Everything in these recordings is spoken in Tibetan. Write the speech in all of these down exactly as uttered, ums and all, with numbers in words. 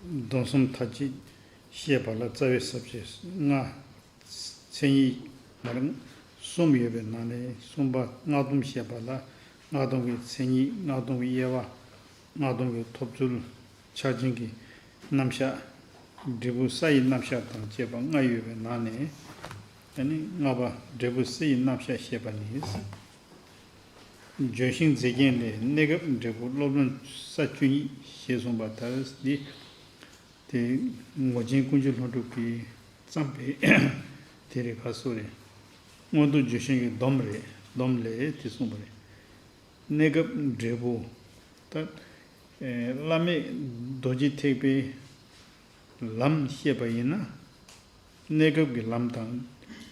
སྡོམ་གསུམ་མཐའ་གཅིག་བཤད་པ་ལ་རྩ་བའི་ས་བཅད་ལྔ། མཚན་ཉིད་མར་གསུམ་ཡོད་པའི་ནང་ནས་གསུམ་པ་སྔགས་སྡོམ་བཤད་པ་ལ་སྔགས་སྡོམ་གྱི་མཚན་ཉིད། སྔགས་སྡོམ་གྱི་དབྱེ་བ། སྔགས་སྡོམ་གྱི་ཐོབ་ཚུལ། ཕྱག་ཆེན་གྱི་རྣམ་གཞག། འབྲས་བུ་ས་ཡི་རྣམ་གཞག་དང་བཅས་པ་ལྔ་ཡོད་པའི་ནང་ནས། ཨ་ནི་ལྔ་པ་འབྲས་བུ་ས་ཡི་རྣམ་གཞག་བཤད་པ་ནི། ལྗོན་ཤིང་མཛེས་རྒྱན་ལས། གནས་སྐབས་འབྲས་བུ་སློབ་ལོན་ས་བཅུ་གཉིས་ཞེས་གསུངས་པ་ལྟར་འདི། དེ་ངོར་ཆེན་ཀུན་མཆོད་ལྷུན་གྲུབ་ཀྱིས་བརྩམས་པའི་དེ་རེད། ཁ་སོ་རེད། མངོན་རྟོགས་ལྗོན་ཤིང་གི་སྡོམ་རེད། སྡོམ་ལས་དེ་གསུངས་པ་རེད། གནས་སྐབས་འབྲས་བུ། ད་ཨེ་བླ་མེད་རྡོ་རྗེ་ཐེག་པའི་ལམ་བཤད་པ་ཡིན་ན། གནས་སྐབས་ཀྱི་ལམ་དང་།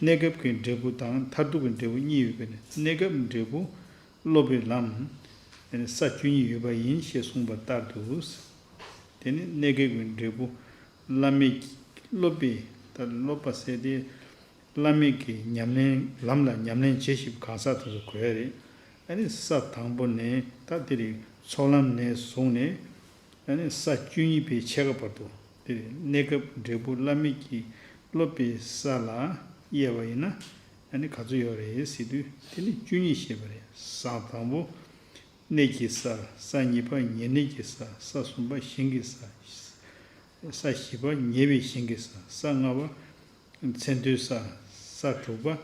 གནས་སྐབས་ཀྱི་འབྲས་བུ་དང་མཐར་ཐུག་གི་འབྲས་བུ་གཉིས་ཡོད་པས་ན། གནས་སྐབས་འབྲས་བུ་སློབ་པའི་ལམ་ས་བཅུ་གཉིས་ཡོད་པ་ཡིན་ཞེས་གསུངས་པ་ལྟར་དུ། དེ་ནི་གནས་སྐབས་ཀྱི་འབྲས་བུ་བླ་མེད་སློབ་པའི། ད་སློབ་པ་ཟེར་དེ་བླ་མེད་ཀྱི་ཉམས་ལེན། ལམ་ལ་ཉམས་ལེན་བྱེད་བཞིན་གང་ཟག་དེ་ཚོ་གོ་ཡ་རེད། ཨ་ནི་ས་དང་པོ་ནས་ད་དེ་རིང་ཚོགས་ལམ་ནས་བཟུང་ནས། ཨ་ནི་ས་བཅུ་གཉིས་པའི་ཕྱེད་ཀ་བར་དུ་དེ་གནས་སྐབས་འབྲས་བུ་བླ་མེད་ཀྱི་སློབ་པའི་ས་ལ་དབྱེ་བ་ཡིན་ན། ཨ་ནི་ག་ཚོད་ཡོད་རེད་ཟེར་དུས། དེ་ནི་བཅུ་གཉིས་བཤད་པ་རེད། ས་དང་པོ་གནས་ཀྱི་ས། ས་གཉིས་པ་ཉེ་གནས་ཀྱི་ས། ས་གསུམ་པ་ཞིང་གི་ས། ས་བཞི་པ་ཉེ་བའི་ཞིང་གི་ས། ས་ལྔ་པ་མཚན་མཐུན་ས། ས་དྲུག་པ་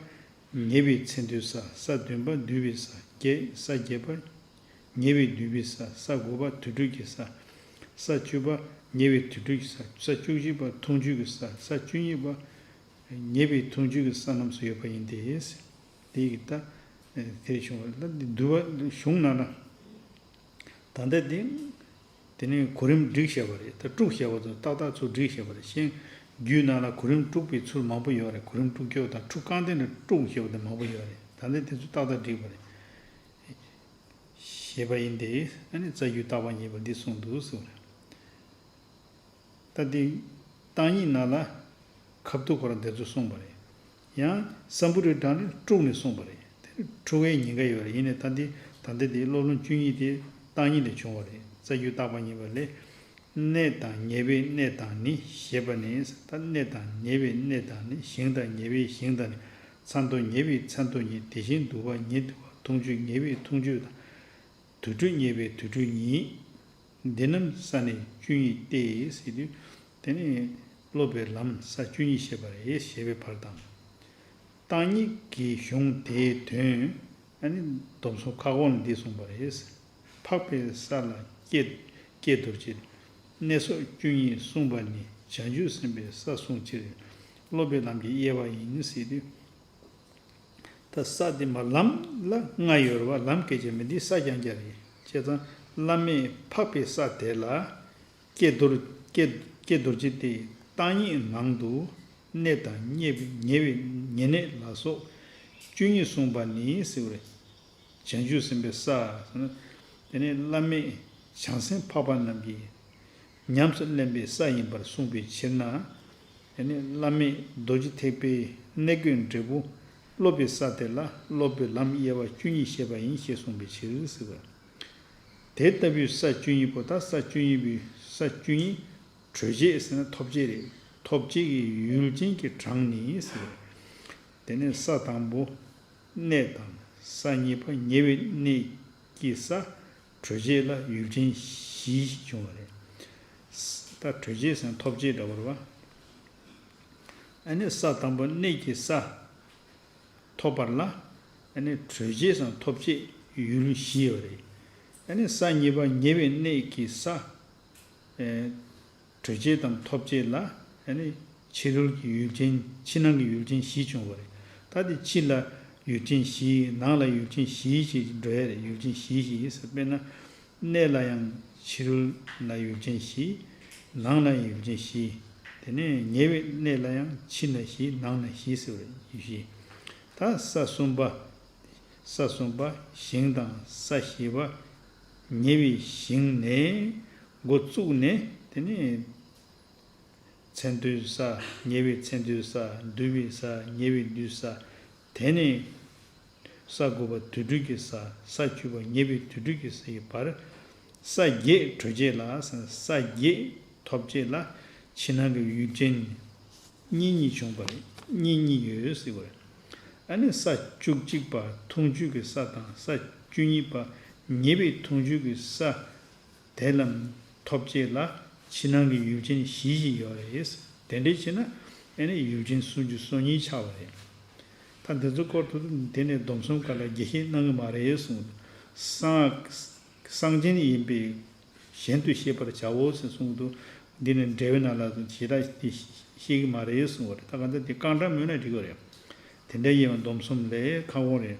ཉེ་བའི་མཚན་མཐུན་ས། ས་བདུན་པ་འདུས་པའི་ས། བརྒྱད། ས་བརྒྱད་པ་ཉེ་བའི་འདུས་པའི་ས། ས་དགུ་པ་དུར་ཁྲོད་ཀྱི་ས། ས་བཅུ་པ་ཉེ་བའི་དུར་ཁྲོད་ཀྱི་ས། ས་བཅུ་གཅིག་པ་འཐུང་ཆུའི་ས། ས་བཅུ་གཉིས་པ་ཉེ་བའི་འཐུང་ཆུའི་ས་རྣམས་སུ་ཡོད་པ་ཡིན་ཏེ། དེ་ཡི་ད་དེར་བྱུང་བ་ལ་འདུལ་བ་གཞུང་ནང་ན། ད་ལྟ་དེ། དེ་ནས་གོ་རིམ་བསྒྲིགས་བཤད་པ་རེད། ད་དྲུག་བཤད་པ་དང་ཏག་ཏག་ཚུར་བསྒྲིགས་བཤད་པ་རེད། གཞན་རྒྱུད་ནང་ལ་གོ་རིམ་དཀྲུགས་པའི་ཚུལ་མང་པོ་ཡོད་རེད། གོ་རིམ་དཀྲུགས་སྐྱོ་དང་དྲུག་རྐང་སྟེང་ནས་དཀྲུགས་བཤད་པ་དེ་མང་པོ་ཡོད་རེད། ད་ལྟ་དེ་ཚོ་ཏག་ཏག་བསྒྲིགས་པ་རེད། ཞེས་པ་ཡིན་ཏེ། ཨ་ནི་རྩ་རྒྱུད་བརྟག་པ་ཉེས་པ་འདི་གསུངས་འདུག་ཟེར་བ་རེད། ད་དེ་བརྟག་གཉིས་ནང་ལ་ཁབ་ཏུ་ཁོ་ར་འདི་ཚོ་གསུངས་པ་རེད། ཡང་སམ་བུ་རིའི་གྲངས་ནི་དཀྲུགས་ནས་གསུངས་པ་རེད། དེ་ནི་འཁྲུལ་བའི་ཉེན་ཁ་ཡོད་རེད། ཡིན་ནའི་ད་འདི་ད་ལྟ་དེ་སློབ་ལོན་བཅུ་གཉིས་དེ་བརྟག་གཉིས་ལས་བྱུང་བ་རེད། རྩ་རྒྱུད་བརྟག་པ་ཉེས་པ་ལས། གནས་དང་ཉེ་བའི་གནས་དང་ནི་ཞེས་པ་ནི། ད་གནས་དང་ཉེ་བའི་གནས་དང་ནི། ཞིང་དང་ཉེ་བའི་ཞིང་དང་ནི། མཚན་ཐོ་ཉེ་བའི་མཚན་ཐོ་ནི། དེ་བཞིན་དུ་བ་ཉེ་དུ་བ། འཐུང་ཆུ་ཉེ་བའི་འཐུང་ཆུ་དང་། དུར་ཁྲོད་ཉེ་བའི་དུར་ཁྲོད་ཉིད། འདི་རྣམས་ས་ནི་བཅུ་གཉིས་ཏེ་ཟེར་དུས། དེ་ནི་སློབ་པའི་ལམ་ས་བཅུ་གཉིས་བཤད་པ་རེད་ཞེས་པའི་བར་དང་། བརྟག་གཉིས་ཀྱི་གཞུང་དེའི་དོན། ཨ་ནི་སྡོམ་གསུམ་ཁ་སྐོང་ལ་འདི་གསུངས་པ་རེད། འཕགས་པའི་ས་ལ་ཀྱེ་ཀྱེ་རྡོ་རྗེ། གནས་སོགས་བཅུ་གཉིས་གསུངས་པ་ནི། བྱང་ཆུབ་སེམས་དཔའི་ས་གསུངས་ཕྱིར། སློབ་པའི་ལམ་གྱི་དབྱེ་བ་ཡིན་ཟེར་དུས། ད་ས་དེ་མ་ལམ་ལ་ལྔ་ཡོད་རེད་བ། ལམ་སྐད་ཆ་མི་འདི་ས་རྐྱང་རྐྱང་རེད། བྱས་ཙང་བླ་མས་འཕགས་པའི་ས་དེ་ལ་ཀྱེ་རྡོ་ཀྱེ་ཀྱེ་རྡོ་རྗེ་སྟེ། བརྟག་གཉིས་ནང་དུ་གནས་དང་ཉེ་བའི་ཉེ་བའི་ཉེ་གནས་ལ་སོགས་བཅུ་གཉིས་གསུངས་པ་ནི་ཟེར་བ་རེད། བྱང་ཆུབ་སེམས་དཔའི་ས་ཟེར་ན། དེ་ནས་བླ་མས་བྱང་སེམས་འཕགས་པ་རྣམས་ཀྱིས་ཉམས་སུ་ལེན་པའི་ས་ཡིན་པར་གསུངས་པའི་ཕྱིར་ན། དེ་ནས་བླ་མས་རྡོ་རྗེ་ཐེག་པའི་གནས་བསྐོས་འབྲས་བུ་སློབ་པའི་ས་དེ་ལ་སློབ་པའི་ལམ་དབྱེ་བ་བཅུ་གཉིས་བཤད་པ་ཡིན་ཞེས་གསུངས་པའི་ཕྱིར་ཟེར་བ། དེ་ལྟ་བུའི་ས་བཅུ་གཉིས་པོ། ད་ས་བཅུ་གཉིས་པའི་ས་བཅུ་གཉིས། གྲོལ་བྱེད་ཟེར་ན་ཐོབ་བྱེད་རེད། ཐོབ་བྱེད་ཀྱི་ཡུལ་ཅན་གྱི་གྲངས་ནི་ཟེར། དེ་ནས་ས་དང་པོ་གནས་དང་། ས་གཉིས་པ་ཉེ་བའི་གནས་ཀྱི་ས། གྲོལ་བྱེད་ལ་ཡུལ་ཅན་བཞི་ཞིག་བྱུང་བ་རེད། ད་གྲོལ་བྱེད་ཟེར་ན་ཐོབ་བྱེད་འདྲ་བོ་རེད་བ། ཨ་ནི་ས་དང་པོ་གནས་ཀྱི་ས་ཐོབ་པར་ལ། ཨ་ནི་གྲོལ་བྱེད་ཟེར་ན་ཐོབ་བྱེད་ཡུལ་བཞི་ཡོད་རེད། ཨ་ནི་ས་གཉིས་པ་ཉེ་བའི་གནས་ཀྱི་ས། ཨེ། གྲོལ་བྱེད་དམ་ཐོབ་བྱེད་ལ། ཨ་ནི་ཕྱི་རོལ་གྱི་ཡུལ་ཅན། ཕྱི་ནང་གི་ཡུལ་ཅན་བཞི་བྱུང་བ་རེད། ད་དེ་ཕྱི་ལ་ཡུལ་ཅན་བཞི། ནང་ལ་ཡུལ་ཅན་བཞི་ཞེས་འགྲོ་ཡ་རེད། ཡུལ་ཅན་བཞི་ཞེས་ཟེར། དཔེར་ན། གནས་ལ་ཡང་ཕྱི་རོལ་ལ་ཡུལ་ཅན་བཞི། ནང་ལ་ཡུལ་ཅན་བཞི། དེ་ནས་ཉེ་བའི་གནས་ལ་ཡང་ཕྱི་ན་བཞི། ནང་ན་བཞི་ཟེར་བ་རེད། ཡུལ་བཞི། ད་ས་གསུམ་པ། ས་གསུམ་པ་ཞིང་དང་། ས་བཞི་པ་ཉེ་བའི་ཞིང་ནས་འགོ་བཙུགས་ནས། དེ་ནས་མཚན་མཐུན་ས། ཉེ་བའི་མཚན་མཐུན་ས། འདུས་པའི་ས། ཉེ་བའི་འདུས་ས། དེ་ནས་ས་དགུ་པ་དུར་ཁྲོད་ཀྱི་ས། ས་བཅུ་པ་ཉེ་བའི་དུར་ཁྲོད་ཀྱི་ས་ཡི་བར། ས་བརྒྱད་གྲོལ་བྱེད་ལ། ས་བརྒྱད་ ཐོབ་བྱེད་ལ་ཕྱི་ནང་གི་ཡུལ་ཅན་གཉིས་གཉིས་བྱུང་བ་རེད། གཉིས་གཉིས་ཡོད་ཟེར་བ་རེད། ཨ་ནི་ས་བཅུ་གཅིག་པ་འཐུང་ཆོས་ཀྱི་ས་དང་ས་བཅུ་གཉིས་པ་ཉེ་བའི་འཐུང་ཆོས་ཀྱི་ས་དེ་ལ་ཐོབ་བྱེད་ལ་ཕྱི་ནང་གི་ཡུལ་ཅན་བཞི་བཞི་ཡོད་རེད། དེ་འདྲ་བྱས་ན་ཨ་ནི་ཡུལ་ཅན་སུམ་ཅུ་སོ་གཉིས་ཆགས་པ་རེད། ད་འདི་ཚོ་སྐོར་དུ་དེ་ནས་སྡོམ་གསུམ་ཀ་ལ་རྒྱས་བཤད་གནང་གི་མ་རེད་གསུངས། སངས་སངས་རྒྱས་ཡིན་པས་གཞན་དུ་ཤེས་པར་བྱའོ་ཞེས་གསུངས་འདུག་འདི་ནི་འགྲེལ་པའི་ནང་ལ་ཞེ་དྲག་དེ་ཤེས་ཀྱི་མ་རེད་གསུངས་པ་རེད། ད་ག་འདྲ་དེ་རྐང་གྲངས་སྨོས་ན་འགྲིག་གི་རེད། དེ་འདྲ་ཡིན་པ་སྡོམ་གསུམ་ལས་ཁག་པོ་རེད།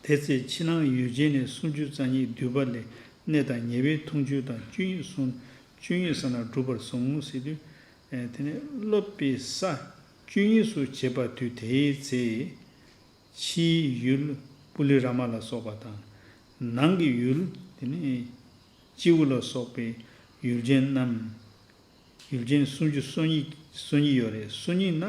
དེ་ཚེ་ཕྱི་ནང་ཡུལ་ཅན་ནི་སུམ་ཅུ་རྩ་གཉིས་འདུས་པ་ལས་གནས་དང་ཉེ་བའི་འཐུང་ཆོས་དང་བཅུ་གཉིས་སོ་བཅུ་གཉིས་ས་ན་གྲུབ་པར་གསུངས་ཟེར་དུས། དེ་ནས་སློབ་པའི་ས་བཅུ་གཉིས་སུ་བྱེད་པ་དུས་དེའི་ཚེ། ཕྱིའི་ཡུལ་པུ་ལི་ར་མ་ལ་སོགས་པ་དང་། ནང་གི་ཡུལ་དེ་ནི་སྤྱི་བོ་ལ་སོགས་པའི་ཡུལ་ཅན་རྣམས། ཡུལ་ཅན་སུམ་ཅུ་སོ་གཉིས་སོ་གཉིས་ཡོད་རེད། སོ་གཉིས་ན་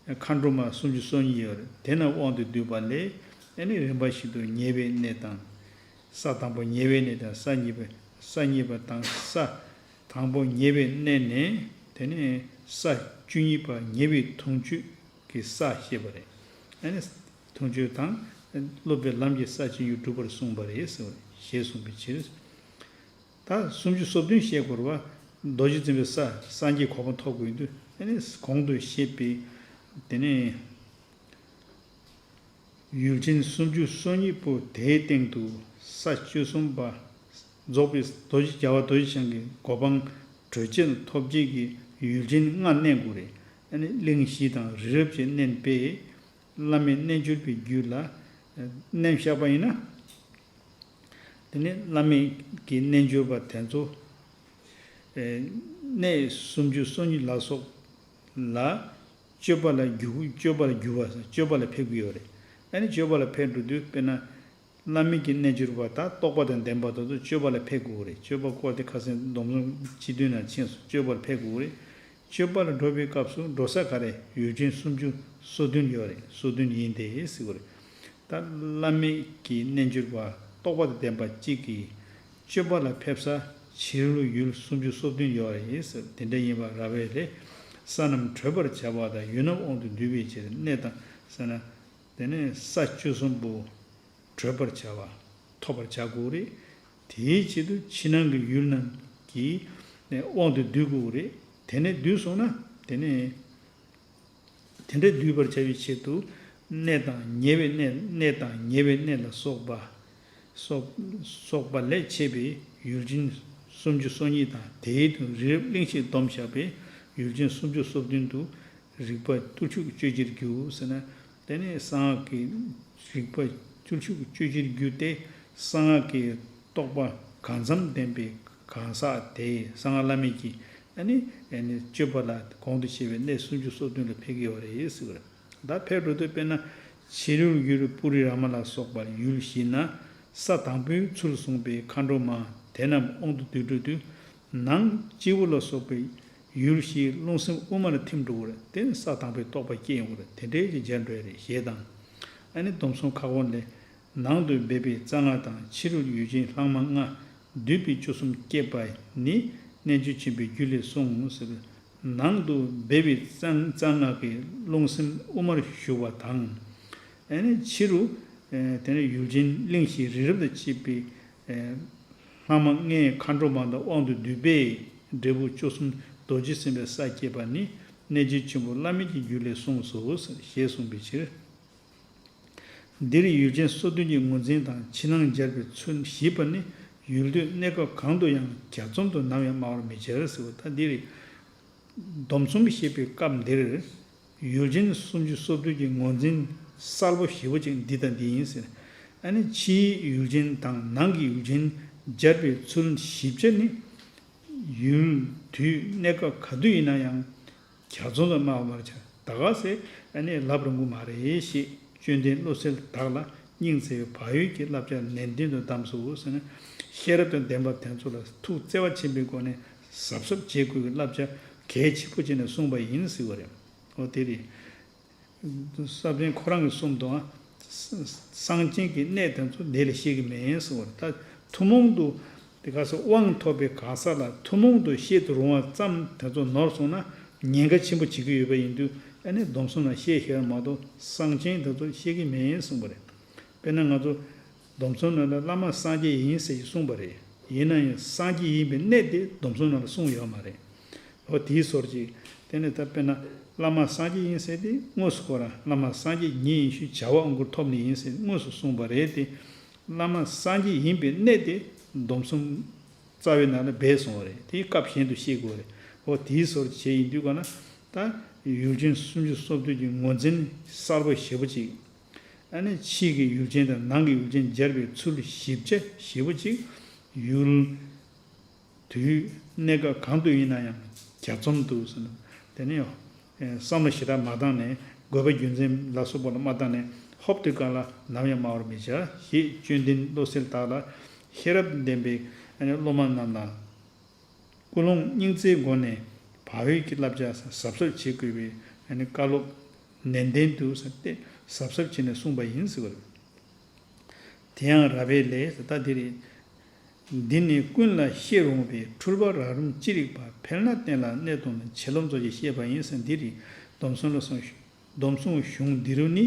མཁའ་འགྲོ་མ་སུམ་ཅུ་སོ་གཉིས་ཡོད་རེད། དེ་རྣམས་དབང་དུ་བསྡུས་པ་ལས་ཨ་ནི་རིམ་པ་བཞིན་དུ་ཉེ་བའི་གནས་དང་། ས་དང་པོ་ཉེ་བའི་གནས་དང་ས་གཉིས་པ་ས་གཉིས་པ་དང་ས་དང་པོ་ཉེ་བའི་གནས་ནས་དེ་ནས་ས་བཅུ་གཉིས་པ་ཉེ་བའི་འཐུང་ཆོས་ཀྱི་ས་བཤད་པ་རེད། ཨ་ནི་འཐུང་ཆོས་དང་སློབ་པའི་ལམ་གྱི་ས་བཅུ་གཉིས་གྲུབ་པར་གསུངས་པ་རེད་ཟེར་བ་རེད། ཞེས་གསུངས་པའི་ཕྱིར། ད་སུམ་ཅུ་སོ་བདུན་བཤད་དགོས་པ། རྡོ་རྗེ་འཛིན་པའི་ས་སངས་རྒྱས་གོ་འཕང་ཐོབ་དགོས་དུས་ཨ་ནི་གོང་དུ་བཤད་པའི་དེ་ནས། ཡུལ་ཅན་སུམ་ཅུ་སོ་གཉིས་པོ་དེའི་སྟེང་དུ་ས་བཅུ་གསུམ་པ་རྫོགས་པའི་རྡོ་རྗེ་རྒྱལ་བ་རྡོ་རྗེ་འཆང་གི་གོ་འཕང་གྲོལ་བྱེད་ཐོབ་བྱེད་ཀྱི་ཡུལ་ཅན་ལྔ་བསྣན་དགོས་རེད། ཨ་ནི་གླིང་བཞི་དང་རི་རབ་ཅེས་བསྣན་པས། བླ་མའི་རྣལ་འབྱོར་པའི་རྒྱུད་ལ་བསྣན་བཞག་པ་ཡིན་ན། དེ་ནི་བླ་མའི་གི་རྣལ་འབྱོར་པ་དེ་ཚོ། གནས་སུམ་ཅུ་སོ་གཉིས་ལ་སོགས་ལ་སྤྱོད་པ་ལ་རྒྱུ་སྤྱོད་པ་ལ་རྒྱུ་བ་སྤྱོད་པ་ལ་ཕེབས་ཀྱི་ཡོད་རེད། ཨ་ནི་སྤྱོད་པ་ལ་ཕེབས་འགྲོ་དུས་དཔེར་ན་བླ་མེད་ཀྱི་རྣལ་འབྱོར་པ་དག་རྟོགས་པ་དང་ལྡན་པ་དག་ཏུ་སྤྱོད་པ་ལ་ཕེབས་དགོས་རེད། སྤྱོད་པ་སྐོར་དེ་ཁ་སང་སྡོམ་བཟུང་སྤྱི་མདུན་ན་མཁྱེན་སོང་། སྤྱོད་པ་ལ་ཕེབས་དགོས་རེད། སྤྱོད་པ་ལ་འགྲོ་བའི་སྐབས་སུ་འགྲོ་ས་ག་རེ་ཡུལ་ཅན་སུམ་ཅུ་སོ་བདུན་ཡོད་རེད། སོ་བདུན་ཡིན་ཏེ་ཟེར་དགོས་རེད། ད་བླ་མེད་ཀྱི་རྣལ་འབྱོར་པ་རྟོགས་པ་དང་ལྡན་པ་གཅིག་གིས་སྤྱོད་པ་ལ་ཕེབས་ས་ཕྱི་རོལ་ཡུལ་སུམ་ཅུ་སོ་བདུན་ཡོད་རེད་ཟེར། དེ་འདྲ་ཡིན་པ་ར་བས་ལས་ས་རྣམས་གྲོལ་བར་བྱ་བ་དང་ཡུལ་རྣམས་དབང་དུ་འདུས་པའི་ཕྱིར་གནས་དང་ས་ན། དེ་ནས་ས་བཅུ་གསུམ་པོ་གྲོལ་བར་བྱ་བ་ཐོབ་པར་བྱ་དགོས་རེད། དེའི་ཆེད་དུ་ཕྱི་ནང་གི་ཡུལ་རྣམས་ཀྱི་དབང་དུ་བསྡུ་དགོས་རེད། དེ་ནས་བསྡུས་སོང་ན་དེ་ནས། དེ་འདྲ་བསྡུས་པར་བྱ་བའི་ཆེད་དུ་གནས་དང་ཉེ་བའི་གནས་གནས་དང་ཉེ་བའི་གནས་ལ་སོགས་པ་སོགས་སོགས་པ་ལས་ཕྱེ་བའི་ཡུལ་ཅན་སུམ་ཅུ་སོ་གཉིས་དང་དེའི་དུ་རི་རབ་གླིང་བཞི་བསྡོམས་བཞག་པའི་ཡུལ་ཅན་སུམ་ཅུ་སོ་བདུན་དུ་རིག་པ་བརྟུལ་ཞུགས་སྤྱོད་ཕྱིར་རྒྱུ་ཟེར་ན། དེ་ནས་གསང་སྔགས་ཀྱི་རིག་པ་བརྟུལ་ཞུགས་སྤྱོད་ཕྱིར་རྒྱུ་སྟེ་གསང་སྔགས་ཀྱི་རྟོགས་པ་གང་འཚམ་ལྡན་པའི་གང་ཟག་དེས་གསང་སྔགས་བླ་མེད་ཀྱི་ཨ་ནི་ཨ་ནི་སྤྱོད་པ་ལ་གོང་དུ་བཤད་པའི་གནས་སུམ་ཅུ་སོ་བདུན་ལ་ཕེབས་ཀྱི་ཡོད་རེད་ཟེར་བ་རེད། ད་ཕེབས་འགྲོ་དུས་དཔེར་ན་ཕྱི་རོལ་ཡུལ་པུ་རི་ར་མ་ལ་སོགས་པ་ཡུལ་བཞི་ན་ས་དང་པོའི་ཚུལ་གསུངས་པའི་མཁའ་འགྲོ་མ་དེ་རྣམས་དབང་དུ་བསྡུས་འགྲོ་དུས་ནང་སྤྱི་བོ་ལ་སོགས་པའི་ཡུལ་བཞིའི་རླུང་སེམས་དབུ་མར་ཐིམ་འགྲོ་བར་བརྟེན་ས་དང་པོའི་རྟོགས་པ་སྐྱེ་ཡོང་བར་དེ་འདྲའི་ཅིག་སྦྱར་འགྲོ་ཡ་རེད་ཞེས་དང་། ཨ་ནི་སྡོམ་གསུམ་ཁ་སྐོང་ལས། ནང་དུ་སྦས་པའི་རྩ་ལྔ་དང་ཕྱི་རོལ་ཡུལ་ཅན་ལྷག་མ་ལྔ་འདུས་པའི་བཅུ་གསུམ་སྐྱེས་པ་ནི་རྣལ་འབྱོར་ཆེན་པོའི་རྒྱུད་ལས་གསུངས་ཟེར། ནང་དུ་སྦས་པའི་རྩ་རྩ་ལྔ་གི་རླུང་སེམས་དབུ་མར་ཞུགས་པ་དང་། ཨ་ནི་ཕྱི་རུ་དེ་ནས་ཡུལ་ཅན་གླིང་བཞི་རི་རབ་དང་བཅས་པའི་ལྷག་མ་ལྔའི་མཁའ་འགྲོ་མ་དང་དབང་དུ་འདུས་པས་འབྲས་བུ་བཅུ་གསུམ་རྡོ་རྗེ་སེམས་དཔའི་ས་སྐྱེས་པ་ནི་རྣལ་འབྱོར་ཆེན་པོ་བླ་མེད་ཀྱི་རྒྱུད་ལས་གསུངས་སོ་ཞེས་གསུངས་པའི་ཕྱིར། འདིར་ཡུལ་ཅན་སོ་བདུན་གྱི་ངོས་འཛིན་དང་ཕྱི་ནང་སྦྱར་བའི་ཚུལ་བཞི་པ་ནི་ཡུལ་དུས་གནས་སྐབས་གང་དུ་ཡང་གྱ་ཚོམ་དུ་ནམ་ཡང་སྨྲ་བར་མི་བྱ་ཟེར་བ་ད་འདིར་སྡོམ་གསུམ་བཤད་པའི་སྐབས་འདིར་ཡུལ་ཅན་སུམ་ཅུ་སོ་བདུན་གྱི་ངོས་འཛིན་གསལ་པོ་ཞེ་པོ་ཅིག་འདི་དང་འདི་ཡིན་ཟེར། ཨ་ནི་ཕྱིའི་ཡུལ་ཅན་དང་ནང་གི་ཡུལ་ཅན་སྦྱར་བའི་ཚུལ་བཞི་བྱ་ནི། ཡུལ་དུས་གནས་སྐབས་ག་དུས་ཡིན་ན་ཡང་གྱ་ཚོམ་དུ་སྨྲ་བར་མ་བྱ། ད་ག་སེ་ཨ་ནི་ལབ་རུང་གི་མ་རེད་ཞེས་དཔྱོད་ལྡན་བློ་གསལ་དག་ལ་སྙིང་བརྩེ་བའི་བག་ཡོད་ཀྱི་བསླབ་བྱ་ནན་ཏན་དུ་གདམས་སོ་ཟེར་ན། ཤེས་རབ་དང་ལྡན་པ་དེ་ཚོ་ལ་ཐུགས་བརྩེ་བ་ཆེན་པོའི་སྒོ་ནས་གཟབ་གཟབ་བྱེད་དགོས་ཀྱི་བསླབ་བྱ་གལ་ཆེན་པོ་བྱས་ནས་གསུངས་པ་ཡིན་ཟེར་བ་རེད། འོ་དེ་རེད། སློབ་དཔོན་ཁོ་རང་གིས་གསུངས་འདུག་ཨ། ས་སངས་རྒྱས་ཀྱི་གནས་དེ་ཚོ་འདི་ལ་བཤད་ཀྱི་མིན་གསུངས་པ་རེད། ད་ཐུན་མོང་དུ་ དེ་ག་སོགས་དབང་ཐོབ་པའི་གང་ཟག་ལ་ཐུན་མོང་དུ་བཤད་དུ་རུང་བ་ཙམ་དེ་ཚོ་ནོར་སོང་ན་ཉེན་ཁ་ཆེན་པོ་བྱེད་ཀྱི་ཡོད་པ་ཡིན་དུས། ཨ་ནི་སྡོམ་གསུམ་ལ་བཤད་ཤེས་པ་མ་གཏོགས་གསང་ཆེན་དེ་ཚོ་བཤད་ཀྱི་མེད་གསུངས་པ་རེད། དཔེར་ན་ང་ཚོ་སྡོམ་གསུམ་ནང་ལ་བླ་མ་སངས་རྒྱས་ཡིན་ཟེར་གྱི་གསུངས་པ་རེད། ཡིན་ན་ཡང་སངས་རྒྱས་ཡིན་པའི་གནས་དེ་སྡོམ་གསུམ་ནང་ལ་གསུངས་ཡོད་མ་རེད། འོ་དེའི་སོར་གཅིག་དེ་ནས་ད་དཔེར་ན་བླ་མ་སངས་རྒྱས་ཡིན་ཟེར་ཏེ་དངོས་སུ་ཁོ་རང་བླ་མ་སངས་རྒྱས་ཉིད་ཡིན་ཞུས་བྱ་བ་དབང་བསྐུར་ཐོབ་ནས་ཡིན་ཟེར་དངོས་སུ་གསུངས་པ་རེད་དེ། བླ་མ་སངས་རྒྱས་ཡིན་པའི་གནས་དེ་སྡོམ་གསུམ་རྩ་བའི་ནང་ལ་སྦས་སོང་བ་རེད། དེའི་སྐབས་གཞན་དུ་བཤད་དགོས་རེད། འོ་དེའི་སོར་བྱས་ཡིན་དུས་ག་ན་ད་ཡུལ་ཅན་སུམ་ཅུ་སོ་བདུན་གྱི་ངོས་འཛིན་གསལ་པོ་ཞེ་པོ་ཅིག་ཨ་ནི་ཕྱིའི་ཡུལ་ཅན་དང་ནང་གི་ཡུལ་ཅན་སྦྱར་བའི་ཚུལ་ཞིབ་ཆ་ཞེ་པོ་ཅིག་ཡུལ། དུས་གནས་སྐབས་གང་དུ་ཡིན་ན་ཡང་གྱ་ཚོམ་དུ་ཟེར་ན། དེ་ནི་ཡང་བསམ་བློ་ཞེ་དྲག་མ་བཏང་ནས་དགོས་པ་རྒྱུ་མཚན་ལ་སོགས་པ་ལ་མ་བལྟས་ནས་ཧོབ་ཏེ་གང་ལ་ནམ་ཡང་སྨྲ་བར་མི་བྱ་ཞེས་དཔྱོད་ལྡན་བློ་གསལ་དག་ལ་ཤེས་རབ་ལྡན་པའི་སློབ་མ་རྣམས་ལ་ཀུན་སློང་སྙིང་བརྩེའི་སྒོ་ནས་བག་ཡོད་ཀྱི་བསླབ་བྱ་གཟབ་གཟབ་བྱེད་དགོས་པའི་བཀའ་སློབ་ནན་ཏན་དུ་ཟེར་ཏེ་གཟབ་གཟབ་བྱས་ནས་གསུངས་པ་ཡིན་ཟེར་བ་རེད། དེ་ཡང་རབ་དབྱེ་ལས་ད་འདི་རེད། འདི་ནི་ཀུན་ལ་བཤད་རུང་བའི་འཁྲུལ་པ་རགས་རིམ་ཅི་རིགས་པ་འཕེལ་ན་བསྟན་ལ་གནས་དང་ནི་བྱེད་ལམ་སོགས་ཀྱིས་བཤད་པ་ཡིན་ཟེར་འདི་རེད། སྡོམ་གསུམ་ལ་སོགས་སྡོམ་གསུམ་གཞུང་འདི་རུ་ནི་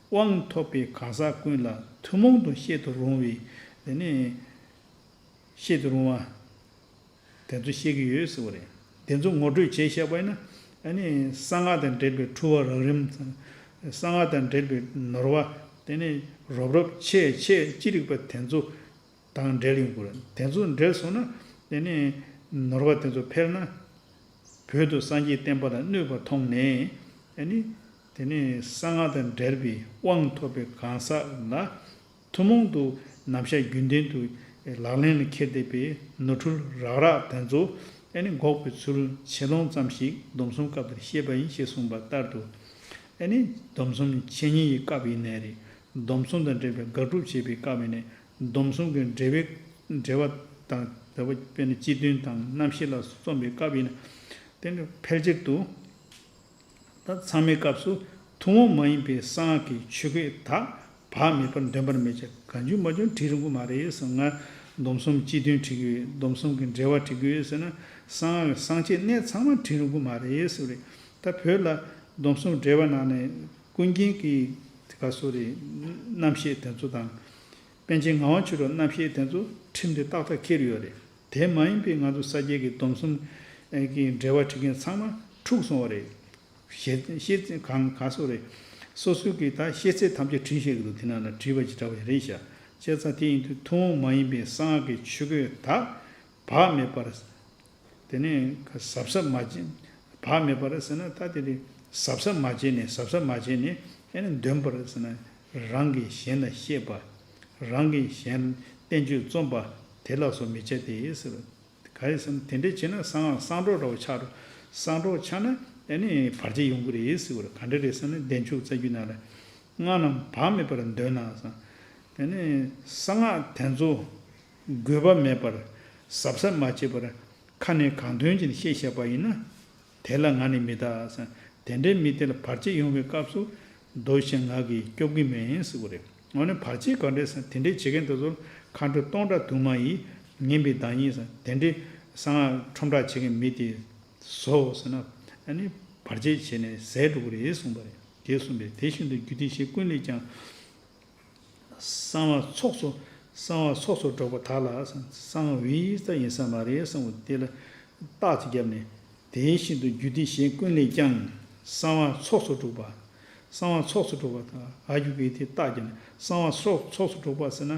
དབང་ཐོབ་པའི་གང་ཟག་ཀུན་ལ་ཐུན་མོང་དུ་བཤད་དུ་རུང་བའི་དེ་ནི་བཤད་དུ་རུང་བ། དེ་ཚོ་བཤད་ཀྱི་ཡོད་ཟེར་བ་རེད། དེ་ཚོ་ངོ་སྤྲོད་བྱས་བཞག་པ་ཡིན་ན་ཨ་ནི་གསང་སྔགས་དང་འབྲེལ་བའི་འཁྲུལ་བ་རགས་རིམ། གསང་སྔགས་དང་འབྲེལ་བའི་ནོར་བ་དེ་ནི་རོབ་རོབ་ཆེ་ཆེ་ཅི་རིགས་པ་དེ་ཚོ་དང་འབྲེལ་ཡོང་དགོས་རེད། དེ་ཚོ་འབྲེལ་སོང་ན་དེ་ནི་ནོར་བ་དེ་ཚོ་འཕེལ་ན་བོད་དུ་སངས་རྒྱས་བསྟན་པ་ལ་གནོད་པ་མཐོང་ནས་ཨ་ནི་དེ་ནི་གསང་སྔགས་དང་འབྲེལ་བའི་དབང་ཐོབ་པའི་གང་ཟག་ལ། ཐུན་མོང་དུ་རྣམ་གཞག་རྒྱུན་ལྡན་དུ་ལག་ལེན་ལ་འཁྱེར་བསྡད་པའི་ནོར་འཁྲུལ་རགས་རགས་དེ་ཚོ་ཨ་ནི་འགོག་པའི་ཚུལ་ཆེ་ལོང་ཙམ་ཞིག་སྡོམ་གསུམ་སྐབས་དེར་བཤད་པ་ཡིན་ཞེས་གསུངས་པ་ལྟར་དུ། ཨ་ནི་སྡོམ་གསུམ་འཆད་ཉན་གྱི་སྐབས་ཡིན་ནའི་རེད། སྡོམ་གསུམ་དང་འབྲེལ་བའི་དགག་སྒྲུབ་བྱེད་པའི་སྐབས་ཡིན་ནའི་སྡོམ་གསུམ་གྱི་འགྲེལ་བའི་འགྲེལ་བ་དང་འགྲེལ་བ་དཔེར་ན་སྤྱི་དོན་དང་རྣམ་བཤད་ལ་སོགས་རྩོམ་པའི་སྐབས་ཡིན་ན། དེ་ནི་ཕལ་ཆེར་དུ། ད་ཚང་མའི་སྐབས་སུ་ཐུན་མོང་མ་ཡིན་པའི་གསང་སྔགས་ཀྱི་ཆོས་གོས་དག་བག་མེད་པར་འདོན་པར་མི་བྱ། གང་བྱུང་མ་བྱུང་བྲིས་རུང་གི་མ་རེད་ཟེར། ང་སྡོམ་གསུམ་སྤྱི་དོན་བྲིས་ཀྱི་ཡོད། སྡོམ་གསུམ་གྱི་འགྲེལ་བ་བྲིས་ཀྱི་ཡོད་ཟེར་ན་གསང་སྔགས་ཀྱི་གསང་ཆེན་གནད་ཚང་མ་བྲིས་རུང་གི་མ་རེད་ཟེར་བ་རེད། ད་བོད་ལ་སྡོམ་གསུམ་འགྲེལ་བ་ནང་ནས་ཀུན་མཁྱེན་གྱི་ག་སོ་རེད། རྣམ་བཤད་དེ་ཚོ་དང་། པཎ་ཆེན་ངག་དབང་ཆོས་གྲགས་རྣམ་བཤད་དེ་ཚོ་ཁྲིམས་དེ་ཏག་ཏག་འཁྱེར་ཡོད་རེད། དེ་མ་ཡིན་པའི་ང་ཚོ་ས་སྐྱའི་གི་སྡོམ་གསུམ་གྱི་འགྲེལ་བ་བྲིས་མཁན་ཚང་མ་འཁྲུག་སོང་བ་རེད། ཤེས་ཤེས་གང་ག་སོ་རེད། སོ་སོའི་གི་ད་ཤེས་ཚད་ཐམས་ཅད་བྲིས་བཞག་གི་འདུག་དེ་ནང་ལ་བྲིས་པ་ཅིག་འདྲ་བ་རེད་ཤག་བྱས་ཙང་དེ་ཡིན་དུས་ཐུན་མོང་མ་ཡིན་པའི་གསང་སྔགས་ཀྱི་ཆོས་གོས་དག་བག་མེད་པར། དེ་ནས་གཟབ་གཟབ་མ་བྱས། བག་མེད་པར་ཟེར་ན་ད་དེ་རེད། གཟབ་གཟབ་མ་བྱས་ནས་གཟབ་གཟབ་མ་བྱས་ནས་ཨེ་ནི་འདོན་པར་ཟེར་ན་རང་གིས་གཞན་ལ་བཤད་པ། རང་གིས་གཞན་བསྟན་བཅོས་རྩོམ་པ་དེ་ལ་སོགས་མི་བྱ་སྟེ་ཟེར། ག་རེ་ཟེར་ན་དེ་འདྲས་བྱས་ན་གསང་སྔགས་གསང་སྒྲོག་འདྲ་བོ་ཆགས་འགྲོ། གསང་སྒྲོག་ཆགས་ན་ཨེ་ནི་བར་ཆད་ཡོང་གི་རེད་ཟེར་བ་རེད། ག་འདྲ་རེད་ཟེར་ན་བདེ་མཆོག་རྩ་རྒྱུད་ནང་ལ། སྔགས་རྣམས་བག་མེད་པར་འདོན་ན་ཟེར། དེ་ནས་གསང་སྔགས་དེ་ཚོ་དགོས་པ་མེད་པར་གཟབ་གཟབ་མ་བྱས་པར་ཁ་ནས་གང་ཐོན་ཅིག་བཤད་བཞག་པ་ཡིན་ན། དེ་ལ་ང་ནི་མི་ལྟ་ཟེར། དེ་འདྲའི་མི་དེ་ལ་བར་ཆད་ཡོང་བའི་སྐབས་སུ་མདོ་ཞེས་ང་གིས་སྐྱོབ་ཀྱི་མེད་ཟེར་བ་རེད། འོ་ན་བར་ཆད་ག་འདྲས་ཟེར། དེ་འདྲའི་བྱེད་མཁན་དེ་ཚོར་མཁའ་འགྲོ་སྟོང་ཕྲག་དུ་མ་ཡིས་ངན་པའི་བདག་ཉིད་ཟེར། དེ་འདྲའི་གསང་སྔགས་ཁྲོམ་བསྒྲགས་བྱེད་མཁན་མི་དེ་བཟོ་ཟེར་ན་ཨ་ནི་བར་ཆད་བྱས་ནས་ཟད་འགྲོ་གི་རེད་གསུངས་པ་རེད། དེ་གསུངས་པས་དེ་བཞིན་དུ་རྒྱུད་སྡེ་གཞན་ཀུན་ལས་ཀྱང་། གསང་བ་ཚོགས་སུ་གསང་བ་ཚོགས་སུ་སྒྲོག་པ་དག་ལ་གསང་བའི་རྩ་ཡིན་ས་མ་རེད་གསུངས་པ་དེ་ལ་རྟགས་ཅིག་བརྒྱབ་ནས། དེ་བཞིན་དུ་རྒྱུད་སྡེ་གཞན་ཀུན་ལས་ཀྱང་གསང་བ་ཚོགས་སུ་སྒྲོག་པ། གསང་བ་ཚོགས་སུ་སྒྲོག་པ་དག་ཨ་རྒྱུད་ཀྱི་དེ་རྟགས་བརྒྱབ་ནས་གསང་བ་ཚོགས་ཚོགས་སུ་སྒྲོག་པ་ཟེར་ན་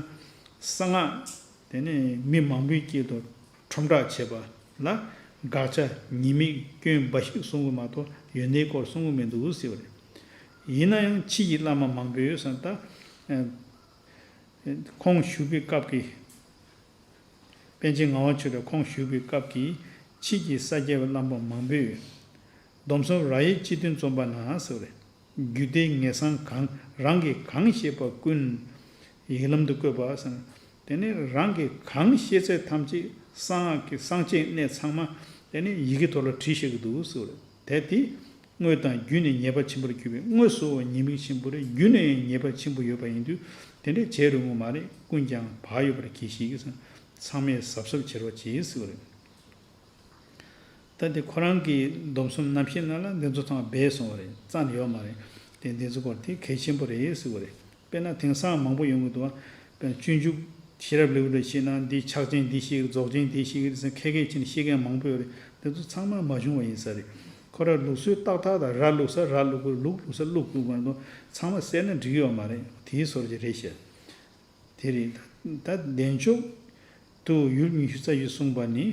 གསང་སྔགས། དེ་ནས་མི་མང་པོའི་དཀྱིལ་དུ་ཁྲོམ་བསྒྲགས་བྱེད་པ་ལ་དགག་བྱ་ཉེས་དམིགས་སྐྱོན་འབའ་ཞིག་གསུང་གི་མ་གཏོགས་ཡོན་ཏན་སྐོར་གསུང་གི་མི་འདུག་ཟེར་བ་རེད། ཡིན་ན་ཡང་ཕྱིས་ཀྱི་བླ་མ་མང་པོས་ཟེར་ད། ཁོང་བཞུགས་པའི་སྐབས་ཀྱི། པཎ་ཆེན་ངག་དབང་ཆོས་གྲགས་ཁོང་བཞུགས་པའི་སྐབས་ཀྱི་ཕྱིས་ཀྱི་ས་སྐྱའི་བླ་མ་མང་པོས། སྡོམ་གསུམ་རབ་དབྱེ་སྤྱི་དོན་རྩོམ་པ་ན་ཟེར་བ་རེད། རྒྱུད་སྡེ་ངེས་གསང་གང་རང་གིས་གང་ཤེས་པ་ཀུན་ཡིག་ལམ་དུ་བཀོད་པ་ཟེར་ན། དེ་ནི་རང་གིས་གང་ཤེས་ཚད་ཐམས་ཅད་གསང་སྔགས་ཀྱི་གསང་ཆེན་གནད་ཚང་མ་དེ་ནི་ཡི་གེ་ཐོག་ལ་བྲིས་བཞག་གི་འདུག་ཟེར་བ་རེད། དེ་དེ་ དངོས་དང་བརྒྱུད་ནས་ཉེས་པ་ཆེན་པོར་གྱུར་པས། དངོས་སུའང་ཉེས་དམིགས་ཆེན་པོ་རེད། བརྒྱུད་ནས་ཡང་ཉེས་པ་ཆེན་པོ་ཡོད་པ་ཡིན་དུས། དེ་འདྲའི་བྱེད་རུང་བ་མ་རེད། ཀུན་ཀྱང་བག་ཡོད་པར་གྱིས་ཤིག་ཟེར། ཚང་མས་གཟབ་གཟབ་བྱེད་རོགས་གྱིས་ཟེར་བ་རེད། ད་དེ་ཁོ་རང་གི་སྡོམ་གསུམ་རྣམ་བཤད་ནང་ལ་འདི་ཚོ་ཚང་མ་སྦས་སོང་བ་རེད། རྩ་ནས་ཡོད་མ་རེད། དེ་འདི་ཚོ་སྐོར་དེ་གལ་ཆེན་པོ་རེད་ཟེར་བ་རེད། དཔེར་ན་དེང་སང་མང་པོ་ཡོང་གི་འདུག་བ། དཔེར་ན་སྤྱོད་འཇུག་ཤེས་རབ་ལེའུ་ལ་བཤད་ན། འདི་ཕྱག་ཆེན་འདི་བཤད་ཀྱི། རྫོགས་ཆེན་འདི་བཤད་ཀྱི་ཟེར་ཁ་སྐད་ཕྱིན་ནས་བཤད་མཁན་མང་པོ་ཡོད་རེད། འདི་ཚོ་ཚང་མ་མ་བྱུང་བ་ཡིན་ས་རེད། ཁོ་རང་ལུགས་སྲོལ་ཏག་ཏག་དང་། ར་བླུགས་ས་ར་བླུགས་དགོས། ལུག་བླུགས་ས་ལུག་བླུགས་དགོས། འདི་ཚང་མ་བསྲེས་ན་འགྲིག་ཡོད་མ་རེད། དེའི་བཟོ་འདྲ་ཅིག་རེད་ཤག་དེ་རེད། ད་བདེ་མཆོག་ཏུ་ཡུལ་ཉི་ཤུ་རྩ་བཞི་གསུངས་པ་ནི་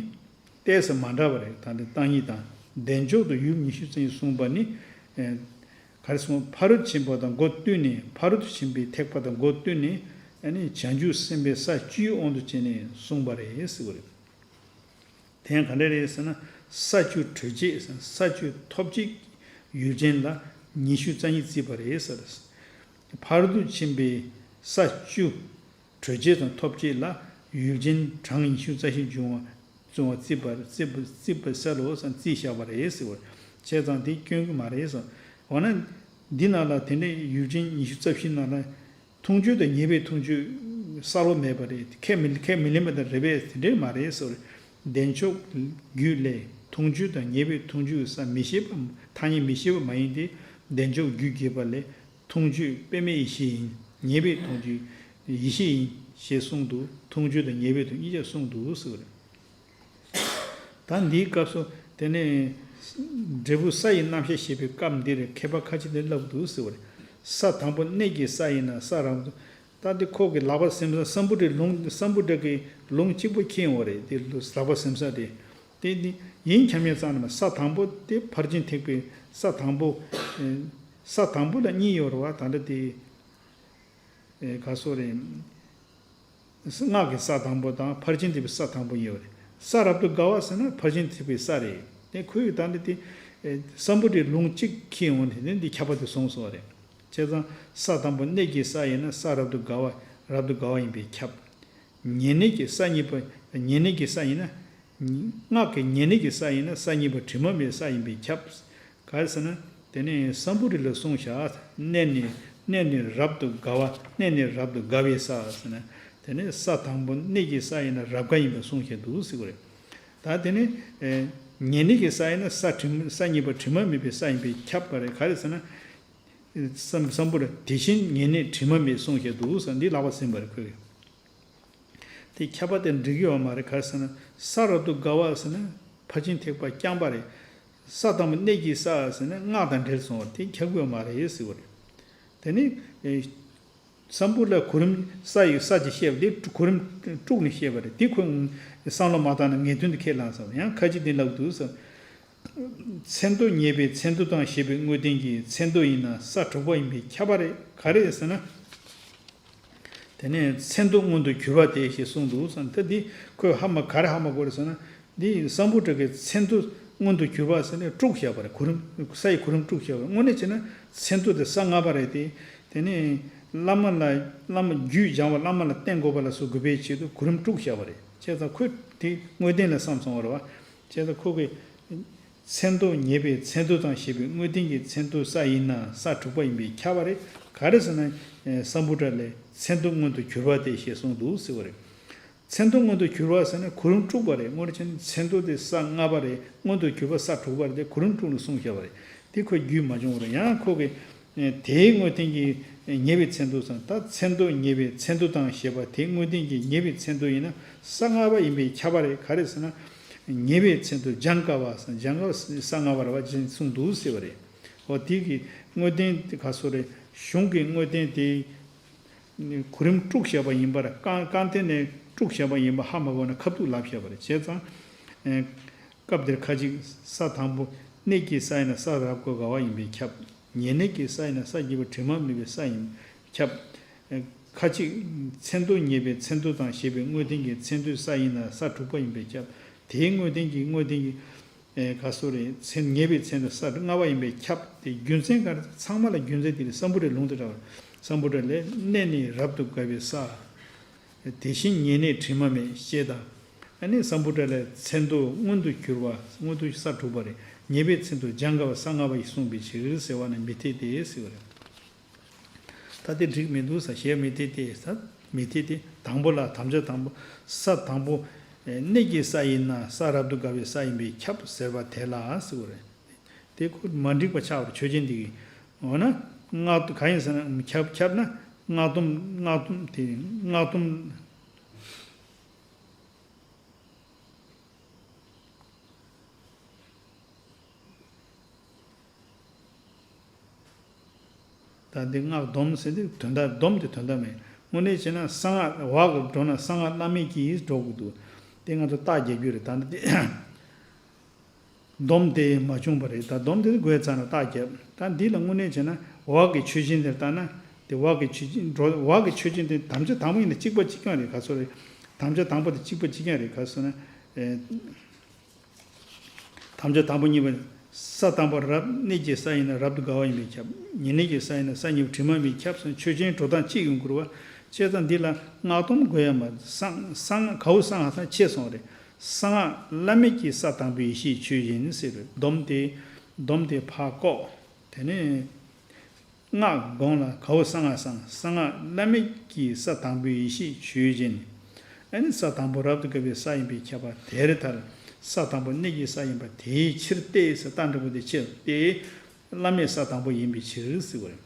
ཏོག་ཙམ་མ་འདྲ་བ་རེད། ད་འདི་བརྟག་གཉིས་དང་། བདེ་མཆོག་ཏུ་ཡུལ་ཉི་ཤུ་རྩ་བཞི་གསུངས་པ་ནི། ཨེ། ག་རེ་གསུངས། ཕ་རོལ་ཏུ་ཕྱིན་པ་དང་སྒོ་བསྟུན་ནས། ཕ་རོལ་ཏུ་ཕྱིན་པའི་ཐེག་པ་དང་སྒོ་བསྟུན་ནས། ཨ་ནི་བྱང་ཆུབ་སེམས་དཔའི་ས་བཅུའི་དབང་དུ་བྱས་ནས་གསུངས་པ་རེད་ཟེར་བ་རེད། དེ་ཡང་ག་འདྲ་རེད་ཟེར་ན། ས་བཅུ་གྲོལ་བྱེད། ས་བཅུ་ཐོབ་བྱེད། ཡུལ་ཅན་ལ་ཉི་ཤུ་རྩ་གཉིས་བརྩིས་པ་རེད་ཟེར། ཕ་རོལ་ཏུ་ཕྱིན་པའི་ས་བཅུ་གྲོལ་བྱེད་དང་ཐོབ་བྱེད་ལ་ཡུལ་ཅན་གྲངས་ཉི་ཤུ་རྩ་བཞི་འབྱུང་བ་བརྩི་བ་བརྩིས་པ། བརྩིས་པ་བརྩིས་པ་ས་ལོ་ཟེར། བརྩིས་བཞག་པ་རེད་ཟེར་བ། བྱས་ཙང་དེ་སྐྱོན་གྱི་མ་རེད་ཟེར། འོ་ན། འདི་ནང་ལ་དེ་འདྲའི་ཡུལ་ཅན་ཉི་ཤུ་རྩ་བཞི་ནང་ལ། མཐོང་ཆོས་དང་ཉེས་པའི་མཐོང་ཆོས་གསལ་པོ་མེད་པ་རེད། ཁས་མི་ཁས་མི་ལེན་པ་དང་རེད་པས། དེ་འདྲས་མ་རེད་ཟེར་བ་རེད། བདེ་མཆོག་རྒྱུད་ལས་མཐོང་ཆོས་དང་ཉེས་པའི་མཐོང་ཆོས་ཀྱི་ས་མི་ཤེས་པ། ཐ་སྙད་མི་ཤེས་པ་མ་ཡིན་ཏེ། བདེ་མཆོག་རྒྱུད་རྒྱས་པ་ལས། མཐོང་ཆོས་པདྨའི་ཡེ་ཤེས་ཡིན། ཉེས་པའི་མཐོང་ཆོས་ཡེ་ཤེས་ཡིན་ཞེས་གསུངས་འདུག་མཐོང་ཆོས་དང་ཉེས་པའི་མཐོང་གཉིས་ཀ་གསུངས་འདུག་ཟེར་བ་རེད། ད་འདིའི་སྐབས་སུ་དེ་ནས་འབྲས་བུ་ས་ཡི་རྣམ་གཞག་བཤད་པའི་སྐབས་འདིར་མཁས་པ་ཁ་ཅིག་ནས་ལབ་འདུག་ཟེར་བ་རེད། ས་དང་པོ་གནས་ཀྱི་ས་ཡིན་ན་ས་རབ་ཏུ། ད་འདི་ཁོ་གི་ལག་པ་ཟིན་ས། སམ་བྷོ་ཊའི་ལུང་། སམ་བྷོ་ཊ་གི་ལུང་གཅིག་པོ་ཁྱེར་ཡོང་བ་རེད། དེ་ལག་པ་ཟིན་ས་དེ། དེ་འདི་ཡིན་ཁྱབ་མེད་ཙམ་ནས་ས་དང་པོ་དེ་ཕར་ཕྱིན་ཐེག་པའི་ས་དང་པོ། ས་དང་པོ་ལ་གཉིས་ཡོད་རེད་བ། ད་འདྲ་དེ། ཨེ། ག་སོ་རེད། སྔགས་ཀྱི་ས་དང་པོ་དང་ཕར་ཕྱིན་ཐེག་པའི་ས་དང་པོ་ཡོད་རེད། ས་རབ་ཏུ་དགའ་བ་ཟེར་ན་ཕར་ཕྱིན་ཐེག་པའི་ས་རེད། དེ་ཁོའི་ད་འདི་དེ། ཨེ། སམ་བྷོ་ཊའི་ལུང་གཅིག་ཁྱེར་ཡོང་དེ་ནས་འདི་ཁྱབ་པ་དེ་གསུངས་སོང་བ་རེད། བྱས་ཙང་ས་དང་པོ་གནས་ཀྱི་ས་ཡིན་ན་ས་རབ་ཏུ་དགའ་བ། རབ་ཏུ་དགའ་བ་ཡིན་པས་ཁྱབ། ཉེ་གནས་ཀྱི་ས་གཉིས་པ། ཉེ་གནས་ཀྱི་ས་ཡིན་ན། སྔགས་ཀྱི་ཉེ་གནས་ཀྱི་ས་ཡིན་ན་ས་གཉིས་པ་དྲི་མ་མེད་ས་ཡིན་པས་ཁྱབ། ག་རེ་ཟེར་ན། དེ་ནས་སམ་བྷོ་ཊ་ལ་གསུངས་བཞག་གནས་ནི། གནས་ནི་རབ་ཏུ་དགའ་བ། གནས་ནི་རབ་ཏུ་དགའ་བའི་ས་ཟེར་ན། དེ་ནས་ས་དང་པོ་གནས་ཀྱི་ས་ཡིན་ན་རབ་དགའ་ཡིན་པས་གསུངས་བཞག་འདུག་ཟེར་བ་རེད། ད་དེ་ནས། ཨེ། ཉེ་གནས་ཀྱི་ས་ཡིན་ན་ས་དྲི་མ། ས་གཉིས་པ་དྲི་མ་མེད་པའི་ས་ཡིན་པས་ཁྱབ་པ་རེད། ག་རེ་ཟེར་ན། སམ་སམ་བྷོ་ཊ་དེ་བཞིན་ཉེ་གནས་དྲི་མ་མེད་གསུངས་བཞག་འདུག་ཟེར། འདི་ལག་པ་ཟིན་པ་རེད་ཁོས། དེ་ཁྱབ་པ་དེ་འགྲིག་གི་ཡོད་མ་རེད། ག་རེ་ཟེར་ན། ས་རབ་ཏུ་དགའ་བ་ཟེར་ན་ཕར་ཕྱིན་ཐེག་པ་རྐྱང་པ་རེད། ས་དང་པོ་གནས་ཀྱི་ས་ཟེར་ན་སྔགས་དང་འབྲེལ་སོང་བ་དེ་ཁྱབ་གི་ཡོད་མ་རེད་ཟེར་བ་རེད། དེ་ནི། ཨེ། སམ་བྷོ་ཊ་ལ་གོ་རིམ་ས་ཡི་ས་ཅིག་བཤད་པ་དེ་གོ་རིམ་དཀྲུགས་ནས་བཤད་པ་རེད། དེ་ཁོས་བསམ་བློ་མ་བཏང་ན་ངེས་དོན་དུ་ཁས་བླངས་སོང་། ཡང་ཁ་ཅིག་འདི་ལབ་འདུག་ཟེར། མཚན་ཐོ་ཉེ་བའི་མཚན་ཐོ་དང་ཞེས་པའི་དངོས་བསྟན་གྱི་མཚན་ཐོ་ཡིན་ན་ས་དྲུག་པ་ཡིན་པས་ཁྱབ་པ་རེད། ག་རེ་ཟེར་ན། དེ་ནས་མཚན་ཐོ་མངོན་དུ་གྱུར་པ་སྟེ་ཞེས་གསུངས་འདུག་ཟེར། ད་འདི་ཁོས་ཧ་མ་ག་རེ་ཧ་མ་གོ་རེད་ཟེར་ན། འདི་སམ་བྷོ་ཊ་གི་མཚན་ཐོ་མངོན་དུ་གྱུར་པ་ཟེར་ནས་དཀྲུགས་བཞག་པ་རེད། གོ་རིམ། ས་ཡི་གོ་རིམ་དཀྲུགས་བཞག་པ་རེད། དངོས་གནས་བྱས་ན་མཚན་ཐོ་དེ་ས་ལྔ་པ་རེད་དེ། དེ་ནས་བླ་མ་ལ། བླ་མ་རྒྱུད་སྦྱང་བ་བླ་མ་ལ་བསྟེན་དགོས་པ་ལ་སོགས་དགོས་པའི་ཆེད་དུ་གོ་རིམ་དཀྲུགས་བཞག་པ་རེད། བྱས་ཙང་ཁོས་དེ་དངོས་བསྟན་ལ་བསམ་སོང་བ་རེད་བ། བྱས་ཙང་ཁོ་གིས། མཚན་ཐོ་ཉེ་བའི་མཚན་ཐོ་དང་ཞེས་པའི་དངོས་བསྟན་གྱི་མཚན་ཐོ་ས་ཡིན་ན་ས་དྲུག་པ་ཡིན་པས་ཁྱབ་པ་རེད། ག་རེ་ཟེར་ན། ཨེ། སམ་བྷོ་ཊ་ལས་མཚན་ཐོ་མངོན་དུ་གྱུར་པ་སྟེ་ཞེས་གསུངས་འདུག་ཟེར་བ་རེད། མཚན་ཐོ་མངོན་དུ་གྱུར་པ་ཟེར་ན་གོ་རིམ་དཀྲུགས་པ་རེད། དངོས་གནས་བྱས་ན་མཚན་ཐོ་དེ་ས་ལྔ་པ་རེད། མངོན་དུ་གྱུར་པ་ས་དྲུག་པ་རེད་དེ་གོ་རིམ་དཀྲུགས་ནས་གསུངས་བཞག་པ་རེད། དེ་ཁོས་རྒྱུས་མ་བྱུང་བ་རེད། ཡང་ཁོ་གིས། ཨེ། དེའི་དངོས་བསྟན་གྱི་ཉེ་བའི་མཚན་ཐོ་ཟེར། ད་མཚན་ཐོ་ཉེ་བའི་མཚན་ཐོ་དང་ཞེས་པ་དེའི་དངོས་བསྟན་གྱི་ཉེ་བའི་མཚན་ཐོ་ཡིན་ན་ས་ལྔ་པ་ཡིན་པས་ཁྱབ་པ་རེད། ག་རེ་ཟེར་ན། ཉེ་བའི་མཚན་ཐོ་སྦྱང་དཀའ་བ་ཟེར། སྦྱང་དཀའ་བ་ས་ལྔ་པ་རེད་བ་ཅེས་གསུངས་འདུག་ཟེར་བ་རེད། འོ་དེ་གི་དངོས་བསྟན་དེ་ག་སོ་རེད། གཞུང་གི་དངོས་བསྟན་དེ་གོ་རིམ་དཀྲུགས་བཞག་པ་ཡིན་པར། རྐང་རྐང་སྟེང་ནས་དཀྲུགས་བཞག་པ་ཡིན་པ་ཧ་མ་གོ་ན་ཁ་ཐུག་ལབ་བཞག་པ་རེད། བྱས་ཙང་། ཨེ། སྐབས་འདིར་ཁ་ཅིག་ས་དང་པོ་གནས་ཀྱི་ས་ཡིན་ན་ས་རབ་ཏུ་དགའ་བ་ཡིན་པས་ཁྱབ། ཉེ་གནས་ཀྱི་ས་ཡིན་ན་ས་གཉིས་པ་དྲི་མ་མེད་པའི་ས་ཡིན་ཁྱབ། ཁ་ཅིག་མཚན་ཐོ་ཉེ་བའི་མཚན་ཐོ་དང་ཞེས་པའི་དངོས་བསྟན་གྱི་མཚན་ཐོའི་ས་ཡིན་ན་ས་དྲུག་པ་ཡིན་པས་ཁྱབ། དེའི་དངོས་བསྟན་གྱི་དངོས་བསྟན་གྱི། ཨེ། ག་སོ་རེད། མཚན་ཉེ་བའི་མཚན་ཐོ་ས་ལྔ་པ་ཡིན་པས་ཁྱབ། དེ་རྒྱུ་མཚན་ག་རེ། ཚང་མ་ལ་རྒྱུ་མཚན་དེ་རེད། སམ་བྷོ་ཊའི་ལུང་དེ་འདྲ་བ། སམ་བྷོ་ཊ་ལས་གནས་ནི་རབ་ཏུ་དགའ་བའི་ས། དེ་བཞིན་ཉེ་གནས་དྲི་མ་མེད་ཅེས་དང་། ཨ་ནི་སམ་བྷོ་ཊ་ལས་མཚན་ཐོ་མངོན་དུ་གྱུར་པ། མངོན་དུ་ས་དྲུག་པ་རེད། ཉེས་པའི་མཚན་དུ་སྦྱང་དཀའ་བ་ས་ལྔ་པ་ཡིས་གསུངས་པའི་ཕྱིར་ཟེར་བ་ནི་མི་འཐད་དེ་ཟེར་བ་རེད། ད་དེ་འགྲིག་མི་འདུག་ས་ཞེས་མི་འཐད་དེ་ས་མི་འཐད་དེ་དང་པོ་ལ་དམ་བཅའ་དང་པོ་ས་དང་པོ་གནས་ཀྱི་ས་ཡིན་ན་ས་རབ་ཏུ་དགའ་བའི་ས་ཡིན་པས་ཁྱབ་ཟེར་བ་དེ་ལ་ཟེར་བ་རེད། དེ་ཁོ་མ་འགྲིག་པ་ཆགས་པར་ཆོས་ཅན་འདི་གིས། འོ་ན། སྔགས་ག་ཡིན་ཟེར་ན་ཁྱབ་ཁྱབ་ན་སྔགས་སྡོམ་སྔགས་སྡོམ་དེ་སྔགས་སྡོམ། ད་འདི་སྔགས་སྡོམ་ཟེར་དུས་དོན་དག་སྡོམ་དེ་དོན་དག་མེད། དངོས་གནས་བྱས་ན་གསང་སྔགས་བ་གི་འགྲོ་ན་གསང་སྔགས་བླ་མེད་ཀྱིས་འགྲོ་དགོས་འདུག་དེ་ང་ཚོ་རྟགས་རྒྱག་རྒྱུ་རེད་ད་འདི། སྡོམ་དེ་མ་བྱུང་བ་རེད་ད་སྡོམ་དེ་དགོས་ཚར་ན་རྟགས་རྒྱབ། ད་འདི་ལ་དངོས་གནས་བྱས་ན་བ་གི་ཆོས་ཅན་དེར་ལྟ་ན་དེ་བ་གི་ཆོས་ཅན་འགྲོ་བ་གི་ཆོས་ཅན་དེ་དམ་བཅའ་དང་པོ་ཡིན་ན་གཅིག་པ་གཅིག་རྐྱང་རེད་ག་ཚོད་རེད། དམ་བཅའ་དང་པོ་དེ་གཅིག་པ་གཅིག་རྐྱང་རེད་ག་ཚོད་ན། དམ་བཅའ་དང་པོ་གཉིས་པ། ས་དང་པོ་རབ་གནས་ཀྱི་ས་ཡིན་ན་རབ་ཏུ་དགའ་བ་ཡིན་པས་ཁྱབ། ཉེ་གནས་ཀྱི་ས་ཡིན་ན་ས་གཉིས་པ་དྲི་མ་མེད་ཁྱབ་སོང་ཆོས་ཅན་འགྲོ་སྟངས་གཅིག་ཡོང་དགོས་པ། བྱས་ཙང་འདི་ལ་སྔགས་སྡོམ་དགོས་ཡ་མ་གསང་གསང་གའུ་གསང་སྔགས་སང་ཆད་སོང་རེད། གསང་སྔགས་བླ་མེད་ཀྱི་ས་དང་པོའི་ཡེ་ཤེས་ཆོས་ཅན་ཟེར་བའི་སྡོམ་དེ། སྡོམ་དེ་ཕར་བཀོག་དེ་ནས། སྔགས་གོང་ལ་གའུ་གསང་སྔགས་སང་གསང་སྔགས་བླ་མེད་ཀྱི་ས་དང་པོའི་ཡེ་ཤེས་ཆོས་ཅན། ཨ་ནི་ས་དང་པོ་རབ་ཏུ་དགའ་བའི་ས་ཡིན་པས་ཁྱབ་པ་དེར་ཐལ། ས་དང་པོ་གནས་ཀྱི་ས་ཡིན་པ་དེའི་ཕྱིར་ཏེ་ཟེར་རྟགས་འདྲ་པོ་དེ་ཕྱིར་ཏེ། བླ་མེད་ས་དང་པོ་ཡིན་པའི་ཕྱིར་ཟེར་བ་རེད།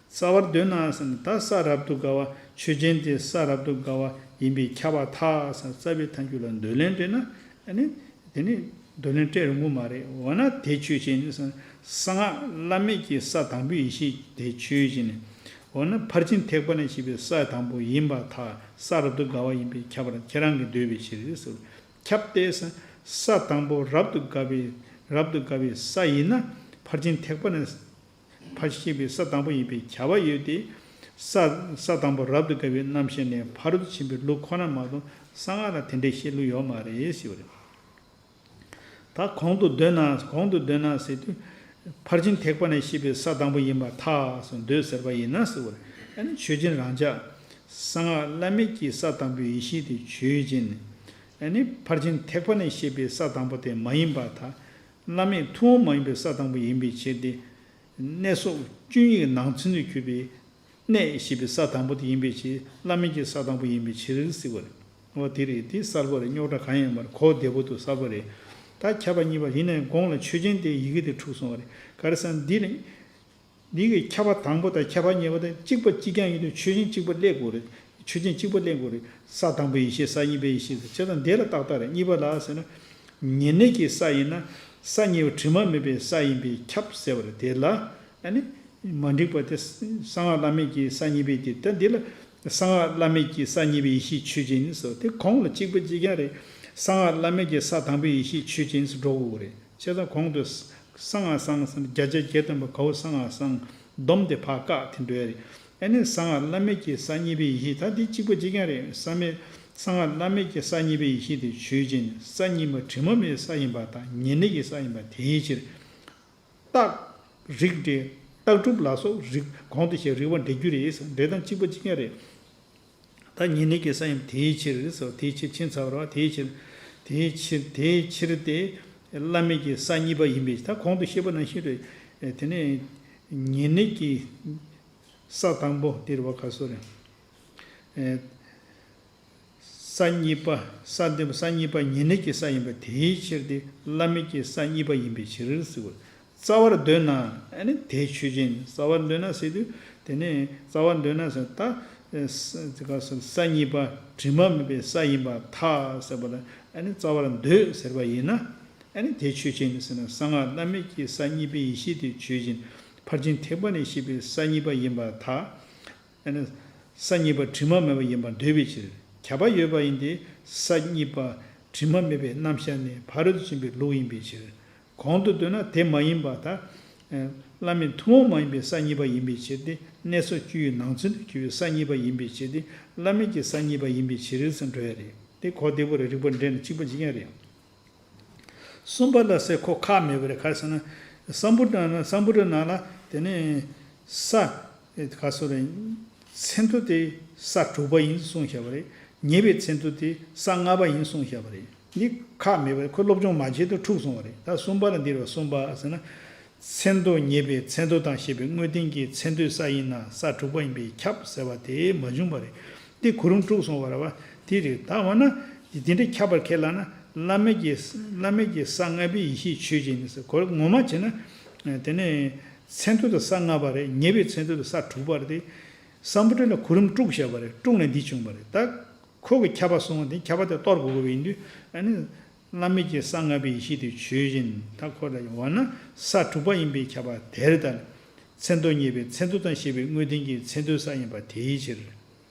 རྩ་བར་འདོད་ན་ཟེར་ན་ད་ས་རབ་ཏུ་དགའ་བ་ཆོས་ཅན་དེ་ས་རབ་ཏུ་དགའ་བ་ཡིན་པས་ཁྱབ་པར་ཐལ་ཟེར་རྩ་བའི་ཐལ་འགྱུར་ལ་འདོད་ལན་སྤྲད་ན་ཨ་ནི། དེ་ནི་འདོད་ལན་སྤྲད་རུང་གི་མ་རེད། འོ་ན་དེ་ཆོས་ཅན་ནི་གསང་སྔགས་བླ་མེད་ཀྱི་ས་དང་པོའི་ཡེ་ཤེས་དེ་ཆོས་ཅན་ནི། འོ་ན་ཕར་ཕྱིན་ཐེག་པ་ནས་སྐྱེས་པའི་ས་དང་པོ་ཡིན་པར་ཐལ། ས་རབ་ཏུ་དགའ་བ་ཡིན་པས་ཁྱབ་པར་ཁྱེད་རང་གིས་འདོད་པའི་ཕྱིར་ཟེར། ཁྱབ་སྟེ་ས་དང་པོ་རབ་ཏུ་དགའ་བའི་རབ་ཏུ་དགའ་བའི་ས་ཡིན་ན་ཕར་ཕྱིན་ཐེག་པ་ནས་ཕར་ཕྱིན་པའི་ས་དང་པོ་ཡིན་པས་ཁྱབ་པ་ཡོད་དེ། ས་ས་དང་པོ་རབ་ཏུ་དགའ་བའི་རྣམ་གཞག་ནས་ཕ་རོལ་ཏུ་ཕྱིན་པའི་ལུགས་ཁོ་ན་མ་གཏོགས་གསང་སྔགས་ལ་དེ་འདྲའི་བཤད་ལུགས་ཡོད་མ་རེད་ཞེས་པ་རེད། ད་གོང་དུ་འདོད་ན་གོང་དུ་འདོད་ན་ཟེར་དུས། ཕར་ཕྱིན་ཐེག་པ་ནས་སྐྱེས་པའི་ས་དང་པོ་ཡིན་པར་ཐལ་ཟེར་འདོད་ཟེར་བ་ཡིན་ན་ཟེར་བ་རེད། ཨ་ནི་ཆོས་ཅན་རང་འཇགས། གསང་སྔགས་བླ་མེད་ཀྱི་ས་དང་པོའི་ཡེ་ཤེས་དེ་ཆོས་ཅན། ཨ་ནི་ཕར་ཕྱིན་ཐེག་པ་ནས་སྐྱེས་པའི་ས་དང་པོ་དེ་མ་ཡིན་པར་ཐལ། བླ་མེད་ཐུན་མོང་མ་ཡིན་པའི་ས་དང་པོ་ཡིན་པའི་ཕྱིར་ཏེ། གནས་སོགས་བཅུ་གཉིས་ཀྱི་ནང་ཚན་དུ་གྱུར་པའི། གནས་ཞེས་པའི་ས་དང་པོ་དེ་ཡིན་པའི་ཕྱིར། བླ་མེད་ཀྱི་ས་དང་པོ་ཡིན་པའི་ཕྱིར་ཟེར་བ་རེད། འོ་དེ་རེད་དེ་གསལ་པོ་རེད། རྙོག་དྲ་གང་ཡང་མ་རེད། གོ་བདེ་པོ་འདུག་གསལ་པོ་རེད། ད་ཁྱབ་པ་གཉིས་པ་ཡིན་ནའི་གོང་ལ་ཆོས་ཅན་དེ་ཡི་གེ་དེ་འཁྲུགས་སོང་བ་རེད། ག་རེ་ཟེར་ན་འདི་ནི། འདི་གི་ཁྱབ་པ་དང་པོ་དང་ཁྱབ་པ་གཉིས་པ་དེ་གཅིག་པ་གཅིག་རྐྱང་ཡིན་དུས་ཆོས་ཅན་གཅིག་པ་སླེབས་དགོས་རེད། ཆོས་ཅན་གཅིག་པ་སླེབས་དགོས་རེད། ས་དང་པོའི་ཡེ་ཤེས་ས་གཉིས་པའི་ཡེ་ཤེས་ཟེར་བྱས་ཙང་དེ་ལ་ཏག་ཏག་རེད། གཉིས་པ་ལ་ཟེར་ན། ཉེ་གནས་ཀྱི་ས་ཡིན་ན་ས་གཉིས་པ་དྲི་མ་མེད་པའི་ས་ཡིན་པས་ཁྱབ་ཟེར་བ་རེད། དེ་ལ་ཨ་ནི་མ་འགྲིག་པ་དེ་གསང་སྔགས་བླ་མེད་ཀྱི་ས་གཉིས་པའི་དེ་ད་འདི་ལ་གསང་སྔགས་བླ་མེད་ཀྱི་ས་གཉིས་པའི་ཡེ་ཤེས་ཆོས་ཅན་ནི་ཟེར་དེ་གོང་ལ་གཅིག་པ་གཅིག་རྐྱང་རེད། གསང་སྔགས་བླ་མེད་ཀྱི་ས་དང་པོའི་ཡེ་ཤེས་ཆོས་ཅན་ཟེར་འགྲོ་དགོས་རེད། བྱས་ཙང་གོང་དུ་གསང་སྔགས་གསང་ཟེར་བརྒྱ་ཆ་བརྒྱ་ཐམ་པ་གའུ་གསང་སྔགས་གསང་སྡོམ་དེ་ཕར་བཀག་དེ་འགྲོ་ཡ་རེད། ཨ་ནི་གསང་སྔགས་བླ་མེད་ཀྱི་ས་གཉིས་པའི་ཡེ་ཤེས་ད་འདི་གཅིག་པ་གཅིག་རྐྱང་རེད། ས་མེད་གསང་སྔགས་བླ་མེད་ཀྱི་ས་གཉིས་པའི་ཡེ་ཤེས་དེ་ཆོས་ཅན། ས་གཉིས་པ་དྲི་མ་མེད་ས་ཡིན་པ་དང་ཉེ་གནས་ཀྱི་ས་ཡིན་པ་དེའི་ཕྱིར། རྟགས་རིགས་འགྲེ་རྟགས་གྲུབ་ལ་སོགས་རིགས་གོང་དུ་བཤད་རིགས་པ་འགྲེ་རྒྱུ་རེད། འགྲེ་སྟངས་གཅིག་པ་གཅིག་རྐྱང་རེད། ད་ཉེ་གནས་ཀྱི་ས་ཡིན་པ་དེའི་ཕྱིར་ཟེར་དེའི་ཕྱིར་ཕྱིན་ཚར་བ་རེད་བ། དེའི་ཕྱིར། དེའི་ཕྱིར་དེའི་ཕྱིར་ཏེ། བླ་མེད་ཀྱི་ས་གཉིས་པ་ཡིན་པའི་ཕྱིར། ད་གོང་དུ་བཤད་པ་ནང་བཞིན་རེད། དེ་ནས་ཉེ་གནས་ཀྱི་ས་དང་པོ་དེ་རེད་བ། ག་སོ་རེད། ས་གཉིས་པ་ས་འདི་ས་གཉིས་པ་ཉེ་གནས་ཀྱི་ས་ཡིན་པ་དེའི་ཕྱིར་ཏེ་བླ་མེད་ཀྱི་ས་གཉིས་པ་ཡིན་པའི་ཕྱིར་ཟེར་བ། རྩ་བར་འདོད་ན་ཨ་ནི་དེ་ཆོས་ཅན། རྩ་བར་འདོད་ན་ཟེར་དུས་དེ་ནས་རྩ་བར་འདོད་ན་ཟེར་ད་ས་ག་ས་ས་གཉིས་པ་དྲི་མ་མེད་པའི་ས་ཡིན་པར་ཐལ་ཟེར་བ་ལ་ཨ་ནི་རྩ་བར་འདོད་ཟེར་བ་ཡིན་ན་ཨ་ནི་དེ་ཆོས་ཅན་ཟེར་ན་གསང་སྔགས་བླ་མེད་ཀྱི་ས་གཉིས་པའི་ཡེ་ཤེས་དེ་ཆོས་ཅན། ཕར་ཕྱིན་ཐེག་པ་ནས་སྐྱེས་པའི་ས་གཉིས་པ་ཡིན་པར་ཐལ། ཨ་ནི། ས་གཉིས་པ་དྲི་མ་མེད་པ་ཡིན་པར་འདོད་པའི་ཕྱིར། ཁྱབ་པ་ཡོད་པ་ཡིན་ཏེ། ས་གཉིས་པ་དྲི་མ་མེད་པའི་རྣམ་གཞག་ནས་ཕ་རོལ་ཏུ་ཕྱིན་པའི་ལུགས་ཡིན་པའི་ཕྱིར། གོང་དུ་འདོད་ན་དེ་མ་ཡིན་པར་ཐལ། བླ་མེད་ཐུན་མོང་མ་ཡིན་པའི་ས་གཉིས་པ་ཡིན་པའི་ཕྱིར་ཏེ། གནས་སོགས་བཅུ་ཡི་ནང་ཚན་དུ་གྱུར་པའི་ས་གཉིས་པ་ཡིན་པའི་ཕྱིར་ཏེ། བླ་མེད་ཀྱི་ས་གཉིས་པ་ཡིན་པའི་ཕྱིར་ཟེར་འགྲོ་ཡ་རེད། དེ་གོ་བདེ་པོ་རེད། རིགས་པ་འགྲེ་ན་གཅིག་པ་གཅིག་རྐྱང་རེད། གསུམ་པ་ལ་ཟེར་ཁོ་ཁག་མེད་པ་རེད། ག་རེ་ཟེར་ན། སམ་བུ་ཊ་ན་སམ་བུ་ཊ་ན་ལ་དེ་ནས་ས་ག་སོ་རེད། མཚན་ཐོ་དེ་ས་དྲུག་པ་ཡིན་གསུངས་བཞག་པ་རེད། ཉེ་བའི་མཚན་ཐོ་དེ་ས་ལྔ་པ་ཡིན་གསུངས་བཞག་པ་རེད། འདི་ཁག་མེད་པར་ཁོ་སློབ་སྦྱོང་མ་བྱས་དུས་འཁྲུགས་སོང་བ་རེད། ད་གསུམ་པ་ལ་འདིར་བ་གསུམ་པ་ཟེར་ན། མཚན་དུ་ཉེས་པའི་མཚན་དུ་དང་ཞེས་པའི་དངོས་བསྟན་གྱི་མཚན་དུ་ས་ཡིན་ན་ས་དྲུག་པ་ཡིན་པས་ཁྱབ་ཟེར་བ་དེ་མ་བྱུང་བ་རེད། འདི་གོ་རིམ་འཁྲུགས་སོང་བ་རེད་བ། དེ་རེད། ད་འོ་ན་འདི་འདྲ་ཁྱབ་པར་ཁས་བླངས་ན་བླ་མེད་ཀྱི་བླ་མེད་ཀྱི་ས་ལྔ་པའི་ཡེ་ཤེས་ཆོས་ཅན་ནི་ཟེར། གོ་ངོ་མ་བྱས་ན་དེ་ནས་མཚན་དུ་དང་ས་ལྔ་པ་རེད། ཉེས་པའི་མཚན་དུ་དང་ས་དྲུག་པ་རེད། དེ་སམ་བྷོ་ཊ་ལ་གོ་རིམ་དཀྲུགས་བཞག་པ་རེད། དཀྲུགས་ནས་འདི་བྱུང་བ་རེད། ད་ཁོ་གི་ཁྱབ་པ་སོང་བ་དེ་ཁྱབ་པ་དེ་གཏོར་དགོས་ཀྱི་ཡིན་དུས། ཨ་ནི་བླ་མེད་ཀྱི་ས་ལྔ་པའི་ཡེ་ཤེས་དེ་ཆོས་ཅན། ད་ཁོ་ལ་འོ་ན་ས་དྲུག་པ་ཡིན་པས་ཁྱབ་པ་དེར་ཐལ། མཚན་དུ་ཉེས་པའི་མཚན་དུ་དང་ཞེས་པའི་དངོས་བསྟན་གྱི་མཚན་དུ་ས་ཡིན་པ་དེའི་ཕྱིར།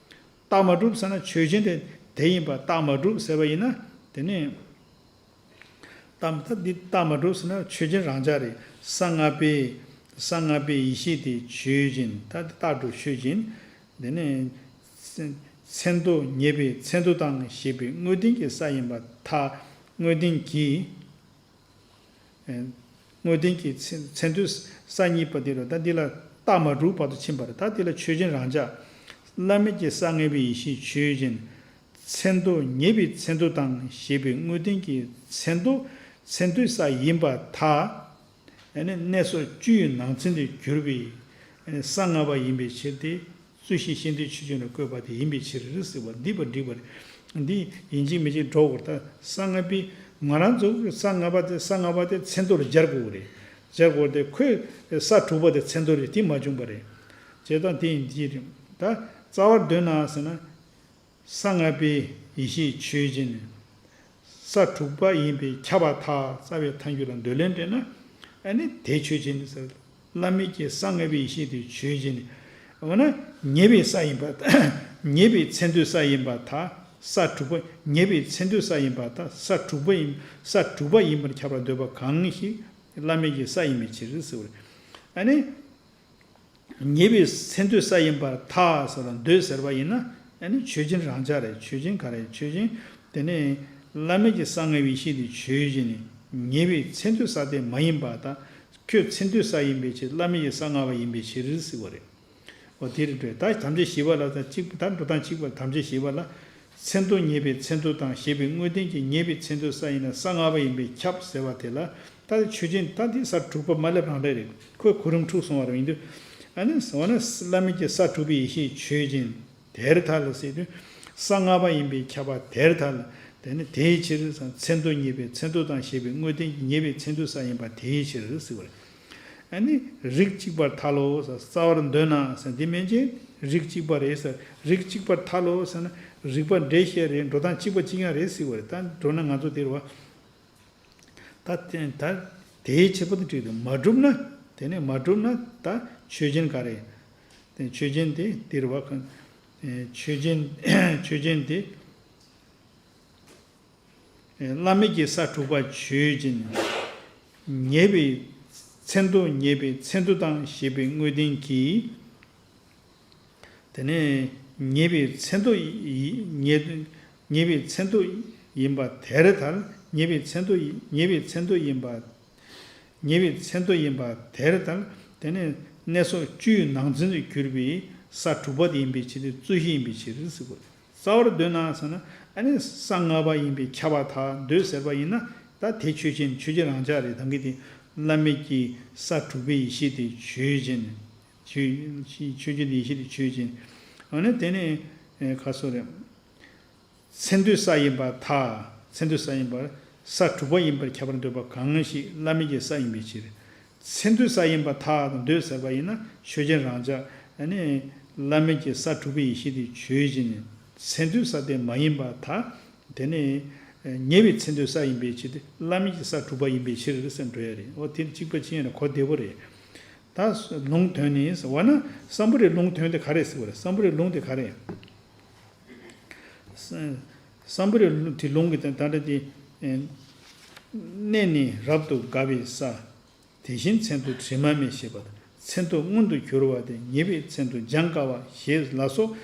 རྟགས་མ་གྲུབ་ཟེར་ན་ཆོས་ཅན་དེ་དེ་ཡིན་པ་རྟགས་མ་གྲུབ་ཟེར་བ་ཡིན་ན། དེ་ནི་རྟགས་ད་འདི་རྟགས་མ་གྲུབ་ཟེར་ན་ཆོས་ཅན་རང་འཇགས་རེད། ས་ལྔ་པའི་ས་ལྔ་པའི་ཡེ་ཤེས་དེ་ཆོས་ཅན། ད་འདི་རྟགས་གྲུབ་ཆོས་ཅན། དེ་ནས་མཚན་དུ་ཉེས་པའི་མཚན་དུ་དང་ཞེས་པའི་དངོས་བསྟན་གྱི་ས་ཡིན་པར་ཐལ། དངོས་བསྟན་གྱི་དངོས་བསྟན་གྱི་མཚན་མཚན་དུ་ས་གཉིས་པ་དེ་རུ་ད་འདི་ལ་རྟགས་མ་གྲུབ་བར་དུ་ཕྱིན་པ་རེད། ད་འདི་ལ་ཆོས་ཅན་རང་འཇགས། བླ་མེད་ཀྱི་ས་ལྔ་པའི་ཡེ་ཤེས་ཆོས་ཅན། མཚན་དུ་ཉེས་པའི་མཚན་དུ་དང་ཞེས་པའི་དངོས་བསྟན་གྱི་མཚན་དུ་མཚན་དུ་ས་ཡིན་པར་ཐལ། ཨ་ནི་གནས་སོགས་བཅུ་ཡི་ནང་ཚན་དུ་གྱུར་པའི་ཨ་ནི་ས་ལྔ་པ་ཡིན་པའི་ཕྱིར་ཏེ། རྩོད་གཞི་ཤེས་འདོད་ཆོས་ཅན་ལ་བཀོད་པ་དེ་ཡིན་པའི་ཕྱིར་ཟེར་བ་འདི་པ་འགྲིག་པ་རེད། འདི་ཡིན་གཅིག་མིན་གཅིག་འགྲོ་དགོས་རེད། ད་ས་ལྔ་པའི་ང་རང་ཚོ་གི་ས་ལྔ་པ་དེ་ས་ལྔ་པ་དེ་མཚན་དུ་ལ་སྦྱར་དགོས་རེད། སྦྱར་དགོས་དེ་ཁོས་ས་དྲུག་པ་དེ་མཚན་དུ་རེད། དེ་མ་བྱུང་པ་རེད། བྱས་ཙང་དེ་ཡིན་གྱི་རེད། ད་རྩ་བར་འདོད་ན་ཟེར་ན། ས་ལྔ་པའི་ཡེ་ཤེས་ཆོས་ཅན། ས་དྲུག་པ་ཡིན་པས་ཁྱབ་པར་ཐལ། རྩ་བའི་ཐལ་འགྱུར་ལ་འདོད་ལན་སྤྲད་ན། ཨ་ནི་དེ་ཆོས་ཅན་ཟེར། བླ་མེད་ཀྱི་ས་ལྔ་པའི་ཡེ་ཤེས་དེ་ཆོས་ཅན། འོ་ན་ཉེས་པའི་ས་ཡིན་པ། ཉེས་པའི་མཚན་དུ་ས་ཡིན་པར་ཐལ། ས་དྲུག་པ་ཉེས་པའི་མཚན་དུ་ས་ཡིན་པར་ཐལ། ས་དྲུག་པ་ཡིན་ས་དྲུག་པ་ཡིན་པར་ཁྱབ་པར་འདོད་པ་གང་ཞིག་བླ་མེད་ཀྱི་ས་ཡིན་པའི་ཕྱིར་ཟེར་བ་རེད། ཨ་ནི། ཉེས་པའི་མཚན་དུ་ས་ཡིན་པར་ཐལ་ཟེར་ལ་འདོད་ཟེར་བ་ཡིན་ན། ཨ་ནི་ཆོས་ཅན་རང་འཇགས་རེད། ཆོས་ཅན་ག་རེ་ཆོས་ཅན། དེ་ནས་བླ་མེད་ཀྱི་ས་ལྔ་པའི་ཡེ་ཤེས་དེ་ཆོས་ཅན་ནི། ཉེས་པའི་མཚན་དུ་ས་དེ་མ་ཡིན་པ་དང་། ཁྱོད་མཚན་དུ་ས་ཡིན་པའི་ཕྱིར་བླ་མེད་ཀྱི་ས་ལྔ་པ་ཡིན་པའི་ཕྱིར་ཟེར་བ་རེད། འོ་དེ་རེད་འགྲོ། ད་དམ་བཅའ་བཞི་པ་ལ་ད་གཅིག་ད་འགྲོ་སྟངས་གཅིག་པ་དམ་བཅའ་བཞི་པ་ལ། མཚན་དུ་ཉེས་པའི་མཚན་དུ་དང་ཞེས་པའི་དངོས་བསྟན་གྱི་ཉེས་པའི་མཚན་དུ་ས་ཡིན་ན་ས་ལྔ་པ་ཡིན་པས་ཁྱབ་ཟེར་བ་དེ་ལ། ད་ཆོས་ཅན་ད་འདི་ས་དྲུག་པ་མ་སླེབས་རང་འདྲ་རེད། ཁོས་གོ་རིམ་འཁྲུགས་སོང་བ་རེད་ཡིན་དུས། ཨ་ནི་འོ་ན་བླ་མེད་ཀྱི་ས་དྲུག་པའི་ཡེ་ཤེས་ཆོས་ཅན། དེར་ཐལ་ཟེར་དུས། ས་ལྔ་པ་ཡིན་པས་ཁྱབ་པ་དེར་ཐལ། དེ་ནི་དེའི་ཕྱིར་མཚན་དུ་ཉེས་པའི་མཚན་དུ་དང་ཞེས་པའི་དངོས་བསྟན་གྱི་ཉེས་པའི་མཚན་དུ་ས་ཡིན་པ་དེའི་ཕྱིར་ཟེར་བ་རེད། ཨ་ནི་རིགས་གཅིག་པར་ཐལ་ལོ་ཟེར། རྩ་བར་འདོད་ན་ཟེར་འདི་མན་ཆད་རིགས་གཅིག་པ་རེད་ཟེར། རིགས་གཅིག་པར་ཐལ་ལོ་ཟེར་ན་རིགས་པ་འགྲེ་བཤད་རེད། འགྲོ་སྟངས་གཅིག་པ་གཅིག་རྐྱང་རེད་ཟེར་བ་རེད། ད་འགྲོ་ན་ང་ཚོ་དེ་རུ་བ། ད་དེ་ད་དེའི་ཕྱིར་པ་དེ་འགྲིག་འདུག་མ་གྲུབ་ན། དེ་ནས་མ་གྲུབ་ན་ད་ཆོས་ཅན་ག་རེད། དེ་ཆོས་ཅན་དེ་དེ་རུ་བ་གང་། ཆོས་ཅན་ཆོས་ཅན་དེ། བླ་མེད་ཀྱི་ས་དྲུག་པ་ཆོས་ཅན། ཉེས་པའི་མཚན་དུ་ཉེས་པའི་མཚན་དུ་དང་ཞེས་པའི་དངོས་བསྟན་གྱིས། དེ་ནས་ཉེས་པའི་མཚན་དུ་ཡི་ཉེས་ཉེས་པའི་མཚན་དུ་ཡིན་པ་དེར་ཐལ། ཉེས་པའི་མཚན་དུ་ཉེས་པའི་མཚན་དུ་ཡིན་པ། ཉེས་པའི་མཚན་དུ་ཡིན་པ་དེར་ཐལ། དེ་ནས་གནས་སོགས་བཅུའི་ནང་ཚན་དུ་གྱུར་པའི་ས་དྲུག་པ་དེ་ཡིན་པའི་ཕྱིར་ཏེ་རྩོད་གཞི་ཡིན་པའི་ཕྱིར་ཟེར་བ་རེད། རྩ་བར་འདོད་ན་ཟེར་ན། ཨ་ནི་ས་ལྔ་པ་ཡིན་པས་ཁྱབ་པར་ཐལ། འདོད་ཟེར་བ་ཡིན་ན་ད་དེ་ཆོས་ཅན་ཆོས་ཅན་རང་འཇགས་རེད། ད་གིན་དེ་བླ་མེད་ཀྱི་ས་དྲུག་པའི་ཡེ་ཤེས་དེ་ཆོས་ཅན། ཆོས་ཆོས་ཅན་དེ་ཡེ་ཤེས་དེ་ཆོས་ཅན། ཨ་ནི་དེ་ནས་ཨེ་ག་སོ་རེད། མཚན་དུ་ས་ཡིན་པར་ཐལ། མཚན་དུ་ས་ཡིན་པར་ས་དྲུག་པ་ཡིན་པར་ཁྱབ་པར་འདོད་པ་གང་ཞིག་བླ་མེད་ཀྱི་ས་ཡིན་པའི་ཕྱིར། མཚན་དུ་ས་ཡིན་པར་ཐལ་དང་འདོད་ཟེར་བ་ཡིན་ན་ཆོས་ཅན་རང་འཇགས། ཨ་ནི་བླ་མེད་ཀྱི་ས་དྲུག་པའི་ཡེ་ཤེས་དེ་ཆོས་ཅན། མཚན་དུ་ས་དེ་མ་ཡིན་པར་ཐལ། དེ་ནི་ཉེས་པའི་མཚན་དུ་ས་ཡིན་པའི་ཕྱིར་ཏེ་བླ་མེད་ཀྱི་ས་དྲུག་པ་ཡིན་པའི་ཕྱིར་ཟེར་འགྲོ་ཡ་རེད། འོ་དེ་ནི་གཅིག་པ་གཅིག་ཡིན་ན་གོ་བདེ་པོ་རེད། ད་ལུང་དོན་ནི་ཟེར་བ་ན་སམ་བྷོ་ཊའི་ལུང་དོན་དེ་ག་རེ་ཟེར་བ་རེད། སམ་བྷོ་ཊའི་ལུང་དེ་ག་རེ། སམ་བྷོ་ཊའི་ལུང་དེ་ལུང་གི་དོན་ད་ལྟ་དེ། གནས་ནི་རབ་ཏུ་དགའ་བའི་ས། དེ་བཞིན་མཚན་དུ་དྲི་མ་མེད་ཞེས་པ་དང་མཚན་དུ་མངོན་དུ་གྱུར་པ་དེ་ཉེས་པའི་མཚན་དུ་སྦྱང་དཀའ་བ་ཞེས་ལ་སོགས།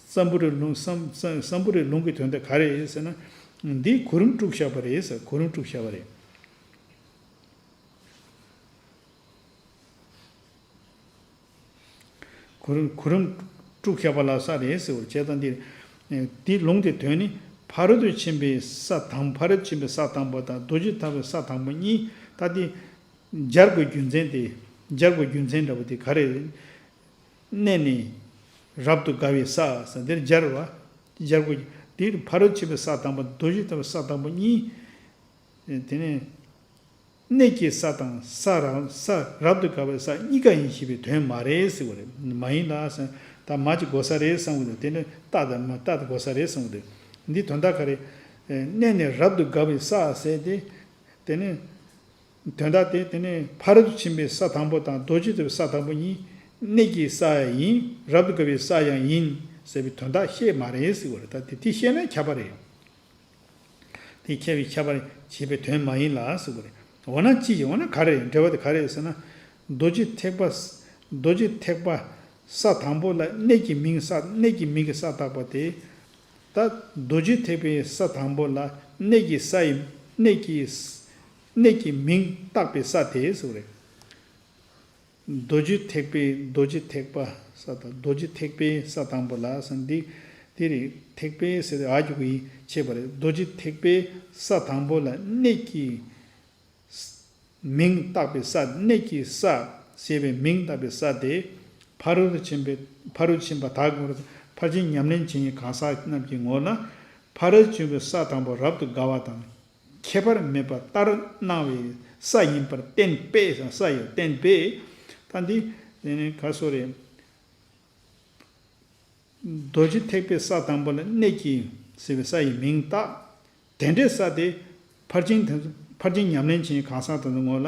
སམ་བྷོ་ཊའི་ལུང་སམ་སམ་བྷོ་ཊའི་ལུང་གི་དོན་དེ་ག་རེ་ཟེར་ན། འདིས་གོ་རིམ་དཀྲུགས་བཞག་པ་རེད་ཟེར། གོ་རིམ་དཀྲུགས་བཞག་པ་རེད། གོ་རིམ་གོ་རིམ་དཀྲུགས་བཞག་པ་ལ་ས་རེད་ཟེར་བ་བྱས་ཙང་འདིར། འདི་ལུང་དེ་དོན་ནི། ཕ་རོལ་ཏུ་ཕྱིན་པའི་ས་དང་ཕ་རོལ་ཏུ་ཕྱིན་པའི་ས་དང་པོ་དང་རྡོ་རྗེ་ཐེག་པའི་ས་དང་པོ་གཉིས། ད་དེ་སྦྱར་དགོས་རྒྱུ་མཚན་དེ། སྦྱར་དགོས་རྒྱུ་མཚན་འདྲ་པོ་དེ་ག་རེ་རེད། གནས་ནས་རབ་ཏུ་དགའ་བའི་ས་ཟེར་འདིར་སྦྱར་བ། སྦྱར་དགོས། དེ་ཕ་རོལ་ཏུ་ཕྱིན་པའི་ས་དང་པོ་རྡོ་རྗེ་ཐེག་པའི་ས་དང་པོ་གཉིས། དེ་ནས་གནས་ཀྱི་ས་དང་ས་རབ་ས་རབ་ཏུ་དགའ་བའི་ས་གཉིས་ཀ་ཡིན་ཞེས་པའི་དོན་མ་རེད་ཟེར་བ་རེད། མ་ཡིན་ལ་ཟེར། ད་མ་ཅིག་དགོས་ས་རེད་བསམ་གི་འདུག་དེ་ནི་རྟགས་དང་མ་རྟགས་དགོས་ས་རེད་བསམ་གི་འདུག་འདི་དོན་དག་ག་རེ། གནས་ནས་རབ་ཏུ་དགའ་བའི་ས་ཟེར་ཏེ། དེ་ནི། དོན་དག་དེ་དེ་ནི་ཕ་རོལ་ཏུ་ཕྱིན་པའི་ས་དང་པོ་དང་རྡོ་རྗེ་ཐེག་པའི་ས་དང་པོ་གཉིས། གནས་ཀྱི་ས་ཡང་ཡིན། རབ་ཏུ་དགའ་བའི་ས་ཡང་ཡིན་ཟེར་བའི་དོན་དག་བཤད་མ་རེད་ཟེར་བ་རེད། ད་དེ་དེ་བཤད་ན་ཁྱབ་པ་རེད། དེ་ཁྱབ་པའི་ཁྱབ་པར་བྱེད་པའི་དོན་མ་ཡིན་ལ་ཟེར་བ་རེད། འོ་ན་ཅི་ཡིན། འོ་ན་ག་རེ་རེད། འགྲེལ་པ་དེ་ག་རེ་རེད་ཟེར་ན། རྡོ་རྗེ་ཐེག་པ། རྡོ་རྗེ་ཐེག་པ་ས་དང་པོ་ལ་གནས་ཀྱི་མིང་ས་གནས་ཀྱི་མིང་གི་ས་བཏགས་པ་དེ། ད་རྡོ་རྗེ་ཐེག་པའི་ས་དང་པོ་ལ་གནས་ཀྱི་ས་ཡི་གནས་ཀྱི་གནས་ཀྱི་མིང་བཏགས་པའི་ས་དེ་ཟེར་བ་རེད། རྡོ་རྗེ་ཐེག་པའི་རྡོ་རྗེ་ཐེག་པ་ས་དང་རྡོ་རྗེ་ཐེག་པའི་ས་དང་པོ་ལ་ཟེར་འདི། དེ་རེད། ཐེག་པའི་ཟེར་ཏེ་འ་གི་གུ་ཡི་ཆད་པ་རེད། རྡོ་རྗེ་ཐེག་པའི་ས་དང་པོ་ལ་གནས་ཀྱི་མིང་བཏགས་པའི་ས། གནས་ཀྱི་ས་ཞེས་པའི་མིང་བཏགས་པའི་ས་དེ། ཕ་རོལ་ཏུ་ཕྱིན་པའི་ཕ་རོལ་ཏུ་ཕྱིན་པ་དག་གི་ངོར་ཕར་ཕྱིན་ཉམས་ལེན་བྱེད་མཁན་གང་ཟག་རྣམས་ཀྱི་ངོ་ལ། ཕ་རོལ་ཏུ་ཕྱིན་པའི་ས་དང་པོ་རབ་ཏུ་དགའ་བ་དང་། ཁྱད་པར་མེད་པ་ལྟར་སྣང་བའི་ས་ཡིན་པར་བསྟན་པས། ས་ཡང་བསྟན་པས། ད་འདི་དེ་ནི་ག་སོ་རེད། རྡོ་རྗེ་ཐེག་པའི་ས་དང་པོ་ལ་གནས་ཀྱི་ཟེར་བའི་ས་ཡི་མིང་བཏགས། དེ་འདྲའི་ས་དེ་ཕར་ཕྱིན་དེ་ཚོ་ཕར་ཕྱིན་ཉམས་ལེན་བྱེད་མཁན་གང་ཟག་དེ་ཚོ་ངོ་ལ།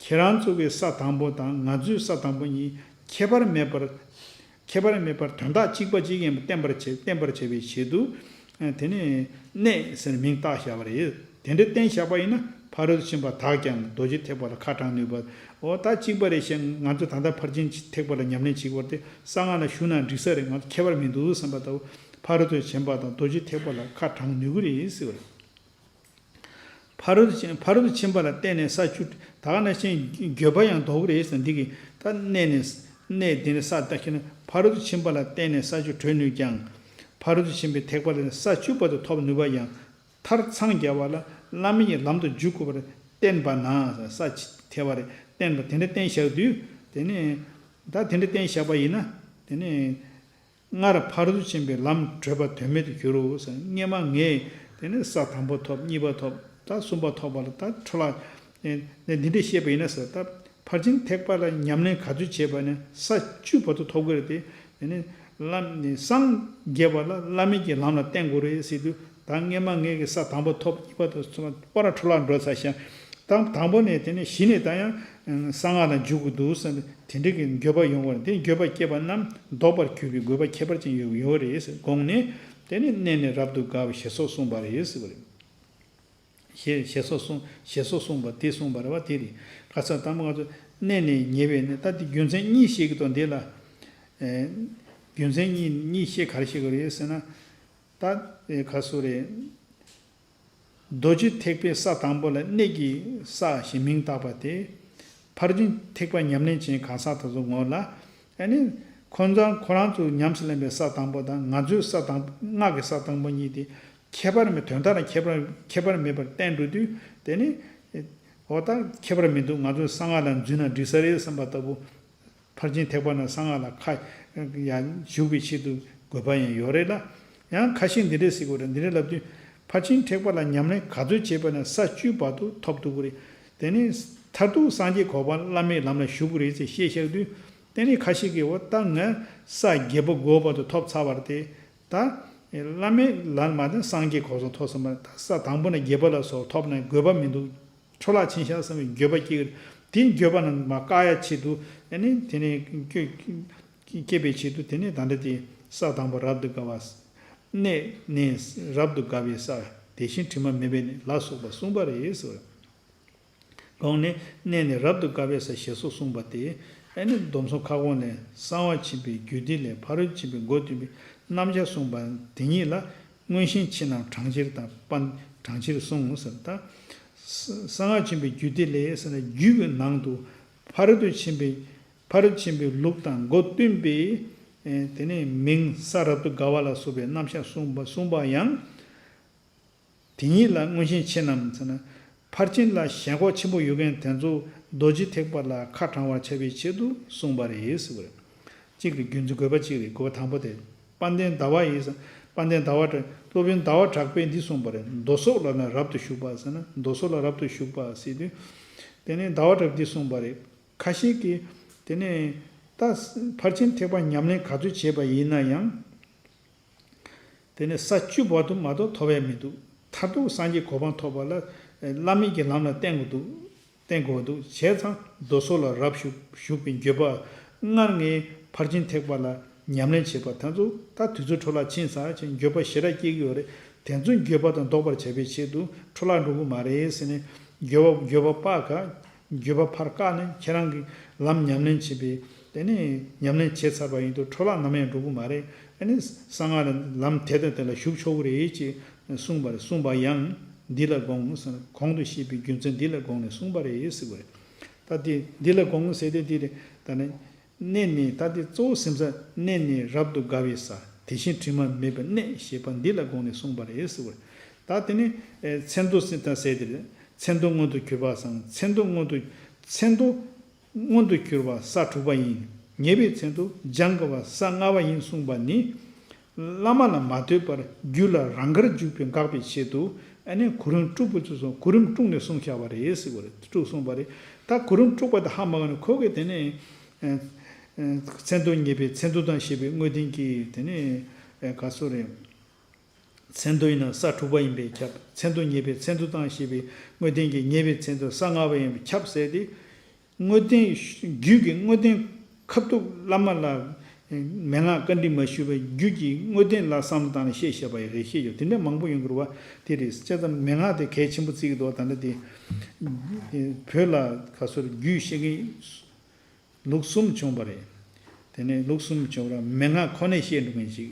ཁྱེད་རང་ཚོ་གི་ས་དང་པོ་དང་ང་ཚོའི་ས་དང་པོ་གཉིས་ཁྱད་པར་མེད་པར། ཁྱད་པར་མེད་པར་དོན་དག་གཅིག་པ་གཅིག་ཡིན་པ་བསྟན་པར་བྱེད་བསྟན་པར་བྱེད་པའི་ཆེད་དུ། དེ་ནས་གནས་ཟེར་མིང་བཏགས་བཞག་པ་རེད། དེ་འདྲ་བསྟན་བཞག་པ་ཡིན་ན་ཕ་རོལ་ཏུ་ཕྱིན་པ་དག་ཀྱང་རྡོ་རྗེ་ཐེག་པ་ལ་ཁ་དྲང་ནུས་པ། འོ་ད་གཅིག་པ་རེད་ཞེས་ང་ཚོ་ད་ལྟ་ཕར་ཕྱིན་ཐེག་པ་ལ་ཉམས་ལེན་བྱེད་པར་དེ་གསང་སྔགས་ལ་ཞུགས་ན་འགྲིག་ས་རེད། ང་ཚོ་ཁྱད་པར་མི་འདུག་བསམ་པ་ལྟ་བུ། ཕ་རོལ་ཏུ་ཕྱིན་པ་དང་རྡོ་རྗེ་ཐེག་པ་ལ་ཁ་དྲང་ནུས་ཀྱི་རེད་ཟེར་བ་རེད། ཕ་རོལ་ཕྱིན་ཕ་རོལ་ཕྱིན་པ་ལ་བརྟེན་ནས་ས་བཅུ། ད་ག་ནང་བཞིན་འགྱོད་པ་ཡང་ལྡོག་གི་རེད་ཟེར། འདི་གི་ད་གནས་ནས་གནས་འདི་ནས་ས་ད་ཁྱེད་ནི་ཕ་རོལ་ཏུ་ཕྱིན་པ་ལ་བརྟེན་ནས་ས་བཅུ་གྲོལ་ནུས་ཀྱང་། ཕ་རོལ་ཏུ་ཕྱིན་པའི་ཐེག་པ་ལ་ས་བཅུ་བར་དུ་ཐོབ་ནུས་པ་ཡང་། མཐར་འཚང་རྒྱ་བ་ལ་བླ་མེད་ཀྱི་ལམ་དུ་འཇུག་དགོས་པར་བསྟན་པ་ན། ས་ཐེག་པ་རེད། བསྟན་པ་དེ་འདྲ་བསྟན་བཞག་དུས་དེ་ནས་ད་དེ་འདྲ་བསྟན་བཞག་པ་ཡིན་ན་དེ་ནས། སྔར་ཕ་རོལ་ཏུ་ཕྱིན་པའི་ལམ་བགྲོད་པ་དོན་མེད་དུ་འགྱུར་རོ་ཟེར། སྔས་མ་ངས་དེ་ནས་ས་དང་པོ་ཐོབ། གཉིས་པ་ཐོབ། ད་གསུམ་པ་ཐོབ་པ་ལ་ད་འཕྲོ་བརླག་ནས་འདི་འདྲ་བཤད་པ་ཡིན་ན་ཟེར། ད་ཕར་ཕྱིན་ཐེག་པ་ལ་ཉམས་ལེན་ག་ཚོད་བྱས་པ་ནས་ས་བཅུ་བར་དུ་ཐོབ་ཀྱི་རེད་དེ། དེ་ནས་བླ་ནས་སངས་རྒྱས་པ་ལ་བླ་མེད་ཀྱི་ལམ་ལ་བརྟེན་དགོས་རེད་ཟེར་དུས། ད་སྔས་མ་ངས་ཀྱི་ས་དང་པོ་ཐོབ། གཉིས་པ་ཐོབ། གསུམ་པ་པ་ར་འཕྲོ་བརླག་འགྲོ་ཚར་ཤག་ད་དང་པོ་ནས་དེ་ནས་གཞི་ནས་ད་ཡང་གསང་སྔགས་ལ་འཇུག་དགོས་འདུག་བསམ་པའི་དེ་འདྲ་གི་འགྱོད་པ་ཡོང་བ་རེད། དེ་འགྱོད་པ་སྐྱེས་པ་རྣམས་ལྡོག་པར་གྱུར་པའི་དགོས་པ་ཁྱད་པར་ཅན་ཡོད་ཡོད་རེད་ཟེར། དགོངས་ནས་དེ་ནི་གནས་ནས་རབ་ཏུ་དགའ་བ་ཞེས་སོགས་གསུངས་པ་རེད་ཟེར་བ་རེད། ཞེས་ཞེས་སོགས་གསུངས་ཞེས་སོགས་གསུངས་པ་དེ་གསུངས་པ་རེད་བ། དེ་རེད། ཁ་སང་དང་པོ་ང་ཚོ་གནས་ནས་ཉེ་བའི་གནས། ད་དེ་རྒྱུ་མཚན་གཉིས་བཤད་ཀྱི་འདུག་འདི་ལ། ཨེ། རྒྱུ་མཚན་གཉིས་གཉིས་བཤད་ག་རེ་བཤད་ཀྱི་རེད་ཟེར་ན། ད་ཨེ་ག་སུ་རེད། རྡོ་རྗེ་ཐེག་པའི་ས་དང་པོ་ལ་གནས་ཀྱི་ས་ཞེས་མིང་བཏགས་པ་དེ། ཕར་ཕྱིན་ཐེག་པ་ཉམས་ལེན་བྱེད་གང་ཟག་དེ་ཚོ་ངོ་ལ། ཨ་ནི་ཁོ་ཚང་ཁོ་རང་ཚོ་ཉམས་སུ་ལེན་པའི་ས་དང་པོ་དང་ང་ཚོའི་ས་དང་སྔགས་ཀྱི་ས་དང་པོ་གཉིས་དེ་ཁྱད་པར་མེད། དོན་དག་ལ་ཁྱད་པར་ཁྱད་པར་མེད་པར་བསྟན་འགྲོ་དུས་དེ་ནི། འོ་ད་ཁྱད་པར་མི་འདུག་ང་ཚོ་གསང་སྔགས་ལ་འཛུལ་ན་འགྲིག་ས་རེད་བསམ་པ་ལྟ་བུ། ཕར་ཕྱིན་ཐེག་པ་ན་གསང་སྔགས་ལ་ཁ་ཡང་ཞུགས་པའི་ཆེད་དུ་དགོས་པ་ཡང་ཡོད་རེད་ལ། ཡང་ཁ་ཤས་འདི་འདྲས་ཟེར་གྱི་ཡོད་རེད། འདི་འདྲས་ལབ་དུས་ཕར་ཕྱིན་ཐེག་པ་ལ་ཉམས་ལེན་ག་ཚོད་བྱས་པ་ན་ས་བཅུ་བར་དུ་ཐོབ་ཐུབ་ཀྱི་རེད། དེ་ནས་མཐར་ཐུག་སངས་རྒྱས་གོ་འཕང་བླ་མེད་ལམ་ལ་ཞུགས་ཀྱི་རེད་ཅེས་བཤད་བཞག་དུས། དེ་ནས་ཁ་ཤས་ཀྱིས་འོ་ད་ང་ས་བརྒྱད་པ་དགུ་པ་བར་དུ་ཐོབ་ཚར་བ་རེད་དེ། ད་བླ་མེད་ལམ་མ་དེ་སངས་རྒྱས་གོ་འཕང་ཐོབ་ཟིན་པ་ད་ས་དང་པོ་ནས་བརྒྱད་པ་ལ་སོགས་ཐོབ་ན་དགོས་པ་མི་འདུག་འཕྲོ་བརླག་ཕྱིན་ཤག་བསམ་པའི་འགྱོད་པ་སྐྱེ་གི་རེད། དེ་འགྱོད་པ་རྣམས་མར་བཀག་ཡ་ཆེད་དུ་ཨ་ནི་དེ་ནས་སྐྱེ་སྐྱེ་བའི་ཆེད་དུ་དེ་ནས་ད་ལྟ་དེ་ས་དང་པོ་རབ་ཏུ་དགའ་བ། གནས་ནས་རབ་ཏུ་དགའ་བའི་ས། དེ་བཞིན་དྲི་མ་མེད་པའི་གནས་ལ་སོགས་པ་གསུངས་པ་རེད་ཟེར། གོང་ནས་གནས་ནས་རབ་ཏུ་དགའ་བའི་ས་ཞེས་སོགས་གསུངས་པ་སྟེ། ཨ་ནི་སྡོམ་གསུམ་ཁ་སྐོང་ལས། གསང་བ་ཆེན་པོའི་རྒྱུད་སྡེ་ལས་ཕ་རོལ་ཕྱིན་པའི་སྒོ་སྟོན་པའི་རྣམ་གཞག་གསུངས་པ་དེ་ཉིད་ལ། མངོན་ཞེན་ཆེ་རྣམས་གྲངས་ཅིར་དང་པ། གྲངས་ཅིར་གསུངས་ཟེར། ད་གསང་སྔགས་ཆེན་པོའི་རྒྱུད་སྡེ་ལས་ཟེར་ན་རྒྱུད་ཀྱི་ནང་དུ་ཕ་རོལ་ཏུ་ཕྱིན་པའི་ཕ་རོལ་ཕྱིན་པའི་ལུགས་དང་སྒོ་སྟོན་པའི་དེ་ནས་མིང་ས་རབ་ཏུ་དགའ་བ་ལ་སོགས་པའི་རྣམ་གཞག་གསུངས་པ་གསུངས་པ་ཡང་། དེ་ཉིད་ལ་མངོན་ཞེན་ཆེ་རྣམས་ཟེར་ན། ཕར་ཕྱིན་ལ་ཞེན་ཁོག་ཆེན་པོ་ཡོད་མཁན་དེ་ཚོ་རྡོ་རྗེ་ཐེག་པ་ལ་ཁ་དྲང་བར་བྱ་བའི་ཆེད་དུ་གསུངས་པ་རེད་ཟེར་བ་རེད། གཅིག་རེད། རྒྱུ་མཚན་དགོས་པ་གཅིག་རེད། དགོས་པ་དང་པོ་དེ། དཔལ་ལྡན་ཟླ་བ་ཡིས། དཔལ་ལྡན་ཟླ་བ་གྲགས། སློབ་དཔོན་ཟླ་བ་གྲགས་པས་འདི་གསུངས་པ་རེད། མདོ་སོགས་ལ་ནི་རབ་ཏུ་ཞུགས་པ་ཟེར་ན། མདོ་སོགས་ལ་རབ་ཏུ་ཞུགས་པ་ཟེར་དུས། དེ་ནས་ཟླ་བ་གྲགས་འདི་གསུངས་པ་རེད། ཁ་ཤས་ཀྱིས་དེ་ནས་ད་ཕར་ཕྱིན་ཐེག་པ་ཉམས་ལེན་ག་ཚོད་བྱས་པ་ཡིན་ན་ཡང་། དེ་ནས་ས་བཅུ་བར་དུ་མ་གཏོགས་ཐོབ་ཡ་མི་འདུག་མཐར་ཐུག་སངས་རྒྱས་གོ་འཕང་ཐོབ་པ་ལ་བླ་མེད་ཀྱི་ལམ་ལ་བརྟེན་དགོས་འདུག་བརྟེན་དགོས་འདུག་བྱས་ཙང་མདོ་སོགས་ལ་རབ་ཞུགས་ཞུགས་པའི་འགྱོད་པ། སྔར་ངས་ཕར་ཕྱིན་ཐེག་པ་ལ་ཉམས་ལེན་བྱས་པ་དེ་ཚོ་ད་དུས་ཚོད་འཕྲོ་བརླག་ཕྱིན་ཚར་ཅིང་འགྱོད་པ་ཞེ་དྲག་སྐྱེ་གི་ཡོད་རེད། དེ་ཚོ་འགྱོད་པ་དང་ལྡོག་པར་བྱ་བའི་ཆེད་དུ་འཕྲོ་བརླག་འགྲོ་གི་མ་རེད་ཟེར་ནས། འགྱོད་པ་འགྱོད་པ་སྤར་ག་འགྱོད་པ་ཕར་བཀག་ནས་ཁྱེད་རང་གིས་ལམ་ཉམས་ལེན་བྱེད་པའི། དེ་ནས་ཉམས་ལེན་བྱས་ཚར་བ་ཡིན་དུས་འཕྲོ་བརླག་ནམ་ཡང་འགྲོ་གི་མ་རེད། ཨ་ནི་གསང་སྔགས་ལ་ལམ་དེ་དང་དེ་ལ་ཞུགས་ཆོག་གི་རེད་ཅེས་གསུངས་པ་རེད། གསུངས་པ་ཡང་འདི་ལ་དགོངས་ཟེར་ན། གོང་དུ་བཤད་པའི་རྒྱུ་མཚན་འདི་ལ་དགོངས་ནས་གསུངས་པ་རེད་ཟེར་བ་རེད། ད་དེ་འདི་ལ་དགོངས་ཟེར་དེ་འདི་རེད། ད་ནི་གནས་ནས། ད་དེ་གཙོ་བོ་སེམས་ས་གནས་ནས་རབ་ཏུ་དགའ་བའི་ས། དེ་བཞིན་དྲི་མ་མེད་པའི་གནས་ཞེས་པ་འདི་ལ་དགོངས་ནས་གསུངས་པ་རེད་ཟེར་བ་རེད། ད་དེ་ནི་མཚན་མདོ་ཟེར་ད་ཟེར་དེ་རེད། མཚན་མདོ་མངོན་དུ་གྱུར་པ་སམ། མཚན་མདོ་མངོན་དུ། མཚན་མདོ་མངོན་དུ་གྱུར་པ་ས་དྲུག་པ་ཡིན། ངེས་པའི་མཚན་མདོ་སྦྱང་དགའ་བ་ས་ལྔ་པ་ཡིན་གསུངས་པ་ནི། བླ་མ་ལ་མ་ལྟོས་པར་རྒྱུད་ལ་རང་དགར་འཇུག་པའི་དགག་པའི་ཆེད་དུ། ཨ་ནི་གོ་རིམ་དྲུག་པོ་ཚུལ་སོང་། གོ་རིམ་དྲུག་ནས་གསུངས་བཞག་པ་རེད་ཟེར་བ་རེད། དྲུག་གསུངས་པ་རེད། ད་གོ་རིམ་དྲུག་པ་དེ་ཧ་མ་གོ་ནས་ཁོ་གིས་དེ་ནས། ཨ་ཨ་མཚན་མདོ་ངེས་པའི་མཚན་མདོ་དང་ཞེས་པའི་དངོས་བསྟན་གྱི་དེ་ནས་ཨ་ག་སོ་རེད། མཚན་མདོ་ཡིན་ན་ས་དྲུག་པ་ཡིན་པས་ཁྱབ། མཚན་མདོ་ངེས་པའི་མཚན་མདོ་དང་ཞེས་པའི་དངོས་བསྟན་གྱི་ངེས་པའི་མཚན་མདོ་ས་ལྔ་པ་ཡིན་པས་ཁྱབ་ཟེར་ཏེ། དངོས་བསྟན་རྒྱུད་ཀྱི་དངོས་བསྟན་ཁ་ཐུག་བླ་མ་ལ་མན་ངག་བཀའ་འདྲི་མ་ཞུས་པར་རྒྱུད་ཀྱི་དངོས་བསྟན་ལ་བསམ་བློ་བཏང་ནས་བཤད་བཞག་པ་ཡང་རེད། བཤད་ཡོད། དེ་འདྲ་མང་པོ་ཡོང་གི་རེད་བ། དེ་རེད། བྱས་ཙང་མན་ངག་དེ་གལ་ཆེན་པོ་བརྩི་གི་འདུག་ད་ལྟ་དེ་བོད་ལ་ག་སོར་རྒྱུད་བཤད་མཁན་ལུགས་གསུམ་བྱུང་བ་རེད། དེ་ནས་ལུགས་གསུམ་བྱུང་བ་མན་ངག་ཁོ་ནས་བཤད་འགྲོ་མཁན་ཅིག་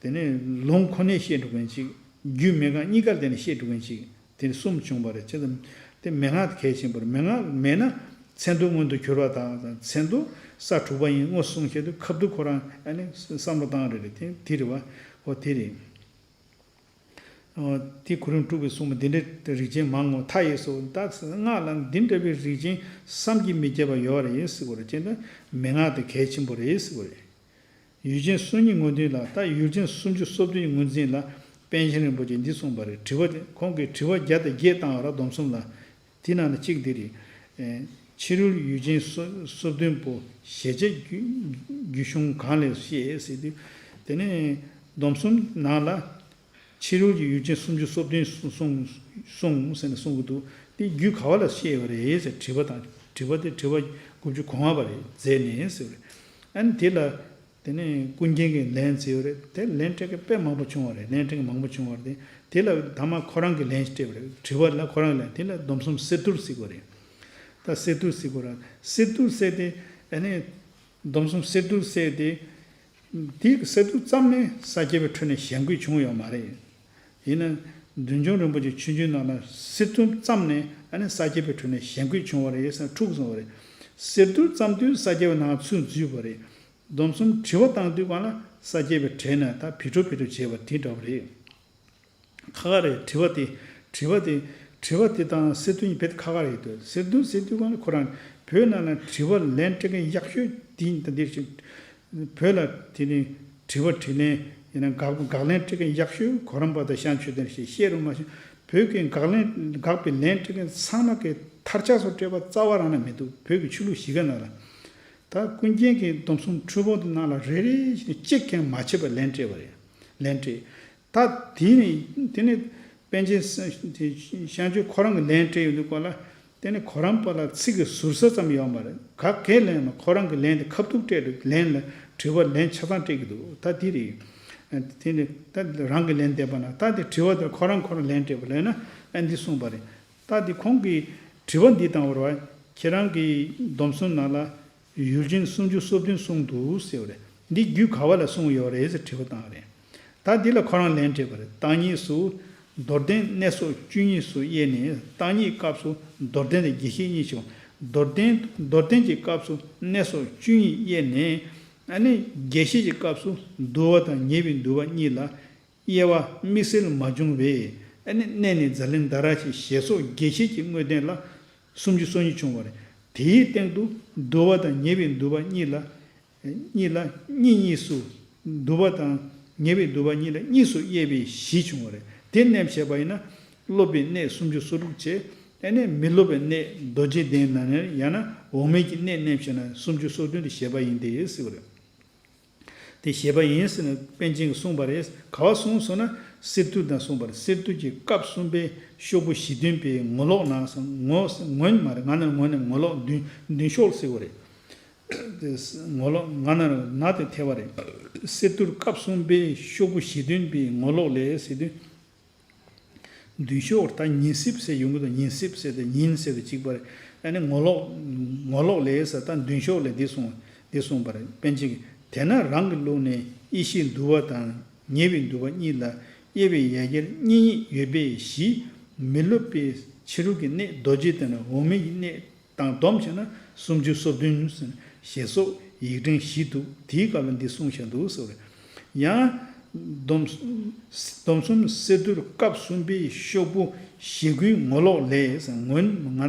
དེ་ནས་ལུང་ཁོ་ནས་བཤད་འགྲོ་མཁན་ཅིག་རྒྱུད་མན་ངག་གཉིས་ཀ་དེ་ནས་བཤད་འགྲོ་མཁན་ཅིག་དེ་ནས་གསུམ་བྱུང་བ་རེད། བྱས་ཙང་དེ་མན་ངག་དེ་གལ་ཆེན་པོ་རེད། མན་ངག་མེད་ན་མཚན་མདོ་མངོན་དུ་གྱུར་པ་དང་། མཚན་མདོ་ས་དྲུག་པ་ཡིན་དངོས་གསུངས་བཤད་དུས་ཁ་ཐུག་ཁོ་རང་ཨ་ནི་བསམ་བློ་བཏང་རེད། རེད་དེ་དེ་རེད་བ། འོ་དེ་རེད། དེ་གོ་རིམ་དྲུག་པའི་གསུངས་པ་འདི་འདྲའི་རིགས་ཅན་མང་ངོ་། མཐའ་ཡས་སོ། ད་སྔགས་ལ་འདི་འདྲ་བའི་རིགས་ཅན་བསམ་གྱིས་མི་ཁྱབ་པ་ཡོད་རེད་ཟེར་བ་རེད། ཅེས་ན་མན་ངག་དེ་གལ་ཆེན་པོ་རེད་ཟེར་བ་རེད། ཡུལ་ཅན་སུམ་གཉིས་ངོས་འཛིན་ལ། ད་ཡུལ་ཅན་སུམ་ཅུ་སོ་བདུན་ངོས་འཛིན་ལ་པཎ་ཆེན་རིན་པོ་ཆེས་འདི་གསུངས་པ་རེད། དྲི་བ་དེ་ཁོང་གིས་དྲི་བ་བརྒྱ་དང་བརྒྱད་བཏང་བ་ར། སྡོམ་གསུམ་ལ། དེ་ནང་ནས་གཅིག་འདི་རེད། ཨེ། ཕྱི་རོལ་ཡུལ་ཅན་སོ་སོ་བདུན་པོ་གཞལ་བྱ་རྒྱུད་རྒྱུད་གཞུང་གང་ལས་ཤེས་ཟེར་དུས། དེ་ནས་སྡོམ་གསུམ་ནང་ལ་ཕྱི་རོལ་གྱི་ཡུལ་ཅན་སུམ་ཅུ་སོ་བདུན་གསུངས་གསུངས་ཟེར་ནས་གསུང་གི་འདུག་དེ་རྒྱུད་ག་བ་ལ་ཤེས་པ་རེད་ཟེར་དྲི་བ་དང་། དྲི་བ་དེ་དྲི་བ་དགུ་བཅུ་གོ་ལྔ་པ་རེད། མཛད་ནས་ཟེར་བ་རེད། ཨ་ནི་དེ་ལ། དེ་ནས་ཀུན་མཁྱེན་གྱིས་ལན་བརྩིས་པ་རེད། དེ་ལན་སྤྲད་མཁན་དཔེ་མང་པོ་བྱུང་བ་རེད། ལན་སྤྲད་མཁན་མང་པོ་བྱུང་བ་རེད། དེ་ལ་ཐ་མ་ཁོ་རང་གིས་ལན་སྤྲད་པ་རེད། དྲི་བ་ལ་ཁོ་རང་ལན། དེ་ལ་སྡོམ་གསུམ་གསེར་ཐུར་ཟེར་གོ་རེད། ད་གསེར་ཐུར་ཟེར་གོ་ར། གསེར་ཐུར་ཟེར་དེ་ཨ་ནི་སྡོམ་གསུམ་གསེར་ཐུར་ཟེར་དེ། དེའི་གསེར་ཐུར་ཙམ་ནས་ས་སྐྱ་པའི་ཁྲོད་ནས་ཞལ་འགོད་བྱུང་ཡོད་མ་རེད། ཡིན་ན། བདུད་འཇོམས་རིན་པོ་ཆེ་ཆོས་འབྱུང་ནང་ལ་གསེར་ཐུར་ཙམ་ནས་ཨ་ནི་ས་སྐྱ་པའི་ཁྲོད་ནས་ཞལ་འགོད་བྱུང་བ་རེད་ཟེར་ན་འཁྲུག་སོང་བ་རེད། གསེར་ཐུར་ཙམ་དུས་ས་སྐྱ་པའི་ནང་ཚུད་འཛུལ་བ་རེད། སྡོམ་གསུམ་དྲི་བ་བཏང་དུས་སྒང་ལ་ས་སྐྱ་པའི་གྲལ་ནས་ད་བི་ཁྲོ་བི་ཁྲོ་བྱས་པ་དེ་འདྲ་བ་རེད། ཁག་ཁག་རེད། དྲི་བ་དེ། དྲི་བ་དེ། དྲི་བ་དེ་དང་གསེར་ཐུར་གཉིས་དཔེ་ཁག་ཁག་རེད་འདུག་གསེར་ཐུར་ཟེར་དུས་སྒང་ལ་ཁོ་རང་བོད་ནང་ལ་དྲི་བ་ལན་སྤྲད་མཁན་ཡག་ཤོས་དེ་ཡིན། ད་འདིར་ཅིག་བོད་ལ་དེ་ནི་དྲི་བ་དྲིས་ལན་ཡིན་ན་དགག་དགག་ལན་སྤྲད་མཁན་ཡག་ཤོས་གོ་རམས་པ་དང་ཤངས་ཆོས་ལྡན་ཞེས་བཤད་རུང་མ་ཤེས། བོད་ཀྱི་དགག་ལན་དགག་པའི་ལན་སྤྲད་མཁན་ཚང་མ་གི་མཐར་ཆགས་སུ་སྤྲད་པ་རྩ་བ་རང་ན་མི་འདུག་བོད་ཀྱི་ཆོས་ལུགས་གཞིས་ཀ་ནང་ལ། ད་ཀུན་མཁྱེན་གྱི་སྡོམ་གསུམ་འཁྲུལ་སྤོང་དེ་ནང་ལ་རེ་རེ་བཞིན་གཅིག་ཀྱང་མ་ཆད་པར་ལན་སྤྲད་པ་རེད། ལན་སྤྲད། ད་དེ་ནི་དེ་ནི་པཎ་ཆེན་ཤངས་ཆོས་ཁོ་རང་གི་ལན་སྤྲད་ཡོང་དུས་སྐོར་ལ། དེ་ནི་གོ་རམས་པ་ལ་ཚིག་གི་ཟུར་ཟ་ཙམ་ཡོད་མ་རེད། ག་གེ་ལན་མ་ཁོ་རང་གི་ལན་དེ་ཁ་ཐུག་སྤྲད་འདུག་ལན་ལ་དྲི་བ་ལན་ཆ་ཚང་སྤྲད་ཀྱི་འདུག་ད་དེ་རེད། དེ་ནི་ད་རང་གི་ལན་བསྡད་པ་ན་ད་དེ་དྲི་བ་དེ་ཁོ་རང་ཁོ་རང་ལན་སྤྲད་པ་ལབ་ན་ཨ་འདི་གསུངས་པ་རེད། ད་དེ་ཁོང་གིས་དྲི་བ་འདི་བཏང་བ་རེད་བ། ཁྱེད་རང་གི་སྡོམ་གསུམ་ནང་ལ། ཡུལ་ཅན་སུམ་ཅུ་སོ་བདུན་གསུངས་འདུག་ཟེར་བ་རེད། འདི་རྒྱུད་ག་བ་ལ་གསུངས་ཡོད་རེད་ཟེར་དྲི་བ་བཏང་བ་རེད། ད་འདི་ལ་ཁོ་རང་ལན་སྤྲད་པ་རེད། བརྟག་གཉིས་སུ། མདོར་བསྟན་གནས་སོགས་བཅུ་གཉིས་སུ་དབྱེ་ནས། བརྟག་གཉིས་སྐབས་སུ་མདོར་བསྟན་དང་རྒྱས་བཤད་གཉིས་ཤིག་མདོར་བསྟན་མདོར་བསྟན་གྱི་སྐབས་སུ་གནས་སོགས་བཅུ་གཉིས་དབྱེ་ནས། ཨ་ནི་རྒྱས་བཤད་ཀྱི་སྐབས་སུ་བསྡུ་བ་དང་ཉེ་བའི་འདུལ་བ་གཉིས་ལ། དབྱེ་བ་དམིགས་བསལ་མ་བྱུང་བས། ཨ་ནི་གནས་ནི་ཛཱ་ལན་དྷ་ར་ཞེས་ཞེས་སོགས་རྒྱས་བཤད་ཀྱི་དངོས་བསྟན་ལ་སུམ་ཅུ་སོ་གཉིས་བྱུང་བ་རེད། དེའི་སྟེང་དུ་དུ་བ་དང་ཉེ་བའི་དུ་བ་གཉིས་ལ། གཉིས་ལ་གཉིས་གཉིས་སུ། དུ་བ་དང་ཉེ་བའི་དུ་བ་གཉིས་ལ་གཉིས་སུ་དབྱེ་བའི་གཞི་བྱུང་བ་རེད། དེ་རྣམས་བྱས་པ་ཡིན་ན་སློབ་པའི་གནས་སུམ་ཅུ་སོ་དྲུག་བྱས། ཨ་ནི་མི་སློབ་པའི་གནས་རྡོ་རྗེ་གདན་ན་ནི་ཡང་ན་འོག་མིན་གྱི་གནས་རྣམས་བྱས་ན་སུམ་ཅུ་སོ་བདུན་དུ་བྱས་པ་ཡིན་ཏེ་ཟེར་བ་རེད། དེ་བྱས་པ་ཡིན་ཟེར་ནས་པཎ་ཆེན་གྱིས་གསུངས་པ་རེད། ག་བ་གསུངས་སོང་ན་གསེར་ཐུར་དང་གསུངས་པ་རེད། གསེར་ཐུར་གྱི་སྐབས་གསུམ་པའི་ཤོག་བུ་བཞི་བདུན་པའི་ངོ་ལོག་ན་ཟེར། ངོ་ངོན་མ་རེད། ང་ན་ངོ་ན་ངོ་ལོག་མདུན་མདུན་ཤོག་ཟེར་བ་རེད། དེ་ངོ་ལོག་ང་ན་ན་དེ་ཐེ་བ་རེད། གསེར་ཐུར་སྐབས་གསུམ་པའི་ཤོག་བུ་བཞི་བདུན་པའི་ངོ་ལོག་ལས་ཟེར་དུས། མདུན་ཤོག་ད་ཉིན་སྲིབ་ཟེར་ཡོང་གི་འདུག་ཉིན་སྲིབ་ཟེར་དེ་ཉིན་ཟེར་དེ་གཅིག་པ་རེད། ཨ་ནི་ངོ་ལོག་ངོ་ལོག་ལས་ཟེར་ད་མདུན་ཤོག་ལས་འདི་གསུངས་འདི་གསུངས་པ་རེད། པཎ་ཆེན་གྱིས་དེས་ན་རང་གི་ལུགས་ནས་ཡེ་ཤེས་དུ་བ་དང་ཉེ་བའི་དུ་བ་གཉིས་ལ་དབྱེ་བའི་ཡ་གྱལ་གཉིས་གཉིས་ཡོད་པའི་གཞི། མི་སློབ་པའི་ཕྱི་རོལ་གྱི་གནས་རྡོ་རྗེ་གདན་ན་འོག་མིན་གྱི་གནས་དང་བསྡོམས་བྱས་ན་སུམ་ཅུ་སོ་བདུན་ཟེར་ཞེས་སོགས་ཡིག་ཕྲེང་བཞི་འདུག་དེའི་སྐབས་ལ་འདི་གསུངས་བཞག་འདུག་ཟེར་བ་རེད། ཡང་སྡོམ་སྡོམ་གསུམ་གསེར་ཐུར་སྐབས་གསུམ་པའི་ཤོག་བུ་ཞེ་དགུའི་ངོ་ལོག་ལས་ཟེར། ངོན་ང་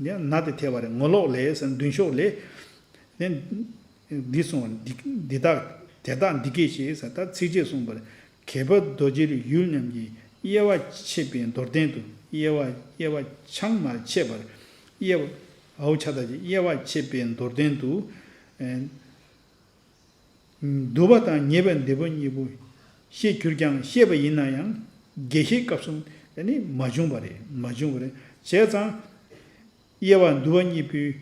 ཡང་ན་དེ་ཐེ་བ་རེད། ངོ་ལོག་ལས་ཟེར་མདུན་ཤོག་ལས། དེ་འདི་གསུངས་པ་འདི་འདི་དག་དེ་དག་འདི་སྐད་ཅེས་ཟེར་ད་ཚིགས་བཅད་གསུངས་པ་རེད། གད་པ་རྡོ་རྗེ་ཡུལ་རྣམས་ཀྱི་དབྱེ་བ་ཕྱེད་པའི་མདོར་བསྟན་དུ། དབྱེ་བ་དབྱེ་བ་ཆང་མར་ཕྱེད་པར། དབྱེ་བ་འའོ་ཆ་ད་ཀྱི་དབྱེ་བ་ཕྱེད་པའི་མདོར་བསྟན་དུ། ཨེ། དུ་བ་དང་ཉེ་བའི་དུ་བ་གཉིས་པོ་ཤེས་གྱུར་ཀྱང་ཤེས་པ་ཡིན་ན་ཡང་རྒྱས་བཤད་སྐབས་སུ་ནི་མ་བྱུང་བ་རེད། མ་བྱུང་བ་རེད། བྱས་ཙང་། དབྱེ་བ་དུ་བ་གཉིས་པོའི་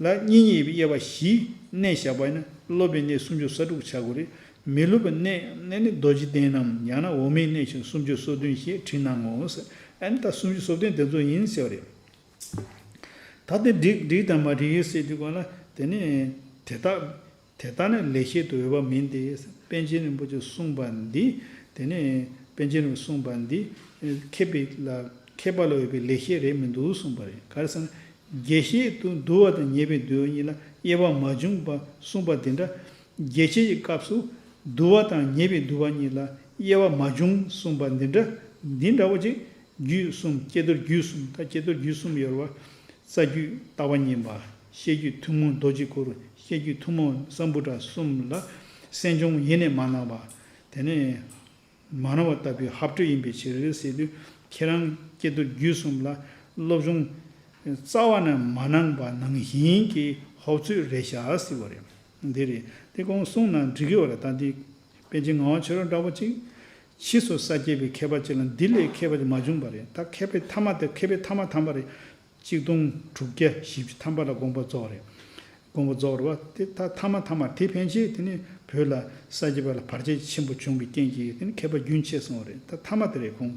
ལ་གཉིས་གཉིས་པའི་དབྱེ་བ་བཞི་གནས་བཞག་པ་ཡིན་ན་སློབ་པའི་གནས་སུམ་ཅུ་སོ་དྲུག་ཆགས་དགོས་རེད། མི་སློབ་པའི་གནས་ནི་རྡོ་རྗེ་གདན་ནམ་ཡང་ན་འོག་མིན་གནས་ཆེན་སུམ་ཅུ་སོ་བདུན་ཞེས་བྲིས་གནང་ངོ་ཟེར། ཨ་ནི་ད་སུམ་ཅུ་སོ་བདུན་དེ་ཚོ་ཡིན་ཟེར་བ་རེད། ད་དེ་འགྲིག་འགྲིག་དང་མ་འགྲིག་ཟེར་དུས་གོང་ལ་དེ་ནི་དེ་དག་དེ་ལྟ་ན་ལེགས་བཤད་དུ་འོས་པ་མིན་ཏེ། པཎ་ཆེན་རིན་པོ་ཆེས་གསུངས་པ་འདི། དེ་ནས་པཎ་ཆེན་རིན་པོ་ཆེས་གསུངས་པ་འདི། མཁས་པའི་ལ་མཁས་པ་ལ་འོས་པའི་ལེགས་བཤད་རེད་མི་འདུག་གསུངས་པ་རེད། ག་རེ་ཟེར་ན། རྒྱས་བཤད་དུ་དུ་བ་དང་ཉེ་བའི་དུ་བ་གཉིས་ལ་དབྱེ་བ་མ་བྱུང་བ་གསུངས་པ་འདི་འདྲ། རྒྱས་བཤད་ཀྱི་སྐབས་སུ་དུ་བ་དང་ཉེ་བའི་དུ་བ་གཉིས་ལ་དབྱེ་བ་མ་བྱུང་གསུངས་པ་འདི་འདྲ། འདི་འདྲ་བོ་ཅིག་རྒྱུད་གསུམ། ཀྱེ་རྡོར་རྒྱུད་གསུམ། ད་ཀྱེ་རྡོར་རྒྱུད་གསུམ་ཡོད་རེད་བ། རྩ་རྒྱུད་རྟག་པ་གཉིས་པ། བཤད་རྒྱུད་ཐུན་མོང་རྡོ་རྗེ་གུར། བཤད་རྒྱུད་ཐུན་མོང་སམ་བྷོ་ཊ་གསུམ་ལ་སེམས་སྦྱོང་ཡེ་ནས་མ་གནང་བ། དེ་ནས་མ་གནང་བ་ལྟ་བུའི་ཧབ་སྤྲོད་ཡིན་པའི་ཕྱིར་ཟེར་དུས། ཁྱེད་རང་ཀྱེ་རྡོར་རྒྱུད་གསུམ་ལ་སློབ་སྦྱོང་རྩ་བ་ནས་མ་གནང་བ་ནང་བཞིན་གྱི་ཧོབ་ཚོད་རེད་ཤག་ཟེར་བ་རེད། འདི་རེད། དེ་གོང་གསུངས་ན་འགྲིག་གི་ཡོད་རེད། ད་འདི་པཎ་ཆེན་ངག་དབང་ཆོས་གྲགས་འདྲ་པོ་ཅིག་ཕྱིས་སུ་ས་སྐྱེས་པའི་མཁས་པ་ཅིག་ལ་འདི་ལས་མཁས་པ་ཅིག་མ་བྱུང་བ་རེད། ད་མཁས་པའི་ཐ་མ་དེ་མཁས་པའི་ཐ་མ་དམ་པ་རེད། གཅིག་སྟོང་དྲུག་བརྒྱ་བཞི་བཅུ་ཐམ་པ་ལ་དགོངས་པ་རྫོགས་རེད། དགོངས་པ་རྫོགས་རེད་བ། དེ་ད་ཐ་མ་ཐ་མ་དེ་ཕན་ཆད་དེ་ནས་བོད་ལ་ས་སྐྱེས་པ་ལ་བར་ཆད་ཆེན་པོ་བྱུང་བའི་རྐྱེན་གྱིས་དེ་ནས་མཁས་པ་རྒྱུན་ཆད་སོང་བ་རེད། ད་ཐ་མ་དེ་རེད། ཁོང་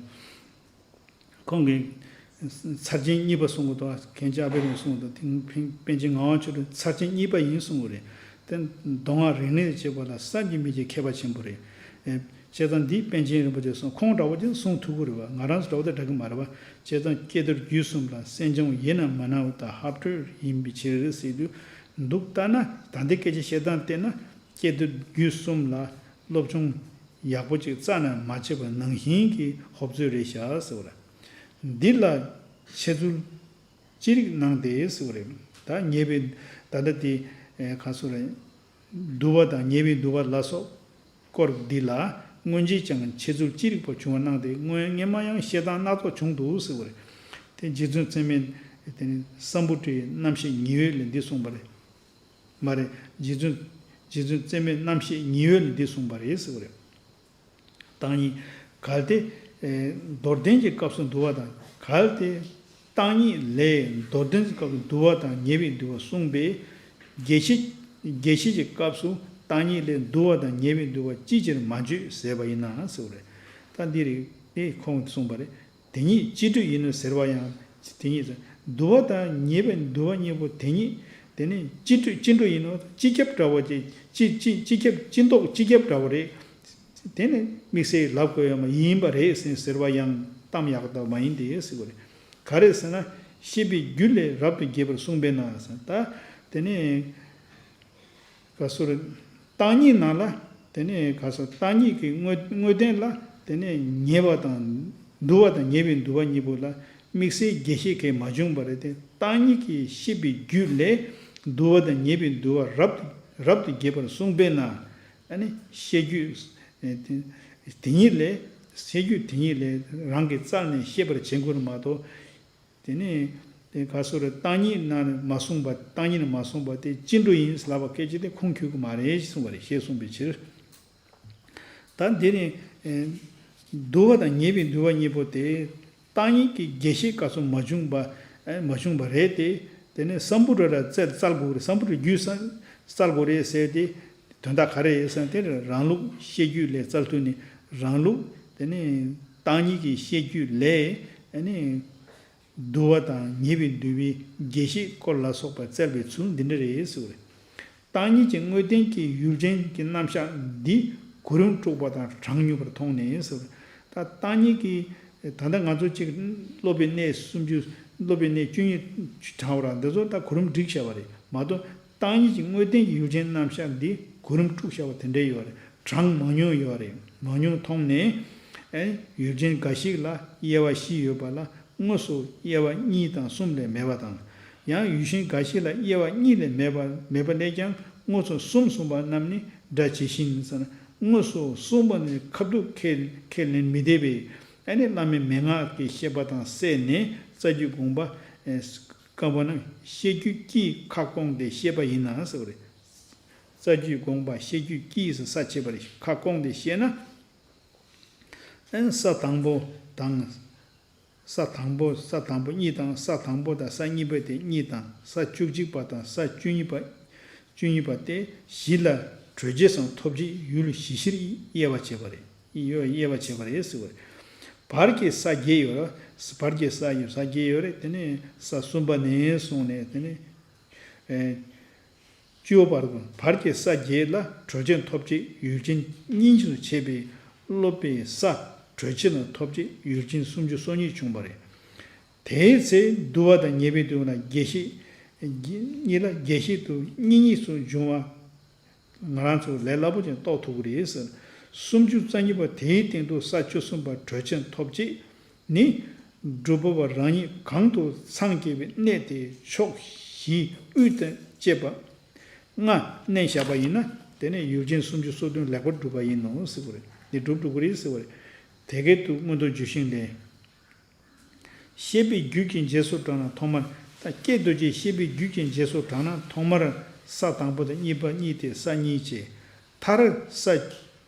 ཁོང་གིས་ཚར་ཅན་གཉིས་པ་གསུང་གི་འདུག་མཁན་ཆེན་ཨ་པད་རོན་གསུང་གི་འདུག་དེ་ཕན་པཎ་ཆེན་ངག་དབང་ཆོས་གྲགས་ཚར་ཅན་གཉིས་པ་ཡིན་གསུང་གི་རེད། དེ་མདོ་སྔགས་རིག་གནས་བྱེད་པ་ལ་བསམ་གྱིས་མི་ཁྱབ་མཁས་པ་ཆེན་པོ་རེད། ཨེ། བྱས་ཙང་འདི་པཎ་ཆེན་རིན་པོ་ཆེས་གསུངས། ཁོང་འདྲ་བོ་ཅིག་གསུང་ཐུབ་ཀྱི་རེད་བ། ང་རང་ཚོ་འདྲ་བོ་དེ་འདྲ་གི་མ་རེད་བ། བྱས་ཙང་ཀྱེ་རྡོར་རྒྱུད་གསུམ་ལ་སེམས་སྦྱོང་ཡེ་ནས་མ་གནང་བ་དང་ཧབ་སྤྲོད་ཡིན་པའི་ཕྱིར་ཟེར་དུས་འདུག་ལྟ་ན། ད་འདི་སྐད་ཆ་བཤད་སྟངས་བལྟས་ན་ཀྱེ་རྡོར་རྒྱུད་གསུམ་ལ་སློབ་སྦྱོང་ཡག་པོ་ཅིག་རྩ་ནས་མ་བྱས་པ་ནང་བཞིན་གྱི་ཧོབ་ཚོད་རེད་ཤག་ཟེར་བ་རེད། འདི་ལ་འཆད་ཚུལ་ཅི་རིགས་གནང་སྟེ་ཟེར་བ་རེད། ད་ཉེ་བའི་ད་ལྟ་དེ་ག་སོ་རེད། དུ་བ་དང་ཉེ་བའི་དུ་བ་ལ་སོགས་སྐོར་འདི་ལ་སྔོན་ཆད་ཀྱང་འཆད་ཚུལ་ཅི་རིགས་པ་བྱུང་བ་གནང་སྟེ། སྔོན་སྔོན་མ་ཡང་བཤད་སྟངས་སྣ་ཚོགས་བྱུང་འདུག་ཟེར་བ་རེད། དེ་རྗེ་བཙུན་བརྩེགས་མའི་དེ་ནི་སམ་བྷོ་ཊའི་རྣམ་བཤད་ཉི་འོད་ལས་འདི་གསུངས་པ་རེད། མ་རེད། རྗེ་བཙུན་རྗེ་བཙུན་བརྩེགས་མའི་རྣམ་བཤད་ཉི་འོད་ལས་འདི་གསུངས་པ་རེད་ཟེར་བ་རེད། བརྟག་གཉིས། གལ་ཏེ། ཨེ། མདོར་བསྟན་གྱི་སྐབས་སུ་དུ་བ་དང་། གལ་ཏེ། བརྟག་གཉིས་ལས་མདོར་བསྟན་གྱི་སྐབས་སུ་དུ་བ་དང་ཉེ་བའི་དུ་བ་གསུངས་པས། རྒྱས་བཤད་རྒྱས་བཤད་ཀྱི་སྐབས་སུ་བརྟག་གཉིས་ལས་དུ་བ་དང་ཉེ་བའི་དུ་བ་ཅིའི་ཕྱིར་མ་བརྗོད་ཟེར་བ་ཡིན་ན་ཟེར་བ་རེད། ད་འདི་རེད། དེ་ཁོང་གསུངས་པ་རེད། དེ་ཉིད་སྤྱི་སྤྲོས་ཡིན་ནོ་ཟེར་བ་ཡང་། དེ་ཉིད་དུ་བ་དང་ཉེ་བའི་དུ་བ་གཉིས་པོ་དེ་ཉིད་དེ་ནི་སྤྱི་སྤྲོས་སྤྱི་སྤྲོས་ཡིན་ནོ། སྤྱི་ཁྱབ་འདྲ་བོ་ཅིག་སྤྱི་སྤྱི་སྤྱི་ཁྱབ་སྤྱི་ལྡོག་སྤྱི་ཁྱབ་འདྲ་བོ་རེད། དེ་ནི་དམིགས་བསལ་ལབ་དགོས་ཡོད་མ་ཡིན་པ་རེད་ཟེར་ཟེར་བ་ཡང་གཏམ་ཡག་ཏུ་མ་ཡིན་ཏེ་ཟེར་བ་རེད། ག་རེ་ཟེར་ན་བཤད་པའི་རྒྱུད་ལས་རབ་ཏུ་རྒྱས་པར་གསུངས་པས་ན་ཟེར། ད་དེ་ནི་ག་སོ་རེད། བརྟག་གཉིས་ནང་ལ་དེ་ནི་ག་སོ་བརྟག་གཉིས་ཀྱི་དངོས་དངོས་བསྟན་ལ་དེ་ནི་ཉེ་བ་དང་ འདུལ་བ་དང་ཉེས་པའི་འདུལ་བ་གཉིས་པོ་ལ་དམིགས་བསལ་རྒྱས་བཤད་གང་མ་བྱུང་བ་རེད་དེ། བརྟག་གཉིས་ཀྱི་བཤད་པའི་རྒྱུད་ལས་འདུལ་བ་དང་ཉེས་པའི་འདུལ་བ་རབ་ཏུ་རབ་ཏུ་རྒྱས་པར་གསུངས་པས་ན། ཨ་ནི་བཤད་རྒྱུད་དེ་ཉིད་ལས་བཤད་རྒྱུད་དེ་ཉིད་ལས་རང་གིས་བཙལ་ནས་བཤད་པར་བྱེད་དགོས་རེད་མ་གཏོགས། དེ་ནས་དེ་ག་སོ་རེ་བརྟག་གཉིས་ནང་ནས་མ་གསུངས་པ། བརྟག་གཉིས་ནས་མ་གསུངས་པ་དེ་སྤྱི་འགྲོ་ཡིན་ལབ་པ་སྐད་ཆ་དེ་ཁུངས་འཁྱོལ་གི་མ་རེད་ཞེས་གསུངས་པ་རེད། ཞེས་གསུངས་པའི་ཕྱིར། ད་འདི་ནི། ཨེ། འདུལ་བ་དང་ཉེས་པའི་འདུལ་བ་གཉིས་པོ་དེ་བརྟག་གཉིས་ཀྱི་རྒྱས་བཤད་སྐབས་སུ་མ་བྱུང་བ། ཨེ། མ་བྱུང་བ་རེད་དེ། དེ་ནས་སམ་བུ་ཊ་ར་བཙལ་བཙལ་དགོས་རེད། སམ་བུ་ཊ་རྒྱུད་བཙལ་དགོས་རེད་ཟེར་ཏེ། དོན་དག་ག་རེ་རེད་ཟེར་ན། དེ་རང་ལུགས་བཤད་རྒྱུད་ལས་བཙལ་ཐུབ་ནས། རང་ལུགས་དེ་ནས་བརྟག་གཉིས་ཀྱི་བཤད་རྒྱུད་ལས། ཨ་ནི། འདུལ་བ་དང་ཉེས་པའི་འདུལ་བའི་རྒྱས་བཤད་སྐོར་ལ་སོགས་པ་བཙལ་བའི་ཚུལ་འདི་འདྲ་རེད་ཟེར་བ་རེད། བརྟག་གཉིས་ཀྱི་དངོས་བསྟན་གྱི་ཡུལ་ཅན་གྱི་རྣམ་གཞག་འདི་གོ་རིམ་དཀྲུགས་པ་དང་གྲངས་སྙོམས་པར་མཐོང་ནས་ཟེར་བ་རེད། ད་བརྟག་གཉིས་ཀྱི། ད་ལྟ་ང་ཚོ་གཅིག་སློབ་པའི་གནས་སུམ་ཅུ། སློབ་པའི་གནས་བཅུ་གཉིས་བགྲང་བ་ར་འདི་ཚོ་ད་གོ་རིམ་བསྒྲིགས་བྱས་པ་རེད་མ་གཏོགས། བརྟག་གཉིས་ཀྱི་དངོས་བསྟན་གྱི་ཡུལ་ཅན་རྣམ་གཞག་འདི་གོ་རིམ་དཀྲུགས་བཞག་པ་དེ་འདྲ་ཡོད་རེད། གྲངས་མང་ཉུང་ཡོད་རེད། མང་ཉུང་མཐོང་ནས། ཨེ། ཡུལ་ཅན་འགའ་ཞིག་ལ་དབྱེ་བ་བཞི་ཡོད་པ་ལ་དངོས་སུ་དབྱེ་བ་གཉིས་དང་གསུམ་ལས་མེད་པ་དང་། ཡང་ཡུལ་ཅན་འགའ་ཞིག་ལ་དབྱེ་བ་གཉིས་ལས་མེད་པ། མེད་པ་ལས་ཀྱང་དངོས་སུ་གསུམ་གསུངས་པ་རྣམས་ནི་སྒྲ་ཇི་བཞིན་ཟེར་ན། དངོས་སུ་གསུངས་པ་ནི་ཁ་ཐུག་ཁས་ཁས་ལེན་མི་བདེ་བས། ཨ་ནི་བླ་མའི་མན་ངག་གི་བཤད་པ་དང་བསྲེས་ནས་རྩ་རྒྱུད་དགོངས་པ། ཨེ། བཀའ་པོད་ན་བཤད་རྒྱུད་ཀྱིས་ཁ་སྐོང་སྟེ་བཤད་པ་ཡིན་ན་ཟེར་བ་རེད། རྩ་རྒྱུད་དགོངས་པ་བཤད་རྒྱུད་ཀྱིས་ཟེར་ས་བྱས་པ་རེད། ཁ་སྐོང་སྟེ་བཤད་ན། ཨན། ས་དང་པོ་དང་། ས་དང་པོ། ས་དང་པོ་གཉིས་དང་། ས་དང་པོ་དང་ས་གཉིས་པ་དེ་གཉིས་དང་། ས་བཅུ་གཅིག་པ་དང་ས་བཅུ་གཉིས་པ། བཅུ་གཉིས་པ་དེ་བཞི་ལ་གྲོལ་བྱེད་སམ་ཐོབ་བྱེད་ཡུལ་བཞི་བཞིར་དབྱེ་བ་བྱས་པ་རེད། དབྱེ་བ་བྱས་པ་རེད་ཟེར་བ་རེད། བར་གྱི་ས་བརྒྱད་ཡོད་རེད། བར་གྱི་ས་ཡོད། ས་བརྒྱད་ཡོད་རེད། དེ་ནས་ས་གསུམ་པ་ནས་བཟུང་ནས་དེ་ནས། ཨེ། སྤྱི་བོ་བར་དུ། བར་གྱི་ས་བརྒྱད་ལ་གྲོལ་བྱེད་ཐོབ་བྱེད་ཡུལ་ཅན་གཉིས་སུ་ཕྱེ་བས། སློབ་པའི་ས་གྲོལ་བྱེད་དང་ཐོབ་བྱེད་ཡུལ་ཅན་སུམ་ཅུ་སོ་གཉིས་བྱུང་བ་རེད། དེའི་ཚེ་འདུལ་བ་དང་ཉེས་པའི་འདུལ་བ་ལ་རྒྱས་བཤད། གཉིས་ལ་རྒྱས་བཤད་དུ་གཉིས་གཉིས་སུ་འབྱུང་བ་ང་རང་ཚོ་ལས་སླ་པོ་ཅན་རྟོགས་ཐུབ་ཀྱི་རེད་ཟེར། སུམ་ཅུ་རྩ་གཉིས་པ་དེའི་སྟེང་དུ་ས་བཅུ་གསུམ་པ་གྲོལ་བྱེད་ཐོབ་བྱེད་ནི། སྒྲུབ་པ་པོ་རང་ཉིད་གང་དུ་འཚང་རྒྱ་བའི་གནས་དེའི་ཕྱོགས་བཞིའི་དབུས་དང་བཅས་པ་ལྔ་བསྣན་བཞག་པ་ཡིན་ན། དེ་ནས་ཡུལ་ཅན་སུམ་ཅུ་སོ་བདུན་ལེགས་པར་གྲུབ་པ་ཡིན་ནོ་ཟེར་བ་རེད། འདི་གྲུབ་འགྲོ་གི་རེད་ཟེར་བ་རེད། དེ་སྐད་དུ་མངོན་རྟོགས་ལྗོན་ཤིང་ལས། བཤད་པའི་རྒྱུད་ཀྱི་རྗེས་སུ་འབྲངས་ན་ཐོག་མར། ད་ཀྱེ་རྡོ་རྗེ། བཤད་པའི་རྒྱུད་ཀྱི་རྗེས་སུ་འབྲངས་ན་ཐོག་མར་ས་དང་པོ་དང་གཉིས་པ་གཉིས་ཏེ་ས་གཉིས་བྱས། མཐར་ས་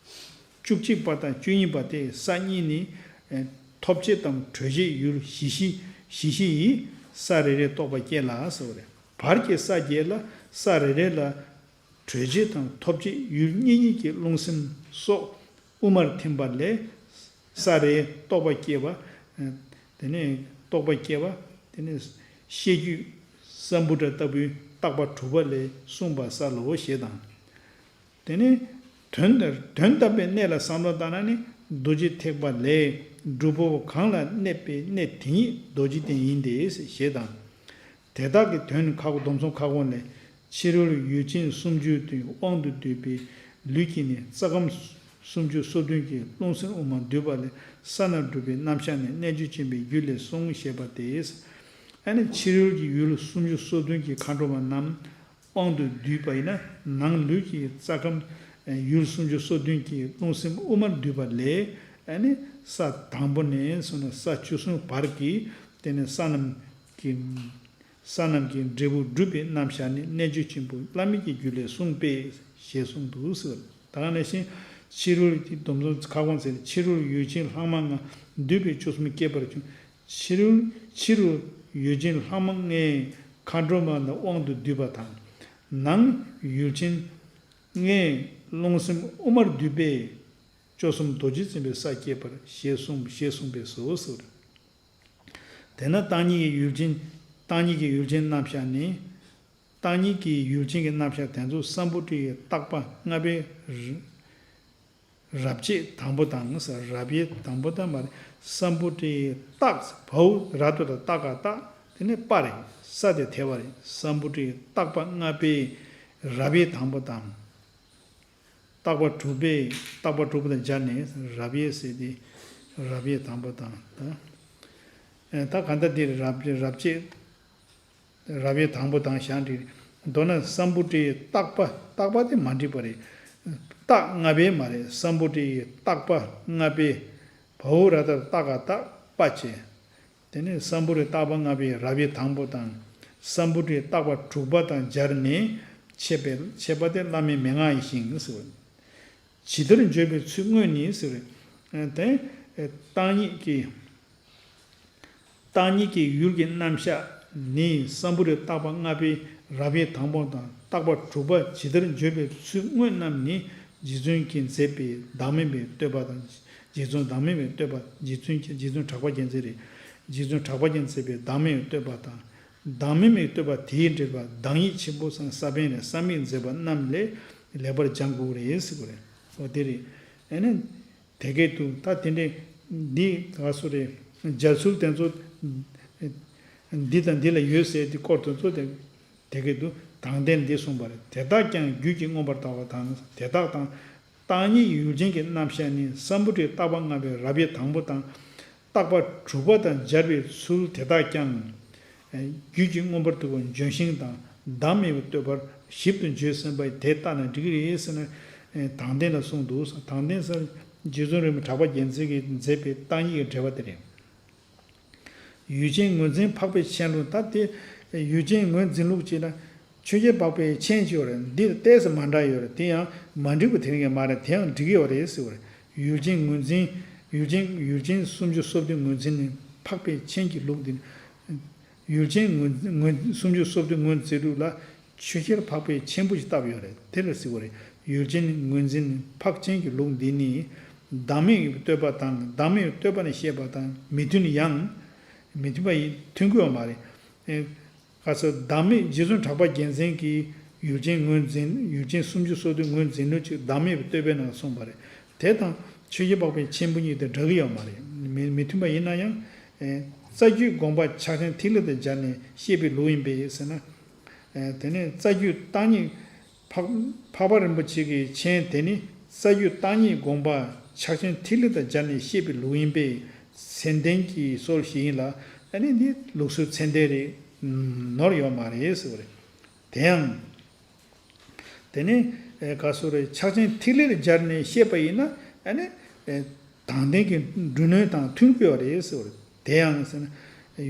བཅུ་གཅིག་པ་དང་བཅུ་གཉིས་པ་སྟེ་ས་གཉིས་ནི། ཨེ། ཐོབ་བྱེད་དམ་གྲོལ་བྱེད་ཡུལ་བཞི་བཞི་བཞི་བཞི་ཡིས་ས་རེ་རེའི་རྟོགས་པ་སྐྱེ་ལ་ཟེར་བ་རེད། བར་གྱི་ས་བརྒྱད་ལ་ས་རེ་རེ་ལ་གྲོལ་བྱེད་དང་ཐོབ་བྱེད་ཡུལ་གཉིས་གཉིས་ཀྱི་རླུང་སེམས་སོགས་དབུ་མར་ཐིམ་པ་ལས། ས་རེའི་རྟོགས་པ་སྐྱེ་བ། དེ་ནས་རྟོགས་པ་སྐྱེ་བ། དེ་ནས་བཤད་རྒྱུད་སམ་བུ་ཊ་ལྟ་བུའི་བརྟག་པ་དྲུག་པ་ལས་གསུངས་པ་ས་ལོ་ཞེས་དང་། དེ་ནས་དོན་དོན་དམ་པའི་གནད་ལ་བསམ་བློ་བཏང་ན་ནི་རྡོ་རྗེ་ཐེག་པ་ལས། སྒྲུབ་པ་པོ་གང་ལ་གནས་པའི་གནས་དེ་ཉིད་རྡོ་རྗེ་གདན་ཡིན་ཏེ་ཞེས་དང་། དེ་དག་གི་དོན་ཁ་སྒོ་སྡོམ་གསུམ་ཁ་སྒོ་ནས། ཕྱི་རོལ་ཡུལ་ཅན་སུམ་ཅུ་དེ་དབང་དུ་བསྡུས་པའི་ལུས་ཀྱིས་ནི་རྩ་ཁམས་སུམ་ཅུ་སོ་བདུན་གྱི་རླུང་སེམས་དབུ་མ་འདུས་པ་ལས་ས་རྣམས་སྒྲུབ་པའི་རྣམ་གཞག་ནི་རྣལ་འབྱོར་ཆེན་པོའི་རྒྱུད་ལས་གསུངས་ཞེས་པ་སྟེ། ཨ་ནི་ཕྱི་རོལ་གྱི་ཡུལ་སུམ་ཅུ་སོ་བདུན་གྱི་མཁའ་འགྲོ་མ་རྣམས་དབང་དུ་བསྡུས་པ་ཡིན་ན། ནང་ལུས་ཀྱི་རྩ་ཁམས་ཡུལ་སུམ་ཅུ་སོ་བདུན་གྱི་རླུང་སེམས་དབུ་མར་འདུས་པ་ལས། ཨ་ནི་ས་དང་པོ་ནས་བཟུང་ནས་ས་བཅུ་གསུམ་བར་གྱི། དེ་ནས་ས་རྣམས་ཀྱི། ས་རྣམས་ཀྱི་འབྲས་བུ་སྒྲུབ་པའི་རྣམ་གཞག་ནི་རྣལ་འབྱོར་ཆེན་པོ་བླ་མེད་ཀྱི་རྒྱུད་ལས་གསུངས་པས་ཞེས་གསུངས་འདུག་ཟེར། ད་ག་ནང་བཞིན་ཕྱི་རོལ་གྱི་སྡོམ་གསུམ་ཁ་སྐོང་ཟེར། ཕྱི་རོལ་ཡུལ་ཅན་ལྷག་མ་ལྔ་འདུས་པའི་བཅུ་གསུམ་སྐྱེས་པར་བྱུང་། ཕྱི་རོལ་ཕྱི་རོལ་ཡུལ་ཅན་ལྷག་མ་ལྔའི་མཁའ་འགྲོ་མ་ལ་དབང་དུ་བསྡུས་པ་དང་། ནང་ཡུལ་ཅན་ལྔའི་རླུང་སེམས་དབུ་མར་བསྡུས་པས། བཅུ་གསུམ་རྡོ་རྗེ་འཛིན་པའི་ས་སྐྱེས་པར་ཞེས་གསུངས། ཞེས་གསུངས་པས་སོ་ཟེར། དེས་ན་བརྟག་གཉིས་ཀྱི་ཡུལ་ཅན། བརྟག་གཉིས་ཀྱི་ཡུལ་ཅན་རྣམ་གཞག་ནི། བརྟག་གཉིས་ཀྱི་ཡུལ་ཅན་གྱི་རྣམ་གཞག་དེ་ཚོ་སམ་བུ་ཊ་ཡི་བརྟག་པ་ལྔ་པའི་རབ་བྱེད་དང་པོ་དང་། རབ་དབྱེ་དང་པོ་དང་མ་རེད། སམ་བུ་ཊ་ཡི་བརྟག་བའོ། ར་ཏུ་ད་བརྟག་ག་བརྟག་དེ་ནས་པ་རེད། ས་དེ་དེ་བ་རེད། སམ་བུ་ཊ་ཡི་བརྟག་པ་ལྔ་པའི་རབ་དབྱེ་དང་པོ་དང་། བརྟག་པ་དྲུག་པའི། བརྟག་པ་དྲུག་པ་དང་སྦྱར་ནས་རབ་དབྱེ་ཟེར་ཏེ། རབ་དབྱེ་དང་པོ་དང་ད། ད་ག་འདྲ་འདིར་རབ་རབ་བྱེད། རབ་དབྱེ་དང་པོ་དང་བཞག་འགྲིག་མདོར་ན་སམྦུ་ཊིའི་བརྟག་པ། བརྟག་པ་དེ་མ་འགྲིག་པ་རེད། རྟགས་ལྔ་པའི་མ་རེད། སམྦུ་ཊིའི་བརྟག་པ་ལྔ་པའི། བྷ་ཧུ་ར་ཏར་ཏ་ག་བཏགས་པ་བྱས། དེ་ནས་སམྦུ་ཊིའི་བརྟག་པ་ལྔ་པའི་རབ་དབྱེ་དང་པོ་དང་། སམྦུ་ཊིའི་བརྟག་པ་དྲུག་པ་དང་སྦྱར་ནས་འཆད་པའི་འཆད་པ་དེ་བླ་མེད་མན་ངག་ཡིན་ཞིང་ཟེར་བ། ཇི་ལྟར་བརྗོད་པའི་ཚུལ་དངོས་ནི་ཟེར་བ། དེ་བརྟག་གཉིས་ཀྱི། བརྟག་གཉིས་ཀྱི་ཡུལ་གྱི་རྣམ་གཞག་ནི་སམྦུ་ཊིའི་བརྟག་པ་ལྔ་པའི་རབ་དབྱེ་དང་པོ་དང་བརྟག་པ་དྲུག་པ་ཇི་ལྟར་བརྗོད་པའི་ཚུལ་དངོས་རྣམས་ནི། རྗེ་བཙུན་གྱིས་མཛད་པའི་བདག་མེད་པའི་བསྟོད་པ་དང་། རྗེ་བཙུན་བདག་མེད་པའི་བསྟོད་པ། རྗེ་བཙུན་གྱི་རྗེ་བཙུན་གྲགས་པ་རྒྱལ་མཚན་རེད། རྗེ་བཙུན་གྲགས་པ་རྒྱལ་མཚན་པའི་བདག་མེད་པའི་བསྟོད་པ་དང་། བདག་མེད་མའི་བསྟོད་པ་དེའི་འགྲེལ་པ་བདག་ཉིད་ཆེན་པོ་སམ་ས་པཎ་རེད། ས་མིག་མཛད་པ་རྣམས་ལས་ལེགས་པར་སྦྱང་དགོས་རེད་ཟེར་བ་རེད། འོ་དེ་རེད། ཨ་ནི། དེ་སྐད་དུ་ད་དེ་འདྲའི་འདི་ག་སུ་རེད། སྦྱར་ཚུལ་དེ་ཚོ་འདི་དང་འདི་ལ་ཡོད་ཟེར་དེ་སྐོར་དེ་ཚོ་དེ་དེ་སྐད་དུ་དང་ལྡན་འདི་གསུངས་པ་རེད། དེ་དག་ཀྱང་རྒྱུད་ཀྱིས་མངོན་པར་བརྟག་པ་དང་། དེ་དག་དང་བརྟག་གཉིས་ཡུལ་ཅན་གྱི་རྣམ་གཞག་ནི་སམྦུ་ཊིའི་བརྟག་པ་ལྔ་པའི་རབ་དབྱེ་དང་པོ་དང་། བརྟག་པ་དྲུག་པ་དང་སྦྱར་བའི་ཚུལ་དེ་དག་ཀྱང་། རྒྱུད་ཀྱིས་མངོན་པར་བརྟག་པའི་ལྗོན་ཤིང་དང་བདག་མེད་པའི་བསྟོད་པར་ཞིབ་ཏུ་བརྗོད་ཟིན་པས་དེ་ལྟ་ན་འགྲིག་གི་རེད་ཟེར་ནས་དང་ལྡན་ལ་གསུངས་འདུག་དང་ལྡན་ཟེར་རྗེ་བཙུན་རིན་པོ་ཆེ་གྲགས་པ་རྒྱལ་མཚན་གྱིས་མཛད་པའི་བརྟག་གཉིས་ཀྱི་འགྲེལ་པ་དེ་རེད། ཡུལ་ཅན་ངོས་འཛིན་འཕགས་པའི་མཆན་ལུགས། ད་དེ་ཡུལ་ཅན་ངོས་འཛིན་ལུགས་ཅེ་ན། ཆོས་རྒྱལ་འཕགས་པའི་མཆན་ཅིག་ཡོད་རེད། འདི་ལ་ཏོག་ཙམ་མ་འདྲ་ཡོད་རེད། དེ་ཡང་མ་འགྲིག་པ་དེ་རིགས་མ་རེད། དེ་ཡང་འགྲིག་གི་ཡོད་རེད་ཟེར་བ་རེད། ཡུལ་ཅན་ངོས་འཛིན། ཡུལ་ཅན་ཡུལ་ཅན་སུམ་ཅུ་སོ་བདུན་ངོས་འཛིན་ནི་འཕགས་པའི་མཆན་གྱི་ལུགས་འདི། ཡུལ་ཅན་ངོས་ངོས་སུམ་ཅུ་སོ་བདུན་ངོས་འཛིན་ལུགས་ལ་ཆོས་རྒྱལ་འཕགས་པའི་མཆན་པོ་ཞིག་བཏབ་ཡོད་རེད། དེ་ལ་ཟེར་བ་རེད། ཡུལ་ཅན་ངོས་འཛིན་འཕགས་མཆན་གྱི་ལུགས་འདི་ནི་བདག་མེད་ཀྱི་བསྟོད་པ་དང་བདག་མེད་བསྟོད་པ་ནས་བཤད་པ་དང་མི་མཐུན་ཡང་། མི་མཐུན་པ་ཡིན་མཐུན་གྱི་ཡོད་མ་རེད། ཨེ། ག་ཚོད་བདག་མེད་རྗེ་བཙུན་གྲགས་པ་རྒྱལ་མཚན་གྱིས་ཡུལ་ཅན་ངོས་འཛིན་ཡུལ་ཅན་སུམ་ཅུ་སོ་བདུན་ངོས་འཛིན་ལུགས་ཅིག་བདག་མེད་བསྟོད་པའི་ནང་གསུངས་པ་རེད། དེ་དང་ཆོས་རྒྱལ་འཕགས་པའི་མཆན་པོ་གཉིས་དེ་འདྲ་གི་ཡོད་མ་རེད། མི་མི་མཐུན་པ་ཡིན་ན་ཡང་། ཨེ། རྩ་རྒྱུད་དགོངས་པ་ཕྱག་ཆེན་ཐིག་ལེ་དང་སྦྱར་ནས་བཤད་པའི་ལུགས་ཡིན་པས་ཟེར་ན། ཨེ། དེ་ནས་རྩ་རྒྱུད་བརྟག་གཉིས། འཕགས་འཕགས་པ་རིན་པོ་ཆེ་གི་མཆན་དེ་ནི་རྩ་རྒྱུད་བརྟག་གཉིས་དགོངས་པ་ཕྱག་ཆེན་ཐིག་ལེ་དང་སྦྱར་ནས་བཤད་པའི་ལུགས་ཡིན་པས་མཚན་ལྡན་གྱི་སྲོལ་ཞིག་ཡིན་ལ། ཨ་ནི་འདི་ལུགས་སྲོལ་ཚད་ལྡན་རེད། ནོར་ཡོད་མ་རེད་ཟེར་བ་རེད། དེ་ཡང་། དེ་ནས་ཨེ་ག་སོ་རེ་ཕྱག་ཆེན་ཐིག་ལེར་སྦྱར་ནས་བཤད་པ་ཡིན་ན་ཨ་ནི་ཨེ་དང་ལྡན་གྱི་འབྲུ་གནོན་དང་མཐུན་གྱི་ཡོད་རེད་ཟེར་བ་རེད། དེ་ཡང་ཟེར་ན་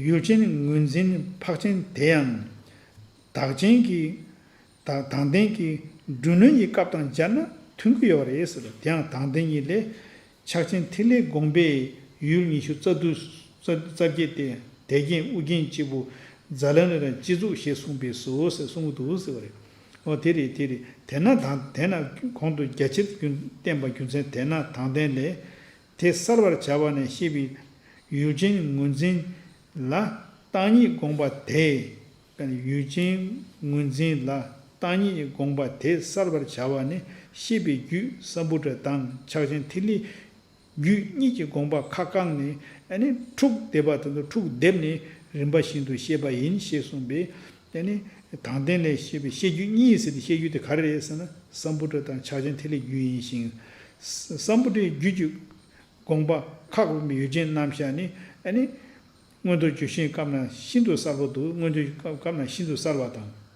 ཡུལ་ཅན་ངོས་འཛིན་འཕགས་ཆེན་དེ་ཡང་བདག་ཅན་གྱི་དང་དང་ལྡན་གྱི་འབྲུ་གནོན་གྱི་སྐབས་དང་སྦྱར་ན་མཐུན་གྱི་ཡོད་རེད་ཟེར་བ། དེ་ཡང་དང་ལྡན་གཉིས་ལས། ཕྱག་ཆེན་ཐིག་ལེ་དགོངས་པའི་ཡུལ་ཉི་ཤུ་རྩ་བདུན་རྩ་རྩ་བརྒྱད་དེ་དད་རྒྱན་ཨུ་རྒྱན་གཅིག་པུ་ཛཱ་ལན་རི་ར་སྤྱི་གཙུག་ཞེས་གསུངས་པས་སོ་ཟེར་གསུང་གི་འདུག་ཟེར་བ་རེད། འོ་དེ་རེད་དེ་རེད། དེས་ན་དང་དེས་ན་གོང་དུ་རྒྱ་ཆེར་རྒྱུན་བསྟན་པ་རྒྱུ་མཚན་དེས་ན་དང་ལྡན་ལས། དེ་གསལ་བར་བྱ་བ་ནས་བཤད་པའི་ཡུལ་ཅན་ངོས་འཛིན་ལ་བརྟག་གཉིས་དགོངས་པ་དེ། ཡུལ་ཅན་ངོས་འཛིན་ལ་བརྟག་གཉིས་དགོངས་པ་དེ་གསལ་བར་བྱ་བ་ནི་བཤད་པའི་རྒྱུད་སམ་བྷོ་ཊ་དང་ཕྱག་ཆེན་ཐིག་ལེ་རྒྱུད་གཉིས་ཀྱི་དགོངས་པ་ཁ་བསྐངས་ནས་ཨ་ནི་འཁྲུགས་བསྡེབས་པ་དེ་ཚོ་འཁྲུགས་བསྡེབས་ནས་རིམ་པ་བཞིན་དུ་བཤད་པ་ཡིན་ཞེས་གསུངས་པས་ཨ་ནི་དང་ལྡན་ལས་བཤད་པའི་བཤད་རྒྱུད་གཉིས་ཟེར་ཏེ་བཤད་རྒྱུད་དེ་ག་རེ་རེད་ཟེར་ན་སམ་བྷོ་ཊ་དང་ཕྱག་ཆེན་ཐིག་ལེ་རྒྱུད་ཡིན་ཞིང་། སམ་བྷོ་ཊའི་རྒྱུད་ཀྱི་དགོངས་པ་ཁ་བསྐངས་པའི་ཡུལ་ཅན་རྣམ་གཞག་ནི་ཨ་ནི། མངོན་མཐོ་བརྗོད་བྱའི་སྐབས་ན་ཤིན་ཏུ་གསལ་པོ་འདུག་མངོན་མཐོའི་སྐབས་ན་ཤིན་ཏུ་གསལ་བ་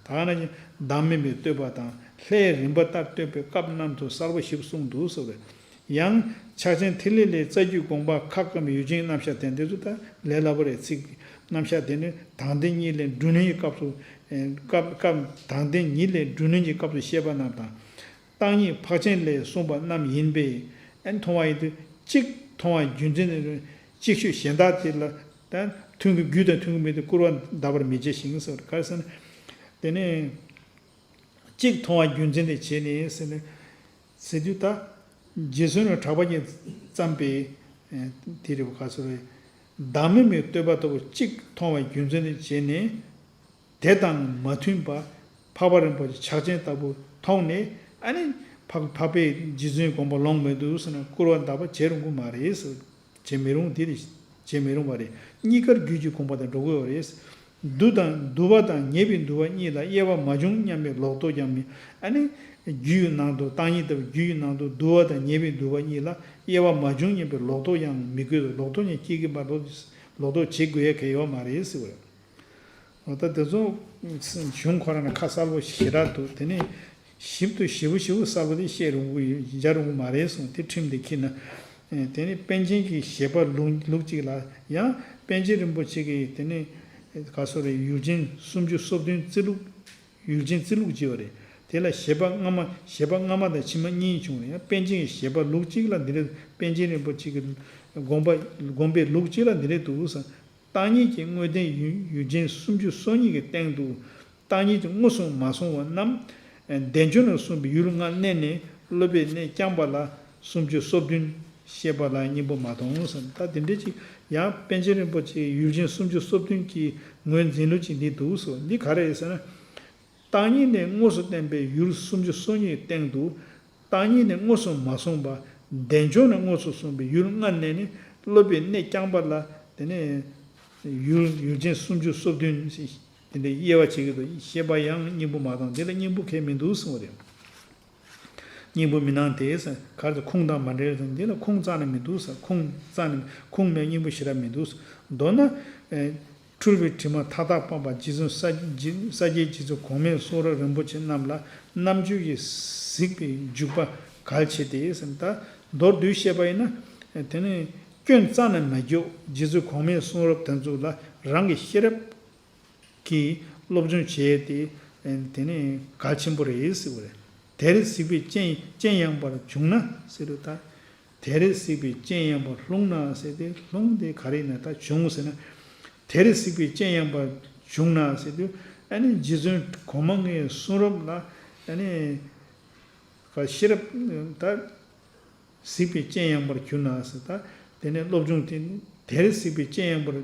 དང་། ད་ནི་བདག་མེད་པའི་བསྟོད་པ་དང་ལྷའི་རིམ་པ་ལྟར་བསྟོད་པའི་སྐབས་རྣམས་སུ་གསལ་པོ་ཞིག་གསུངས་འདུག་ཟེར་བས། ཡང་ཕྱག་ཆེན་ཐིག་ལེ་ལས་རྩ་རྒྱུད་དགོངས་པ་ཁ་བསྐངས་པའི་ཡུལ་ཅན་རྣམ་གཞག་དེ་འདི་ཚོ་ད་ལས་སླ་པོ་རེད། ཚིག་རྣམ་གཞག་དེ་ནི་དང་ལྡན་གཉིས་ལས་འབྲུ་གནོན་གྱི་སྐབས་སུ། སྐབས་སྐབས་དང་ལྡན་གཉིས་ལས་འབྲུ་གནོན་གྱི་སྐབས་སུ་བཤད་པ་རྣམས་དང་། བརྟག་གཉིས་འཕགས་ཆེན་ལས་གསུངས་པ་རྣམས་ཡིན་པས། ཨན་མཐོང་བ་ཡིན་དུས་གཅིག་མཐོང་བ་རྒྱུ་མཚན་ནི་གཅིག་ཤོས་གཞན་དག་དེ་ལ་ད་མཐུན་གྱི་རྒྱུ་དང་མཐུན་གྱི་མེད་དུ་སྐུར་བ་འདེབས་པར་མི་བྱེད་ཞིང་ཟེར་བ་ག་རེ་ཟེར་ན། དེ་ནས་གཅིག་མཐོང་བ་རྒྱུ་མཚན་དེ་བྱས་ནས་ཟེར་ནས་ཟེར་དུས་ད་རྗེ་བཙུན་རིན་པོ་ཆེ་གྲགས་པ་རྒྱལ་མཚན་བརྩམས་པའི་དེ་རེད་བ་ག་ཟེར་རེད། བདག་མེད་མའི་བསྟོད་པ་ལྟ་བུ་གཅིག་མཐོང་བ་རྒྱུ་མཚན་དེ་བྱས་ནས། དེ་དང་མ་མཐུན་པ་འཕགས་པ་རིན་པོ་ཆེ་ཕྱག་ཆེན་ལྟ་བུ་མཐོང་ནས་ཨ་ནི་འཕགས་འཕགས་པའི་རྗེ་བཙུན་དགོངས་པ་ལོངས་མི་འདུག་ཟེར་ན་སྐུར་བ་འདེབས་པ་བྱེད་རུང་གི་མ་རེད་ཟེར། བྱེད་མི་རུང་དེ་རེད། བྱེད་མི་རུང་བ་རེད། གཉིས་ཀར་རྒྱུད་ཀྱི་དགོངས་པ་དང་འགྲོ་གི་ཡོད་རེད། འདུ་དང་འདུ་བ་དང་ཉེ་བའི་འདུ་བ་གཉིས་ལ་དབྱེ་བ་མ་བྱུང་སྙམ་པའི་ལོག་རྟོག་ཀྱང་མེད། ཨ་ནི་ རྒྱུའི་ནང་དུ། བརྟག་གཉིས་ལྟ་བུའི་རྒྱུའི་ནང་དུ་དུ་བ་དང་ཉེ་བའི་དུ་བ་གཉིས་ལ་དབྱེ་བ་མ་བྱུང་སྙམ་པའི་ལོག་རྟོག་ཡང་མི་དགོས། ལོག་རྟོག་ཉིད་སྐྱེ་གི་མ་གཏོགས་ལོག་རྟོག་བྱེད་དགོས་ཡ་གང་ཡོད་མ་རེད་ཟེར་བ་རེད། འོ་ད་དེ་ཚོ་གཞུང་ཁོ་རང་ནས་ཁ་གསལ་པོ་ཞེ་དྲག་འདུག་དེ་ནས་ཞིབ་ཏུ་ཞེ་པོ་ཞེ་པོ་གསལ་པོ་དེ་བཤད་རུང་གི་མཇལ་རུང་གི་མ་རེད་གསུངས། དེ་ཁྲིམས་དེ་འཁྱེར་ན། དེ་ནས་པཎ་ཆེན་གྱི་བཞེད་པ་ལུགས་ལུགས་གཅིག་ལ་ཡང་པཎ་ཆེན་རིན་པོ་ཆེ་གིས་དེ་ནས་ག་སོ་རེ་ཡུལ་ཅན་སུམ་ཅུ་སོ་བདུན་བརྩི་ལུགས། ཡུལ་ཅན་བརྩི་ལུགས་བགྱིས་པ་རེད། དེ་ལ་བཞེད་པ་སྔ་མ། བཞེད་པ་སྔ་མ་དང་ཕྱི་མ་གཉིས་བྱུང་བ་རེད། ཡང་པཎ་ཆེན་གྱི་བཞེད་པ་ལུགས་གཅིག་ལ་འདི་འདྲ། པཎ་ཆེན་རིན་པོ་ཆེ་གི་དགོངས་པ། དགོངས་པའི་ལུགས་གཅིག་ལ་འདི་འདྲ་འདུག་ཟེར། བརྟག་གཉིས་ཀྱི་དངོས་བསྟན་ཡུལ་ཡུལ་ཅན་སུམ་ཅུ་སོ་གཉིས་ཀྱི་སྟེང་དུ། བརྟག་གཉིས་ཀྱི་མངོན་སུམ་མ་སོང་བ་རྣམས། བདེ་མཆོག་ནས་གསུངས་པའི་ཡུལ་ལྔ་བསྣན་ནས་སློབ་པའི་གནས་རྐྱང་པ་ལ་སུམ་ཅུ་སོ་བདུན་བཤད་པ་ལ་སྙིང་པོ་མ་མཐོང་ཟེར། ད་དེ་འདྲ་ཅིག་ཡང་པཎ་ཆེན་རིན་པོ་ཆེའི་ཡུལ་ཅན་སུམ་ཅུ་སོ་བདུན་གྱི་ངོས་འཛིན་ལུགས་ཅིག་འདི་འདུག་ཟེར། འདི་ག་རེ་རེད་ཟེར་ན། བརྟག་གཉིས་ལས་དངོས་སུ་བསྟན་པའི་ཡུལ་སུམ་ཅུ་སོ་གཉིས་སྟེང་དུ། བརྟག་གཉིས་ནས་དངོས་སུ་མ་གསུངས་པ། བདེ་མཆོག་ནས་དངོས་སུ་གསུངས་པའི་ཡུལ་ལྔ་བསྣན་ནས་སློབ་པའི་གནས་རྐྱང་པ་ལ། དེ་ནས་ཡུལ་ཡུལ་ཅན་སུམ་ཅུ་སོ་བདུན་ཞེས་དེ་འདྲའི་དབྱེ་བ་ཕྱེ་གི་འདུག། བཤད་པ་ཡང་སྙིང་པོ་མ་མཐོང་། འདི་ལ་སྙིང་པོ་གང་ཡང་མི་འདུག་གསུངས་པ་རེད། སྙིང་པོ་མི་སྣང་སྟེ་ཟེར། ག་རེ་ཟེར། ཁུངས་དང་མ་འབྲེལ་ཟེར། འདི་ལ་ཁུངས་རྩ་ནས་མི་འདུག་ཟེར། ཁུངས་རྩ་ནས། ཁུངས་མེད་སྙིང་པོ་ཞེ་དྲག་མི་འདུག་ཟེར། མདོར་ན། ཨེ། འཁྲུལ་པའི་དྲི་མ་མཐའ་དག་སྤངས་པ་རྗེ་བཙུན་ས་རྗེ་ས་སྐྱའི་རྗེ་བཙུན་གོང་མའི་གསུང་རབ་རིན་པོ་ཆེ་རྣམས་ལ་རྣམ་དཔྱོད་ཀྱིས་གཟིགས་པའི་འཇུག་པ་གལ་ཆེ་སྟེ་ཟེར། ད་མདོར་བསྡུས་བཤད་པ་ཡིན་ན། དེ་ནི་སྐྱོན་རྩ་ནས་མ་བརྗོད། རྗེ་བཙུན་གོང་མའི་གསུང་རབ་དེ་ཚོ་ལ་རང་གི་ཤེས་རབ་ཀྱིས་སློབ་སྦྱོང་བྱས་ཏེ། དེ་ནི་གལ་ཆེན་པོ་རེད་ཟེར་བ་རེད། དེར་གཟིགས་པའི་སྤྱན་སྤྱན་ཡངས་པར་བྱུང་ན་ཟེར་དུས། ད་དེར་གཟིགས་པའི་སྤྱན་ཡངས་པར་ལྷུང་ན་ཟེར་ཏེ། ལྷུང་དེ་ག་རེ་ཡིན་ན། ད་བྱུང་ཟེར་ན། དེར་གཟིགས་པའི་སྤྱན་ཡངས་པར་བྱུང་ན་ཟེར་དུས། ཨ་ནི་རྗེ་བཙུན་གོང་མ་ལྔའི་གསུང་རབ་ལ། ཨ་ནི་ག་ཤེས་རབ་ད། གཟིགས་པའི་སྤྱན་ཡངས་པར་གྱུར་ན་ཟེར། ད་དེ་ནས་སློབ་སྦྱོང་དེ། དེར་གཟིགས་པའི་སྤྱན་ཡངས་པར་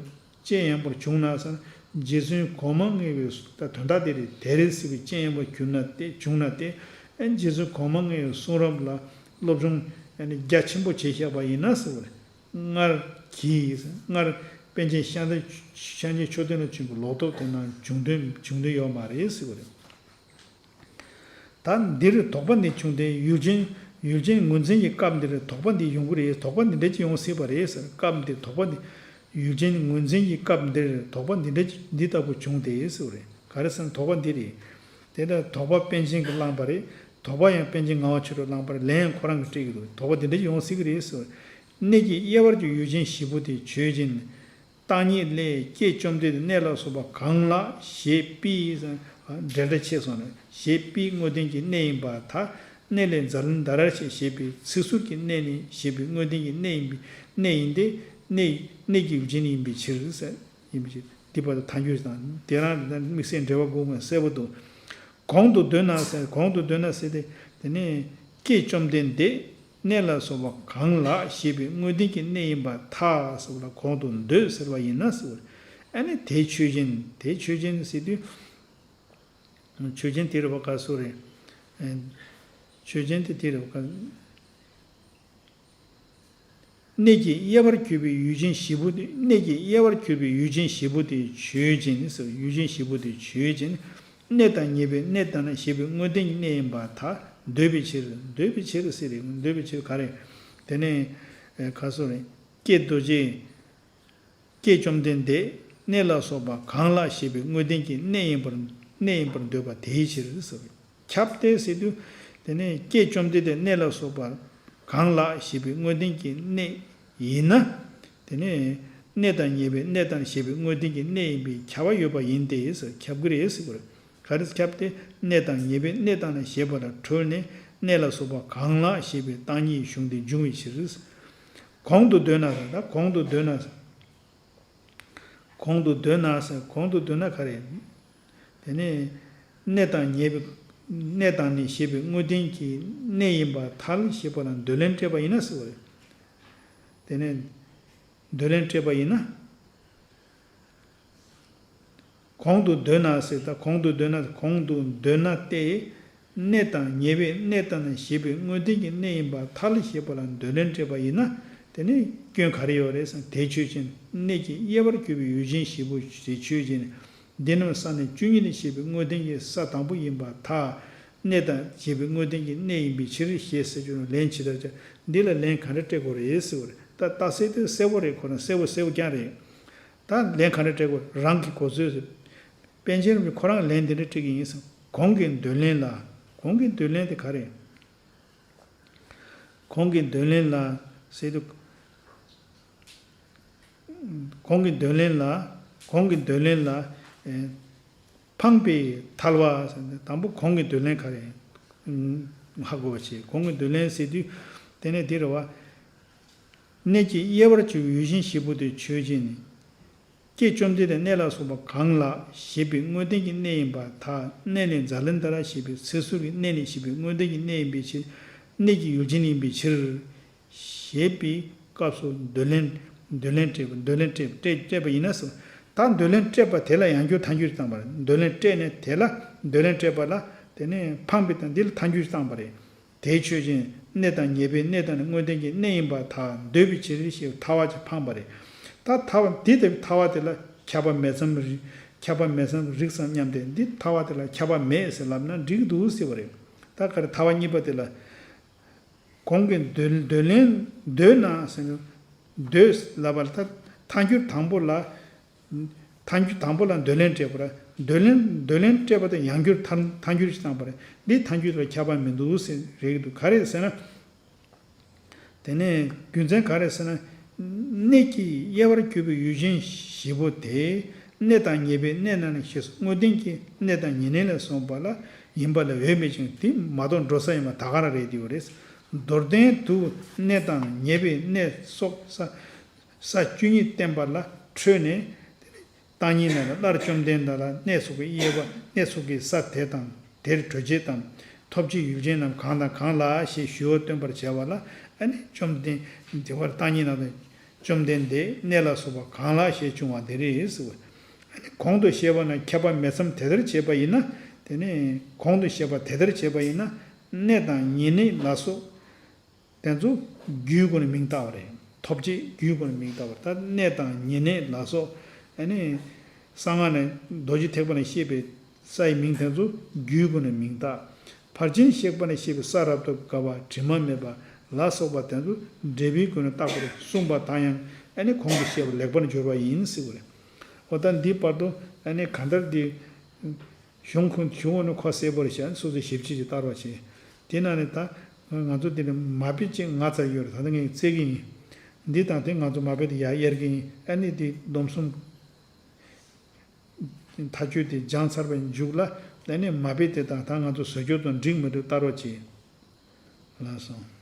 སྤྱན་ཡངས་པར་བྱུང་ན་ཟེར། རྗེ་བཙུན་གོང་མ་ལྔའི། ད་དོན་དག་དེ་རེད། དེར་གཟིགས་པའི་སྤྱན་ཡངས་པར་གྱུར་ན་སྟེ། བྱུང་ན་སྟེ། ཨ་རྗེ་བཙུན་གོང་མ་ལྔའི་གསུང་རབ་ལ་སློབ་སྦྱོང་ཨ་ནི་རྒྱ་ཆེན་པོ་བྱས་བཞག་པ་ཡིན་ན་ཟེར་བ་རེད། སྔར་གྱི། སྔར་པཎ་ཆེན་ཤཱནྟི་ཤཱཀྱའི་མཆོད་རྟེན་ལ་བྱུང་བའི་ལོག་རྟོག་དེ་རྣམས་བྱུང་དོན་བྱུང་དོན་ཡོད་མ་རེད་ཟེར་བ་རེད། ད་འདིར་དོགས་པ་འདི་བྱུང་སྟེ། ཡུལ་ཅན་ཡུལ་ཅན་ངོས་འཛིན་གྱི་སྐབས་འདིར་དོགས་པ་འདི་ཡོང་གི་རེད། དོགས་པ་འདི་འདྲ་ཅིག་ཡོང་སྲིད་པ་རེད་ཟེར། སྐབས་འདིར་དོགས་པ་འདི། ཡུལ་ཅན་ངོས་འཛིན་གྱི་སྐབས་འདིར་དོགས་པ་འདི་འདྲ་ཅིག་འདི་ལྟ་བུ་བྱུང་སྟེ་ཟེར་བ་རེད། ག་རེ་ཟེར་ན་དོགས་པ་འདི་རེད། དེ་ལྟར་དོགས་པ་པཎ་ཆེན་གྱིས་བསླངས་པ་རེད། དོགས་པ་ཡང་པཎ་ཆེན་ངག་དབང་ཆོས་གྲགས་བསླངས་པ་རེད། ལན་ཡང་ཁོ་རང་གིས་སྤྲད་ཀྱི་འདུག། དོགས་པ་འདི་འདྲ་ཅིག་ཡོང་སྲིད་ཀྱི་རེད་ཟེར་བ་རེད། གནས་ཀྱི་དབྱེ་བར་གྱུར་ཡུལ་ཅན་བཞི་པོ་དེ་ཆོས་ཅན། བརྟག་གཉིས་ལས་སྐྱེས་བཅོམ་ལྡན་འདས་གནས་ལ་སོགས་པ་གང་ལགས་ཞེས་པའི། འགྲེལ་བཤད་ཆེ་སོང་ནས། ཞེས་པའི་དངོས་བསྟན་གྱི་གནས་ཡིན་པར་ཐལ། གནས་ལས་འཛག་ལན་འདའ་ར་ཞེས་པའི་ཚིག་ཟུར་གྱི་གནས་ནི་ཞེས་པའི་དངོས་བསྟན་གྱི་གནས་ཡིན་པའི། གནས་ཡིན་ཏེ། གནས་གནས་ཀྱི་ཡུལ་ཅན་ཡིན་པའི་ཕྱིར་ཟེར། ཡིན་པའི་ཕྱིར། འདི་བར་དུ་ཐལ་འགྱུར་དང་དེ་རང་དམིགས་བསལ་འབྲེལ་བ་དགོས་ངེས་གསལ་པོ་འདུག། གོང་དུ་འདོད་ན་ཟེར། གོང་དུ་འདོད་ན་ཟེར་ཏེ། དེ་ནས་སྐྱེས་བཅོམ་ལྡན་འདས་གནས་ལ་སོགས་པ་གང་ལགས་ཞེས་པའི་དངོས་བསྟན་གྱི་གནས་ཡིན་པར་ཐལ་ཟེར་བ་ལ། གོང་དུ་འདོད་ཟེར་བ་ཡིན་ན་ཟེར་བ་རེད། ཨ་ནི་དེ་ཆོས་ཅན། དེ་ཆོས་ཅན་ཟེར་དུས། ཆོས་ཅན་དེ་རེད་པ། ག་སོ་རེད། ཆོས་ཅན་དེ་དེ་རེད་པ། གནས་ཀྱི་དབྱེ་བར་གྱུར་པའི་ཡུལ་ཅན་བཞི་པོ་དེ། གནས་ཀྱི་དབྱེ་བར་གྱུར་པའི་ཡུལ་ཅན་བཞི་པོ་དེ་ཆོས་ཅན་ཟེར། ཡུལ་ཅན་བཞི་པོ་དེ་ཆོས་ཅན། གནས་དང་ཉེ་བའི་གནས་དང་ན་ཞེས་པའི་དངོས་བསྟན་གྱི་གནས་ཡིན་པར་ཐལ། འདོད་པའི་ཕྱིར། འདོད་པའི་ཕྱིར་ཟེར་རེད། འདོད་པའི་ཕྱིར་ག་རེ། དེ་ནས་ག་སོ་རེད། ཀྱེ་རྡོ་རྗེ། ཀྱེ་བཅོམ་ལྡན་འདས། གནས་ལ་སོགས་པ་གང་ལགས་ཞེས་པའི་དངོས་བསྟན་གྱི་གནས་ཡིན་པར། གནས་ཡིན་པར་འདོད་པ་དེའི་ཕྱིར་ཟེར། ཁྱབ་སྟེ་ཟེར་དུས། དེ་ནས་ཀྱེ་བཅོམ་ལྡན་འདས་གནས་ལ་སོགས་པ་གང་ལགས་ཞེས་པའི་དངོས་བསྟན་གྱི་གནས་ཡིན་ན། དེ་ནས་གནས་དང་ཉེ་བའི་གནས་དང་ཞེས་པའི་དངོས་བསྟན་གྱི་གནས་ཡིན་པའི་ཁྱབ་པ་ཡོད་པ་ཡིན་ཏེ་ཟེར། ཁྱབ་ཀྱི་རེད་ཟེར་བ་རེད། ག་རེ་ཁྱབ་སྟེ། གནས་དང་ཉེ་བའི་གནས་དང་ན་ཞེས་པ་ལ་འཁྲུལ་ནས་གནས་ལ་སོགས་པ་གང་ལགས་ཞེས་པའི་བརྟག་གཉིས་གཞུང་དེ་འབྱུང་བའི་ཕྱིར། གོང་དུ་འདོད་ན་ཟེར། ད་གོང་དུ་འདོད་ན་ཟེར། གོང་དུ་འདོད་ན་ཟེར། གོང་དུ་འདོད་ན་ག་རེ། དེ་ནས་གནས་དང་ཉེ་བའི། གནས་དང་ནི་ཞེས་པའི་དངོས་བསྟན་གྱི་གནས་ཡིན་པར་ཐལ་ཞེས་པ་ལ་འདོད་ལན་སྤྲད་པ་ཡིན་ན་ཟེར་བ་རེད། དེ་ནས་འདོད་ལན་སྤྲད་པ་ཡིན་ན། གོང་དུ་འདོད་ན་ཟེར། ད་གོང་དུ་འདོད་ན། གོང་དུ་འདོད་ན་སྟེ། གནས་དང་ཉེ་བའི་གནས་དང་ན་ཞེས་པའི་དངོས་བསྟན་གྱི་གནས་ཡིན་པར་ཐལ་ཞེས་པ་ལ་འདོད་ལན་སྤྲད་པ་ཡིན་ན། དེ་ནི་སྐྱོན་ག་རེ་ཡོད་རེད་ཟེར་ན། དེ་ཆོས་ཅན། གནས་ཀྱི་དབྱེ་བར་གྱུར་པའི་ཡུལ་ཅན་བཞི་པོ་དེ་ཆོས་ཅན། འདི་རྣམས་ས་གནས་བཅུ་གཉིས་ལ་ཞེས་པའི་དངོས་བསྟན་གྱི་ས་དང་པོ་ཡིན་པར་ཐལ། གནས་དང་ཞེས་པའི་དངོས་བསྟན་གྱི་གནས་ཡིན་པའི་ཕྱིར་ཞེས་ཟེར་རྒྱུ་ན་ལན་ཇི་ལྟར་བྱ། འདི་ལ་ལན་ག་འདྲ་སྤྲད་དགོས་རེད་ཟེར་བ་རེད། ད་རྟགས་གསལ་དེ་གསལ་པོ་རེད། ཁོ་རང་གསལ་པོ་གསལ་པོ་རྐྱང་རེད། ད་ལན་ག་འདྲ་སྤྲད་དགོས་རང་གི་གོ་ཚོད་ཟེར། པཎ་ཆེན་རིན་པོ་ཆེ་ཁོ་རང་ལན་འདི་འདྲ་སྤྲད་ཀྱི་ཡིན་ཟེར། གོང་གི་འདོད་ལན་ལ། གོང་གི་འདོད་ལན་དེ་ག་རེད། གོང་གི་འདོད་ལན་ལ་ཟེར་དུས། གོང་གི་འདོད་ལན་ལ། གོང་གི་འདོད་ལན་ལ། ཨེ། འཕངས་པའི་ཐལ་བ་ཟེར་ནས་དང་པོ་གོང་གི་འདོད་ལན་ག་རེ། ཧ་གོ་བ་བྱེད། གོང་གི་འདོད་ལན་ཟེར་དུས། དེ་ནས་འདི་རེད་བ། གནས་ཀྱི་དབྱེ་བར་གྱུར་པའི་ཡུལ་ཅན་བཞི་པོ་དེ་ཆོས་ཅན། ཀྱེ་བཅོམ་ལྡན་འདས། གནས་ལ་སོགས་པ་གང་ལ་ཞེས་པའི་དངོས་བསྟན་གྱི་གནས་ཡིན་པར་ཐལ། གནས་ནི་ཛཱ་ལན་ཏ་ར་ཞེས་པའི་ཚིག་ཟུར་གྱི་གནས་ནི་ཞེས་པའི་དངོས་བསྟན་གྱི་གནས་ཡིན་པའི་ཕྱིར། གནས་ཀྱི་ཡུལ་ཅན་ཡིན་པའི་ཕྱིར། ཞེས་པའི་སྐབས་སུ་འདོད་ལན། འདོད་ལན་སྤྲད་པ། འདོད་ལན་སྤྲད་སྤྲད་སྤྲད་པ་ཡིན་ན་ཟེར། ད་འདོད་ལན་སྤྲད་པ་དེ་ལ་ཡང་བསྐྱར་ཐལ་འགྱུར་བཏང་བ་རེད། འདོད་ལན་སྤྲད་ནས་དེ་ལ། འདོད་ལན་སྤྲད་པ་ལ་དེ་ནས་འཕངས་པའི་དང་འདི་ལ་ཐལ་འགྱུར་བཏང་བ་རེད། དེའི་ཆོས་ཅན། གནས་དང་ཉེར་སྦས་གནས་དང་ནི་དངོས་བསྟན་གྱི་གནས་ཡིན་པར་ཐལ། འདོད་པའི་ཕྱིར་ཞེས་ཐལ་བ་ཅིག་འཕངས་པ་རེད། ད་ཐལ་བ་འདི་ལྟ་བུའི་ཐལ་བ་དེ་ལ་ཁྱབ་པ་མེད་ཙམ་རིགས། ཁྱབ་པ་མེད་ཙམ་རིགས་སམ་སྙམ་སྟེ། འདི་ཐལ་བ་དེ་ལ་ཁྱབ་པ་མེད་ཟེར་ལབ་ན་འགྲིག་འདུག་ཟེར་བ་རེད། ད་ག་རེ་ཐལ་བ་གཉིས་པ་དེ་ལ། གོང་གི་འདོད་འདོད་ལན། འདོད་ན་ཟེར་ན། འདོད་ལབ་པ་ལ་ད་ཐལ་འགྱུར་དང་པོ་ལ། ཐལ་འགྱུར་དང་པོ་ལ་འདོད་ལན་སྤྲད་པ་རེད། འདོད་ལན། འདོད་ལན་སྤྲད་པ་དང་ཡང་བསྐྱར་ཐལ་ཐལ་འགྱུར་ཞིག་བཏང་བ་རེད། འདི་ཐལ་འགྱུར་ལ་ཁྱབ་པ་མི་འདུག་ཟེར་རེད་འདུག་ག་རེ་ཟེར་ན། དེ་ནས་རྒྱུ་མཚན་ག་རེ་ཟེར་ན། གནས་ཀྱི་དབྱེ་བར་གྱུར་པའི་ཡུལ་ཅན་བཞི་པོ་དེ། གནས་དང་ཉེར་སྦས་གནས་རྣམས་ནི་ཞེས་སོགས་དངོས་བསྟན་གྱི་གནས་དང་ཉེར་གནས་ལ་སོགས་པ་ལ་ཡིན་པ་ལ་འོས་མེད་ཅིང་། དེ་མ་གཏོགས་འགྲོ་ས་ཡིན་པ་ད་ག་རང་རེད་དེ་ཡོད་རེད། མདོར་བསྟན་དུ་གནས་དང་ཉེར་སྦས་གནས་སོགས་ས། ས་བཅུ་གཉིས་བསྟན་པ་ལ་འཕྲོས་ནས། བརྟག་གཉིས་རྣམས་ལ་སླར་བཅོམ་ལྡན་འདས་ལ་གནས་སོགས་ཀྱི་དབྱེ་བ། གནས་སོགས་ཀྱི་ས་དེ་དང་དེར་གྲོལ་བྱེད་དམ། ཐོབ་བྱའི་ཡུལ་ཅན་རྣམས་གང་དང་གང་ལགས་ཞེས་ཞུ་བ་སྟོན་པར་བྱ་བ་ལ། ཨ་ནི་བཅོམ་ལྡན་འདས་བར་བརྟག་གཉིས་རྣམས་ལ་བཅོམ་ལྡན་འདས་གནས་ལ་སོགས་པ་གང་ལགས་ཞེས་འབྱུང་བ་འདི་རེད་ཟེར། ཨ་ནི་གོང་དུ་བཤད་པ་ན་ཁྱབ་པ་མེད་ཙམ་དེ་ལྟར་བྱས་པ་ཡིན་ན། དེ་ནས་གོང་དུ་བཤད་པ་དེ་ལྟར་བྱས་པ་ཡིན་ན། གནས་དང་ཉེར་གནས་ལ་སོགས། དེ་ཚོ་རྒྱུའི་སྒོ་ནས་མིང་བཏགས་པ་རེད། ཐོབ་བྱའི་རྒྱུའི་སྒོ་ནས་མིང་བཏགས་པ་རེད། ད་གནས་དང་ཉེར་གནས་ལ་སོགས། ཨ་ནི་གསང་སྔགས་ནས་རྡོ་རྗེ་ཐེག་པ་ནས་བཤད་པའི་སའི་མིང་དེ་ཚོ་རྒྱུའི་སྒོ་ནས་མིང་བཏགས། ཕར་ཕྱིན་གཤེགས་པ་ནས་བཤད་པའི་ས་རབ་ཏུ་དགའ་བ་དྲི་མ་མེད་པ་ལ་སོགས་པ་དེ་ཚོ་འབྲས་བུའི་སྒོ་ནས་བཏགས་པ་རེད་གསུངས་པ་དང་ཡང་། ཨ་ནི་གོང་དུ་བཤད་པ་ལེགས་པར་སྦྱོར་བ་ཡིན་ཟེར་བ་རེད། འོ་ད་འདི་བར་དུ་ཨ་ནི་གང་ལྟར་འདི། གཞུང་ཁུངས་གཞུང་འོ་ནི་ཁོ་གསལ་པོ་རེད་ཤག་སོ་སོས་ཞིབ་དཔྱད་ཅིག་བསྟར་བ་བྱེད། དེ་ནང་ནས་ད་ང་ཚོ་འདི་ནས་མ་དཔེ་གཅིག་ང་ཚར་ཡོད་རེད། ད་ལྟ་ངས་བཙལ་གི་ཡིན། འདི་དང་དེ་ང་ཚོ་མ་དཔེ་དེ་ཡར་གཡར་གི་ཡིན། ཨ་ནི་དེ་སྡོམ་གསུམ་མཐའ་དཔྱོད་དེ་སྦྱངས་ཚར་བའི་མཇུག་ལ། ཨ་ནི་མ་དཔེ་དེ་དང་ད་ང་ཚོ་བཟོ་སྐྱོར་དང་འགྲིག་མི་འགྲིག་བསྟར་བ་བྱེད། ལགས་སོ།